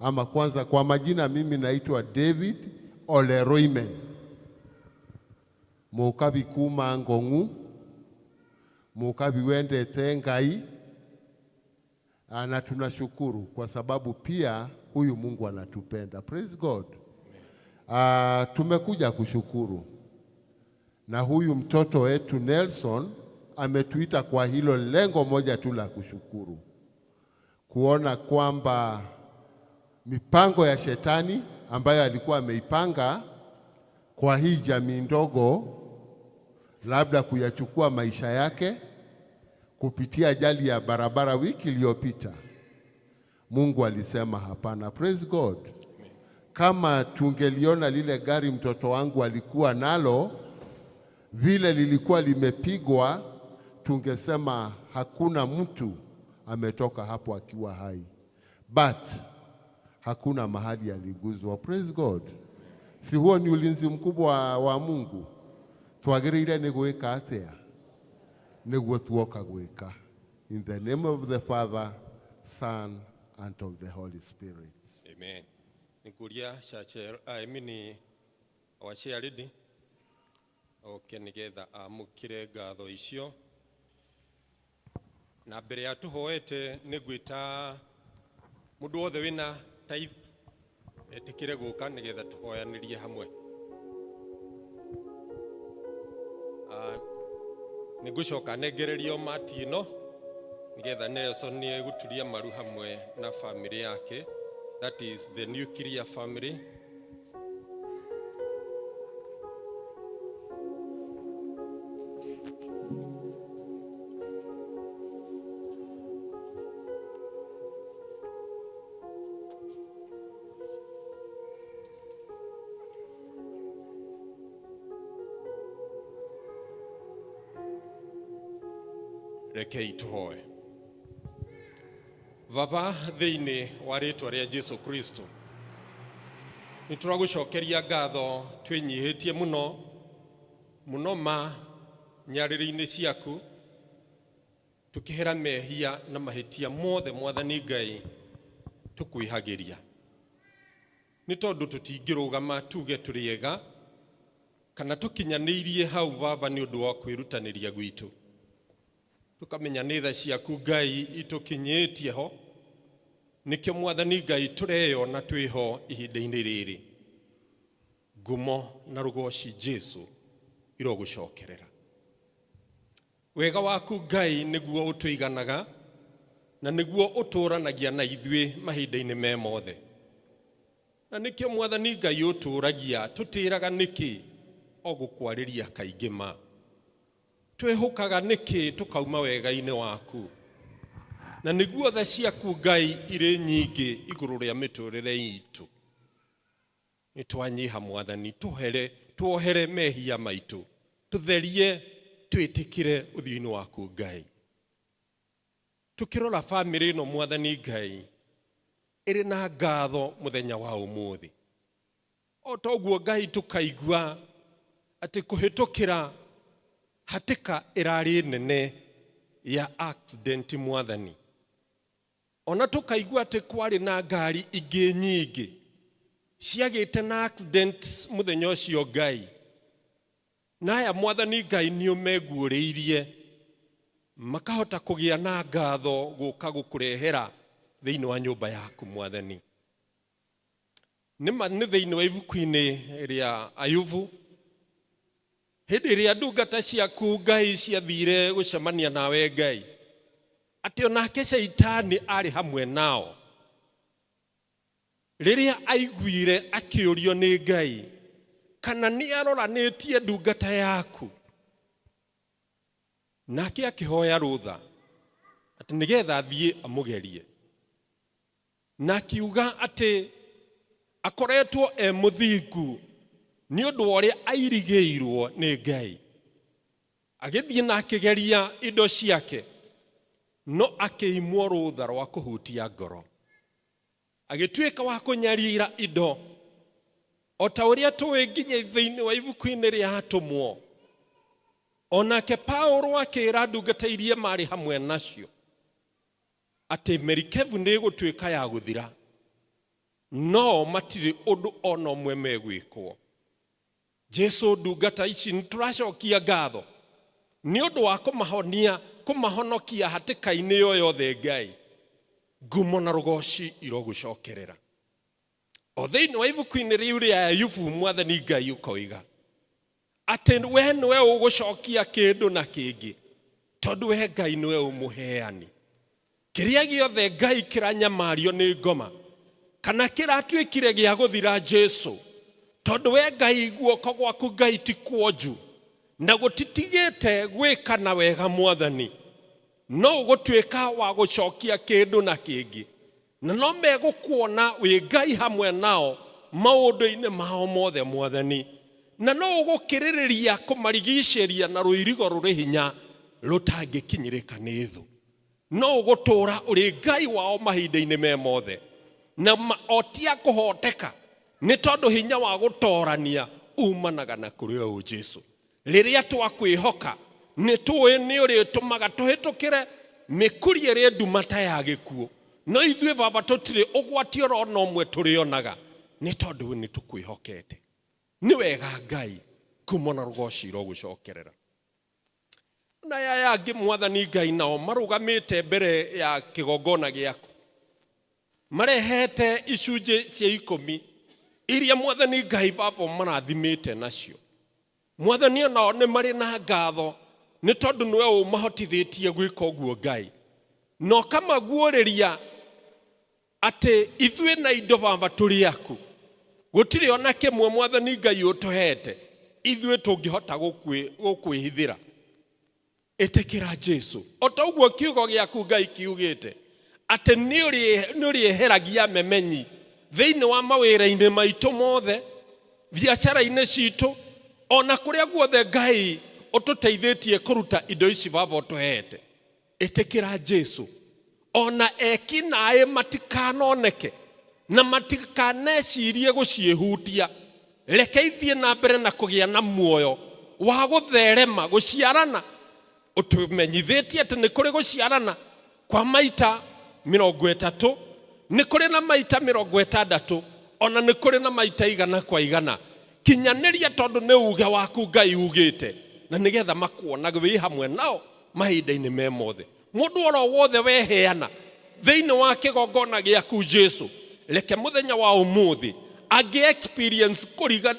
ama kwanza kwa majina mimi naitwa David Oleroimen. Mukabi kuma Ngong'u, mukabi wendete Ngai, na tunashukuru kwa sababu pia huyu Mungu anatupenda. Praise God. Tumekuja kushukuru na huyu mtoto wetu Nelson ametuita kwa hilo lengo moja tu la kushukuru, kuona kwamba mipango ya shetani ambayo alikuwa ameipanga kwa hii jamii ndogo, labda kuyachukua maisha yake kupitia ajali ya barabara wiki iliyopita, Mungu alisema hapana. Praise God. Kama tungeliona lile gari mtoto wangu alikuwa nalo vile lilikuwa limepigwa, tungesema hakuna mtu ametoka hapo akiwa hai, but hakuna mahali aliguzwa. Praise God. Si huo ni ulinzi mkubwa wa Mungu? Twagĩrĩire nĩ gwĩka atĩa? Nĩguo tuoka gwĩka. In the name of the Father, Son, and of the Holy Spirit. Amen. Nĩngũria church, I mean our chair lady oke nĩgetha amũkĩre ngatho icio. Na mbere ya tũhoete nĩ ngwĩta mũndũ wothe wĩna tithe etĩkĩre gũka nĩgetha tũhoyanĩrie hamwe. Nĩ ngũcoka nengererio mati ĩno nĩgetha Nelson nĩ egũturia maru hamwe na family yake, that is the nuclear family. Rekei tuhoe. Baba, thĩinĩ wa rĩtwa rĩa Jesu Kristo, nĩ tũragũcokeria ngatho twĩnyihĩtie mũno mũno ma nyarĩrĩ-inĩ ciaku. Tũkĩhera mehia na mahĩtia mothe Mwathani Ngai tũkwĩhagĩria. Nĩ tondũ tũtingĩrũgama tuge tũrĩ ega kana tũkinyanĩirie hau Baba nĩ ũndũ wa kwĩrutanĩria gwitũ. Tũkamenya nĩ tha ciaku Ngai itũkinyĩtie ho, nĩkĩo Mwathani Ngai tũreyona twĩho ihinda-inĩ rĩrĩ. Ngumo na rũgoci Jesu irogũcokerera. Wega waku Ngai nĩguo ũtũiganaga na nĩguo ũtũranagia na ithuĩ mahinda-inĩ me mothe. Na nĩkĩo Mwathani Ngai ũtũragia tũtĩraga nĩkĩ o gũkwarĩria kaingĩ ma. Twĩhũkaga nĩkĩ tũkauma wega-inĩ waku. Na nĩguo tha ciaku Ngai irĩ nyingĩ igũrũ rĩa mĩtũrĩre itũ. Nĩ twanyiha Mwathani, tũhere, tuohere mehia maitũ, tũtherie, twĩtĩkĩre ũthiũ-inĩ waku Ngai. Tũkĩrora bamĩrĩ ĩno Mwathani Ngai, ĩrĩ na ngatho mũthenya wa ũmũthĩ. O ta ũguo Ngai tũkaigua atĩ kũhĩtũkĩra hatĩka ĩrarĩ nene ya accident Mwathani. Ona tũkaigua atĩ kwarĩ na ngari ingĩ nyingĩ ciagĩte na accident mũthenya ũcio Ngai. Na aya Mwathani Ngai nĩ ũmeguũrĩirie makahota kũgĩa na ngatho gũka gũkũrehera thĩinĩ wa nyũmba yaku Mwathani. Nĩ ma nĩ thĩinĩ wa ibuku-inĩ rĩa Ayubu hĩndĩ ĩrĩa ndungata ciaku Ngai ciathire gũcemania nawe Ngai, atĩ onake Shaitani arĩ hamwe nao. Rĩrĩa aiguire akĩũrio nĩ Ngai kana nĩ aroranĩtie ndungata yaku, nake akĩhoya rũtha atĩ nĩgetha athiĩ amũgerie. Na akiuga atĩ akoretwo e mũthingu nĩ ũndũ wa ũrĩa airigĩirwo nĩ Ngai. Agĩthiĩ na akĩgeria indo ciake, no akĩimwo rũtha rwa kũhutia ngoro. Agĩtuĩka wa kũnyarira indo, o ta ũrĩa tũĩ nginya thĩinĩ wa ibuku-inĩ rĩa Atũmwo. O nake Paulo akĩra ndungata iria marĩ hamwe nacio atĩ merikebu nĩ ĩgũtuĩka ya gũthira, no matirĩ ũndũ o na ũmwe megwĩkwo. Jesu, ndungata ici nĩ tũracokia ngatho nĩ ũndũ wa kũmahonia, kũmahonokia hatĩka-inĩ ĩyo yothe. Ngai, ngumo na rũgoci irogũcokerera. O thĩinĩ wa ibuku-inĩ rĩu rĩa Ayubu, Mwathani Ngai ũkoiga atĩ we nĩwe ũgũcokia kĩndũ na kĩngĩ, tondũ we Ngai nĩwe ũmũheani. Kĩrĩa gĩothe Ngai kĩranyamario nĩ ngoma kana kĩratuĩkire gĩa gũthira, Jesu, tondũ we Ngai guoko gwaku Ngai ti kuonju na gũtitigĩte gwĩka na wega, Mwathani, no ũgũtuĩka wa gũcokia kĩndũ na kĩngĩ, na no megũkuona wĩ Ngai hamwe nao maũndũ-inĩ mao mothe, Mwathani, na no ũgũkĩrĩrĩria kũmarigicĩria na rũirigo rũrĩ hinya rũtangĩkinyĩrĩka nĩ thũ. No ũgũtũũra ũrĩ Ngai wao mahinda-inĩ me mothe, na o ti a kũhoteka, nĩ tondũ hinya wa gũtoorania umanaga na kũrĩ o Jesu. Rĩrĩa twakwĩhoka, nĩ tũĩ nĩ ũrĩtũmaga tũhĩtũkĩre mĩkuri ĩrĩ nduma ta ya gĩkuũ, no ithuĩ Baba tũtirĩ ũgwati oro na ũmwe tũrĩonaga, nĩ tondũ nĩ tũkwĩhokete. Nĩ wega Ngai, ngumo na rũgoci irogũcokerera. Na aya angĩ Mwathani Ngai nao marũgamĩte mbere ya kĩgongona gĩaku, marehete icunjĩ cia ikũmi iria Mwathani Ngai Baba ũmarathimĩte nacio. Mwathani, onao nĩ marĩ na ngatho nĩ tondũ nĩwe ũmahotithĩtie gwĩka ũguo Ngai, na ũkamaguũrĩria atĩ ithuĩ na indo Baba tũrĩ aku, gũtirĩ ona kĩmwe Mwathani Ngai ũtũhete ithuĩ tũngĩhota gũkwĩhithĩra. Ĩtĩkĩra Jesu o ta ũguo kiugo gĩaku Ngai kiugĩte atĩ nĩ ũrĩeheragia memenyi thĩinĩ wa mawĩra-inĩ maitũ mothe, biacara-inĩ citũ, ona kũrĩa guothe Ngai ũtũteithĩtie kũruta indo ici Baba ũtũhete. Ĩtĩkĩra Jesu, ona eki naĩ matikanoneke na matikanecirie gũciĩhutia. Reke ithiĩ na mbere na kũgĩa na muoyo wa gũtherema, gũciarana. Ũtũmenyithĩtie atĩ nĩ kũrĩ gũciarana kwa maita 30, nĩ kũrĩ na maita 60, ona nĩ kũrĩ na maita 100 kwa 100. Kinyanĩria tondũ nĩ uge waku Ngai ugĩte, na nĩgetha makuonage wĩ hamwe nao mahinda-inĩ me mothe. Mũndũ oro wothe weheana thĩinĩ wa kĩgongona gĩaku Jesu, reke mũthenya wa ũmũthĩ angĩ experience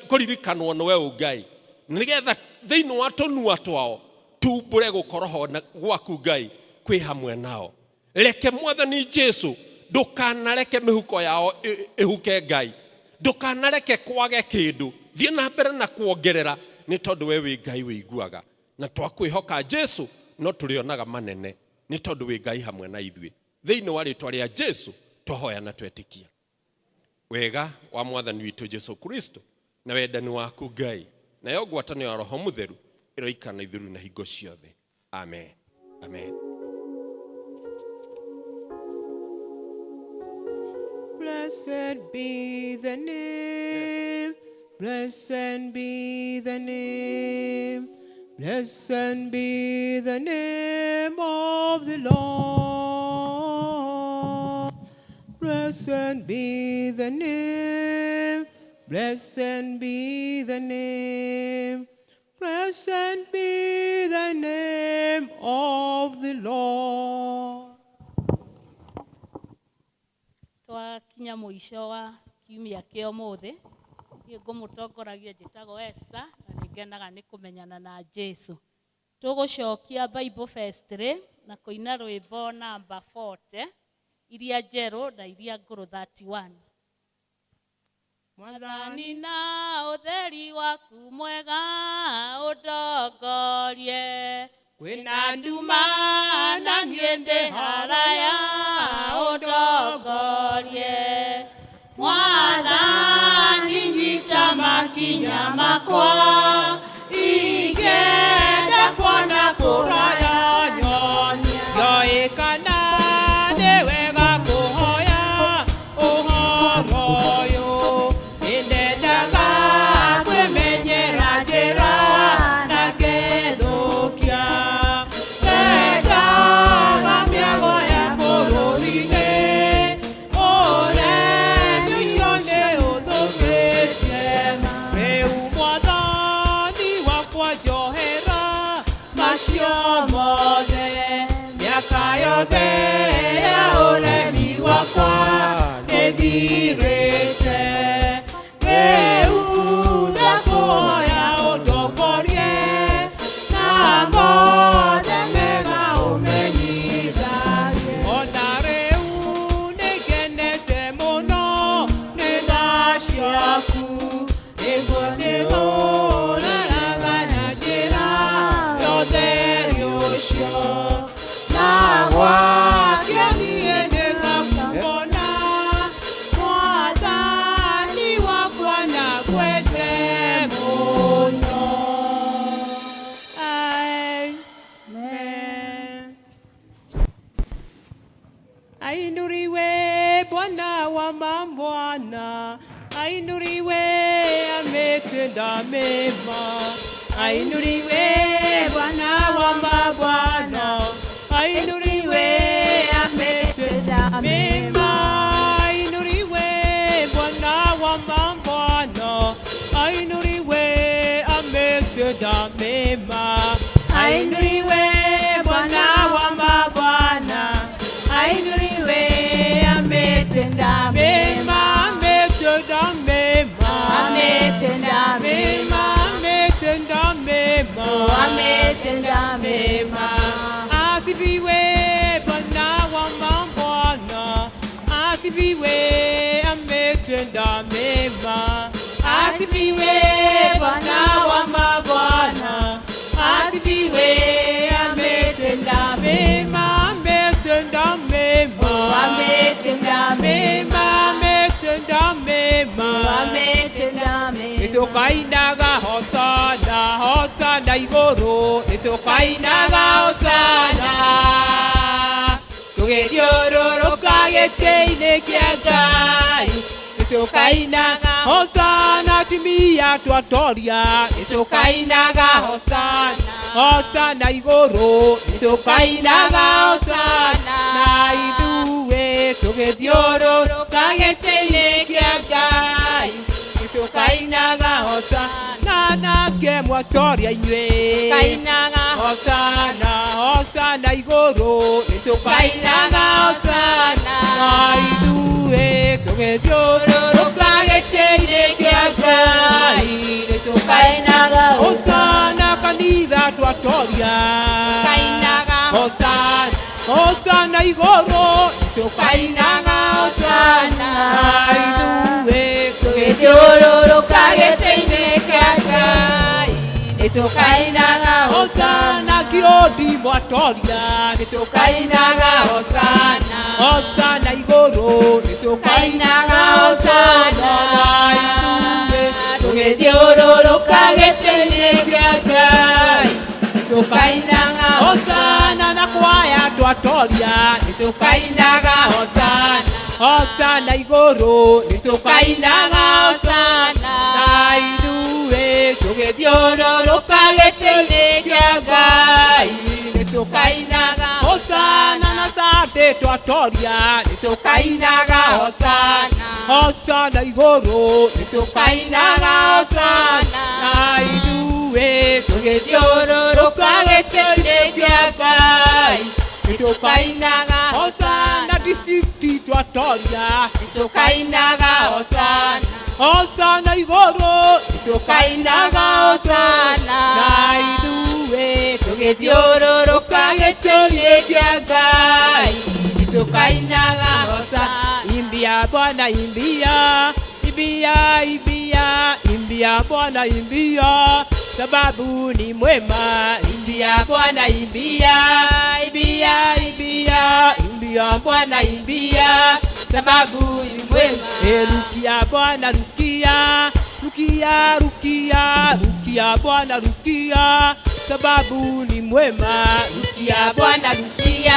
kũririkanwo nĩwe Ngai, nĩgetha thĩinĩ wa tũnua twao tumbũre gũkorwo ho gwaku Ngai kwĩ hamwe nao. Reke Mwathani Jesu ndũkanareke mĩhuko yao ĩhuke Ngai, ndũkanareke kwage kĩndũ, thiĩ na mbere na kuongerera, nĩ tondũ we wĩ Ngai wĩiguaga, na twakwĩhoka Jesu no tũrĩonaga manene, nĩ tondũ wĩ Ngai hamwe na ithuĩ. Thĩinĩ wa rĩtwa rĩa Jesu twahoya na twetĩkia. Wega wa Mwathani witũ Jesu Kristo na wendani waku Ngai nayo ngwatanĩro ya Roho Mũtheru ĩroikara na ithuĩ na hingo ciothe. Amen. Amen. Blessed be the name, blessed be the name, blessed be the name of the Lord. Blessed be the name, blessed be the name, blessed be the name of the Lord. Twakinya mũico wa kiumia kĩa ũmũthĩ, niĩ ngũmũtongoragia njĩtagwo Esther na nĩngenaga nĩ kũmenyana na Jesu. Tũgũcokia Bible Fest rĩ na kũina rwĩmbo namba 40, iria njerũ na iria ngũrũ 31. Mwathani na ũtheri waku mwega ũndongorie, kwĩna nduma na niĩ ndĩ haraya ũndongorie. Mwathani nyita makinya makwa, ingĩenda kuona kũraya nyonia. Njoĩ kana nĩ wega kũhoya ũhoro ũyũ, nĩndendaga kwĩmenyera njĩra na ngĩthũkia. Ndendaga mĩago ya bũrũri-inĩ, ũremi ũcio nĩ ũthũkĩtie. Rĩu Mwathani wakwa njohera macio mothe, mĩaka yothe ya ũremi wakwa nĩthirĩte. Rĩu ndakũhoya ũndongorie na mothe mega ũmenyithagie. Ona rĩu nĩngenete mũno nĩ tha ciaku, nĩguo ndĩhũranaga na njĩra ya ũtheri ũcio. Na gwakĩa niĩ nĩngakuona, Mwathani wakwa na kwende mũno. Amen. Ainuliwe Bwana wa mabwana, ainuliwe ametenda mema. Ainuliwe Bwana wa mabwana, ainuliwe ametenda mema. Ainuliwe Bwana wa mabwana, ainuliwe ametenda mema. Ainuliwe Bwana wa mabwana, ainuliwe ametenda mema, ametenda mema, Ametenda mema, ametenda mema, ametenda mema. Asifiwe Bwana wa mabwana, asifiwe ametenda mema. Asifiwe Bwana wa mabwana, asifiwe ametenda mema, ametenda mema, Ametenda mema, ametenda mema, Ametenda mema. Nĩtũkainaga hosana, hosana igũrũ, nĩtũkainaga hosana, tũgĩthiũrũrũka gĩtĩ-inĩ kĩa Ngai, nĩtũkainaga hosana, timia twatoria, nĩtũkainaga hosana. Hosana igũrũ nĩ tũkainaga hosana na ithuĩ tũgĩthiũrũrũka gĩtĩ-inĩ kĩa Ngai nĩ tũkainaga hosana nake mwatoria inyuĩ Tũkainaga hosana hosana igũrũ nĩ tũkainaga hosana na ithuĩ tũgĩthiũrũrũka gĩtĩ-inĩ kĩa Ngai nĩ tũkainaga hosana kanitha twatoria Tũkainaga hosana hosana igũrũ tũkainaga hosana na ithuĩ tũgĩthiũrũrũka gĩtĩ-inĩ kĩa Ngai nĩ tũkainaga hosana kĩondi mwatoria nĩ tũkainaga hosana hosana igũrũ nĩ tũkainaga hosana na ithuĩ tũgĩthiũrũrũka gĩtĩ-inĩ kĩa Ngai nĩ tũkainaga hosana na kwaya twatoria nĩ tũkainaga hosana hosana igũrũ nĩ tũkainaga hosana na ithuĩ tũgĩthiũrũrũka gĩtĩ-inĩ kĩa Ngai nĩ tũkainaga hosana na sande twatoria nĩ tũkainaga hosana hosana igũrũ nĩ tũkainaga hosana na ithuĩ tũgĩthiũrũrũka gĩtĩ-inĩ kĩa Ngai nĩ tũkainaga hosana district twatoria nĩ tũkainaga hosana hosana igũrũ nĩ tũkainaga hosana na ithuĩ tũgĩthiũrũrũka gĩtĩ-inĩ kĩa Ngai nĩ tũkainaga hosana imbia Bwana imbia imbia imbia imbia Bwana imbia sababu ni mwema imbia Bwana imbia imbia imbia imbia Bwana imbia sababu ni mwema rukia Bwana rukia rukia rukia rukia Bwana rukia sababu ni mwema rukia Bwana rukia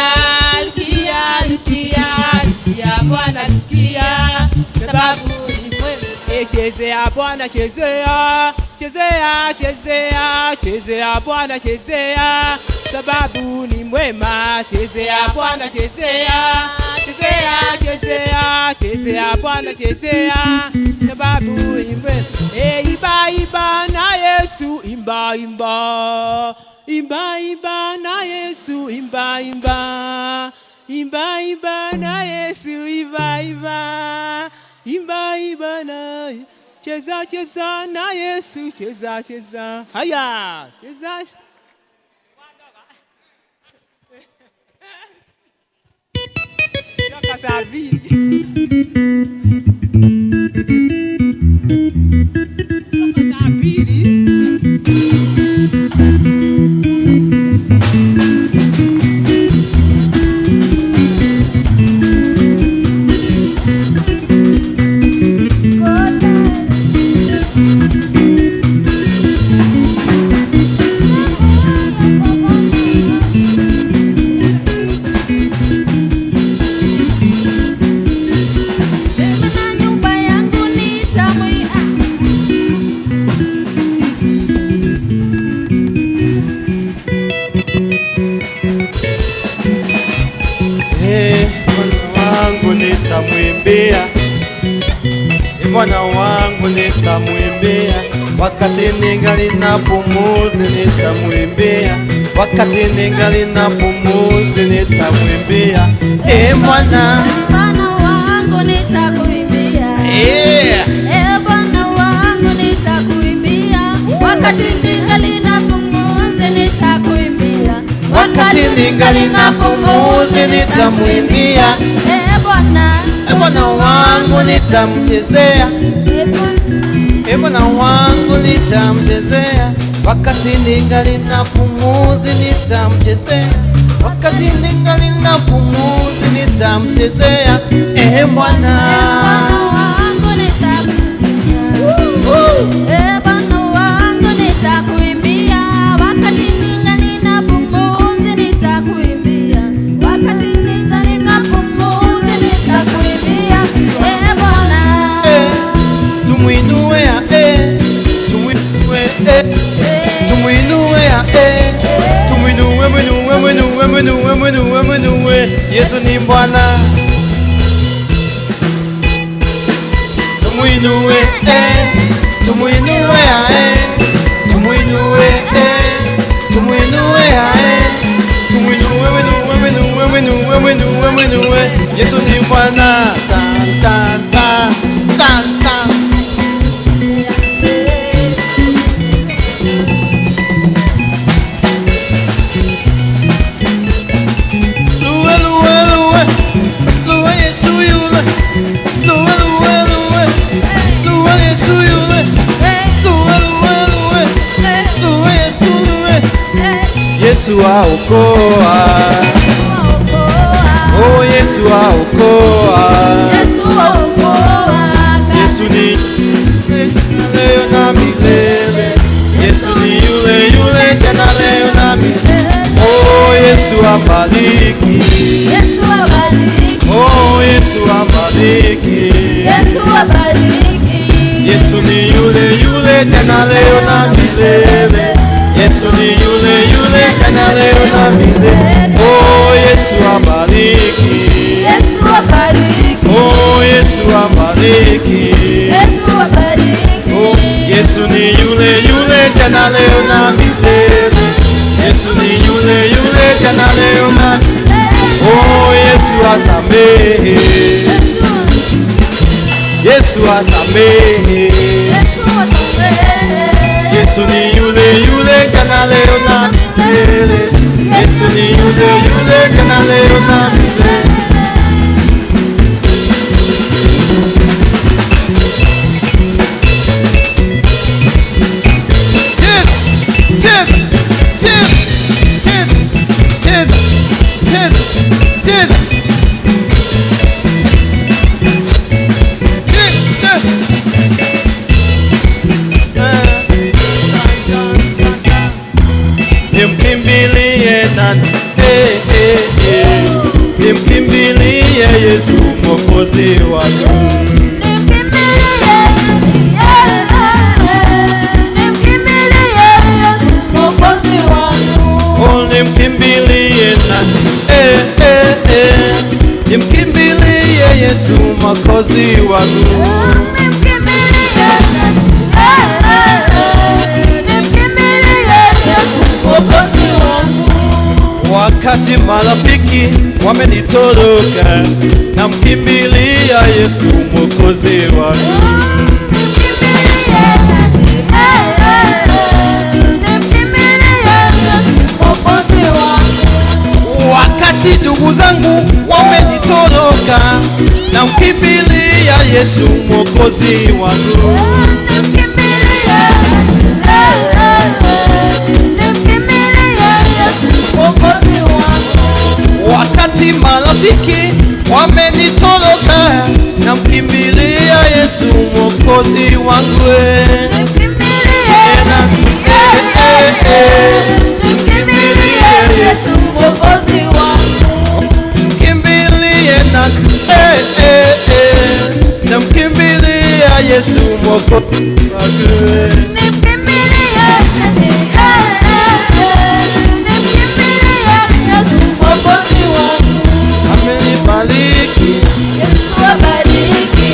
rukia rukia rukia Bwana rukia sababu ni mwema chezea Bwana chezea chezea chezea chezea Bwana chezea sababu ni mwema chezea Bwana chezea chezea chezea chezea Bwana chezea sababu ni mwema imba imba na Yesu imba imba imba imba na Yesu imba imba imba imba na Yesu imba imba imba imba na cheza cheza na Yesu cheza cheza haya cheza toka saa mbili toka saa mbili Nyumba yangu nitamwia Bwana wangu nitamwimbia, Bwana wangu nitamwimbia, wakati ningali na pumuzi nitamwimbia, wakati ningali na pumuzi nitamwimbia. Bwana Bwana wangu nitakuimbia. Bwana wangu nitakuimbia, wakati ningali na pumuzi nitakuimbia, wakati ningali na pumuzi nitamwimbia. Bwana Bwana wangu nitamchezea, Bwana wangu nitamchezea, wakati ningali na pumuzi nitamchezea, wakati ningali na pumuzi nitamchezea. Bwana wangu nitakuimbia. Bwana wangu nitakuimbia, wakati ningali na pumuzi nitakuimbia, wakati ningali na pumuzi nitakuimbia. Bwana tumuinue, tumuinue, tumuinue, Tumuinue, eh, tumuinue, ae, tumuinue, eh, tumuinue, ae, tumuinue, winue, winue, winue, winue, winue. Yesu ni Bwana. Ta ta ta ta ta. Luwe, luwe, luwe, luwe Yesu yule. Luwe, luwe, luwe, luwe Yesu yule. Luwe, luwe, luwe, luwe Yesu luwe. Yesu aokoa. Oh, Yesu aokoa. Yesu ni leo na milele. Yesu ni yule yule jana leo na milele. Oh, Yesu abariki. Oh, Yesu abariki. Yesu ni yule yule jana leo na milele. Yesu ni yule yule jana leo na milele. Oh, Yesu abariki. Oh, Yesu abariki. Oh, Yesu ni yule yule jana leo na milele. Yesu ni yule yule jana leo na milele. Oh, Yesu asamehe. Yesu asamehe. Yesu ni yule yule jana leo na milele. Yesu ni yule yule jana leo na milele. Cheza, cheza, cheza, cheza, cheza, cheza. Nimkimbilie nani? Eh, eh, eh. Nimkimbilie Yesu Mwokozi wangu. Oh, nimkimbilie nani? Eh, eh, eh. Nimkimbilie Yesu Mwokozi wangu. Wakati marafiki wamenitoroka, namkimbilia Yesu Mwokozi wangu. Wakati ndugu zangu wamenitoroka, namkimbilia Yesu Mwokozi wangu. Wakati marafiki wamenitoroka, namkimbilia Yesu Mwokozi wangu. Yesu Mwokozi wangu. Mkimbilie na namkimbilia Yesu Mwokozi wangu. Amenibariki. Yesu abariki.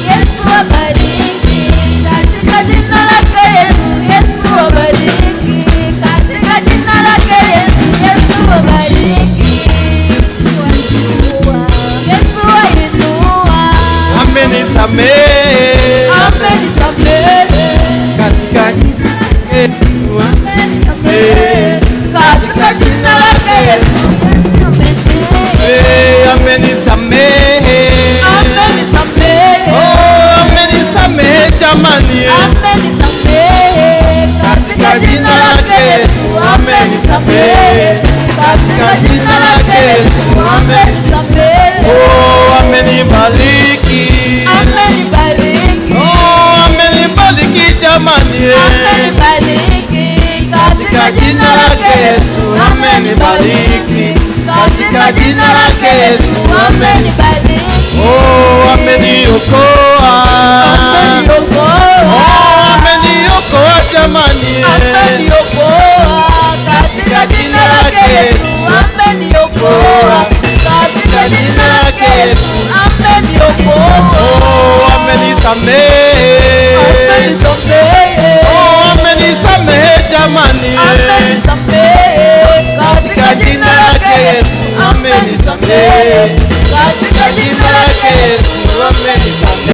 Yesu abariki. Katika jina lake Yesu, Yesu abariki. Katika jina lake Yesu, Yesu abariki. Yesu ainua. Amenisamehe. Amenisamehe. Katika Amenisamehe. Katika jina lake Yesu. Amenisamehe. Amenisamehe. Oh, amenisamehe jamani. Amenisamehe. Katika jina lake Yesu amenisamehe. Katika jina lake Yesu amenisamehe. Oh, amenibariki. Amenibariki. Oh, amenibariki jamani. Amenibariki. Katika jina lake Yesu amenibariki. Katika jina lake Yesu amenibariki. Oh, ameniokoa. Ameniokoa. Oh, ameniokoa jamani. Ameniokoa. Katika jina lake Yesu ameniokoa. Katika jina lake Yesu ameniokoa. amani. Amenisamehe Katika jina lake Yesu amenisamehe. Katika jina lake Yesu amenisamehe.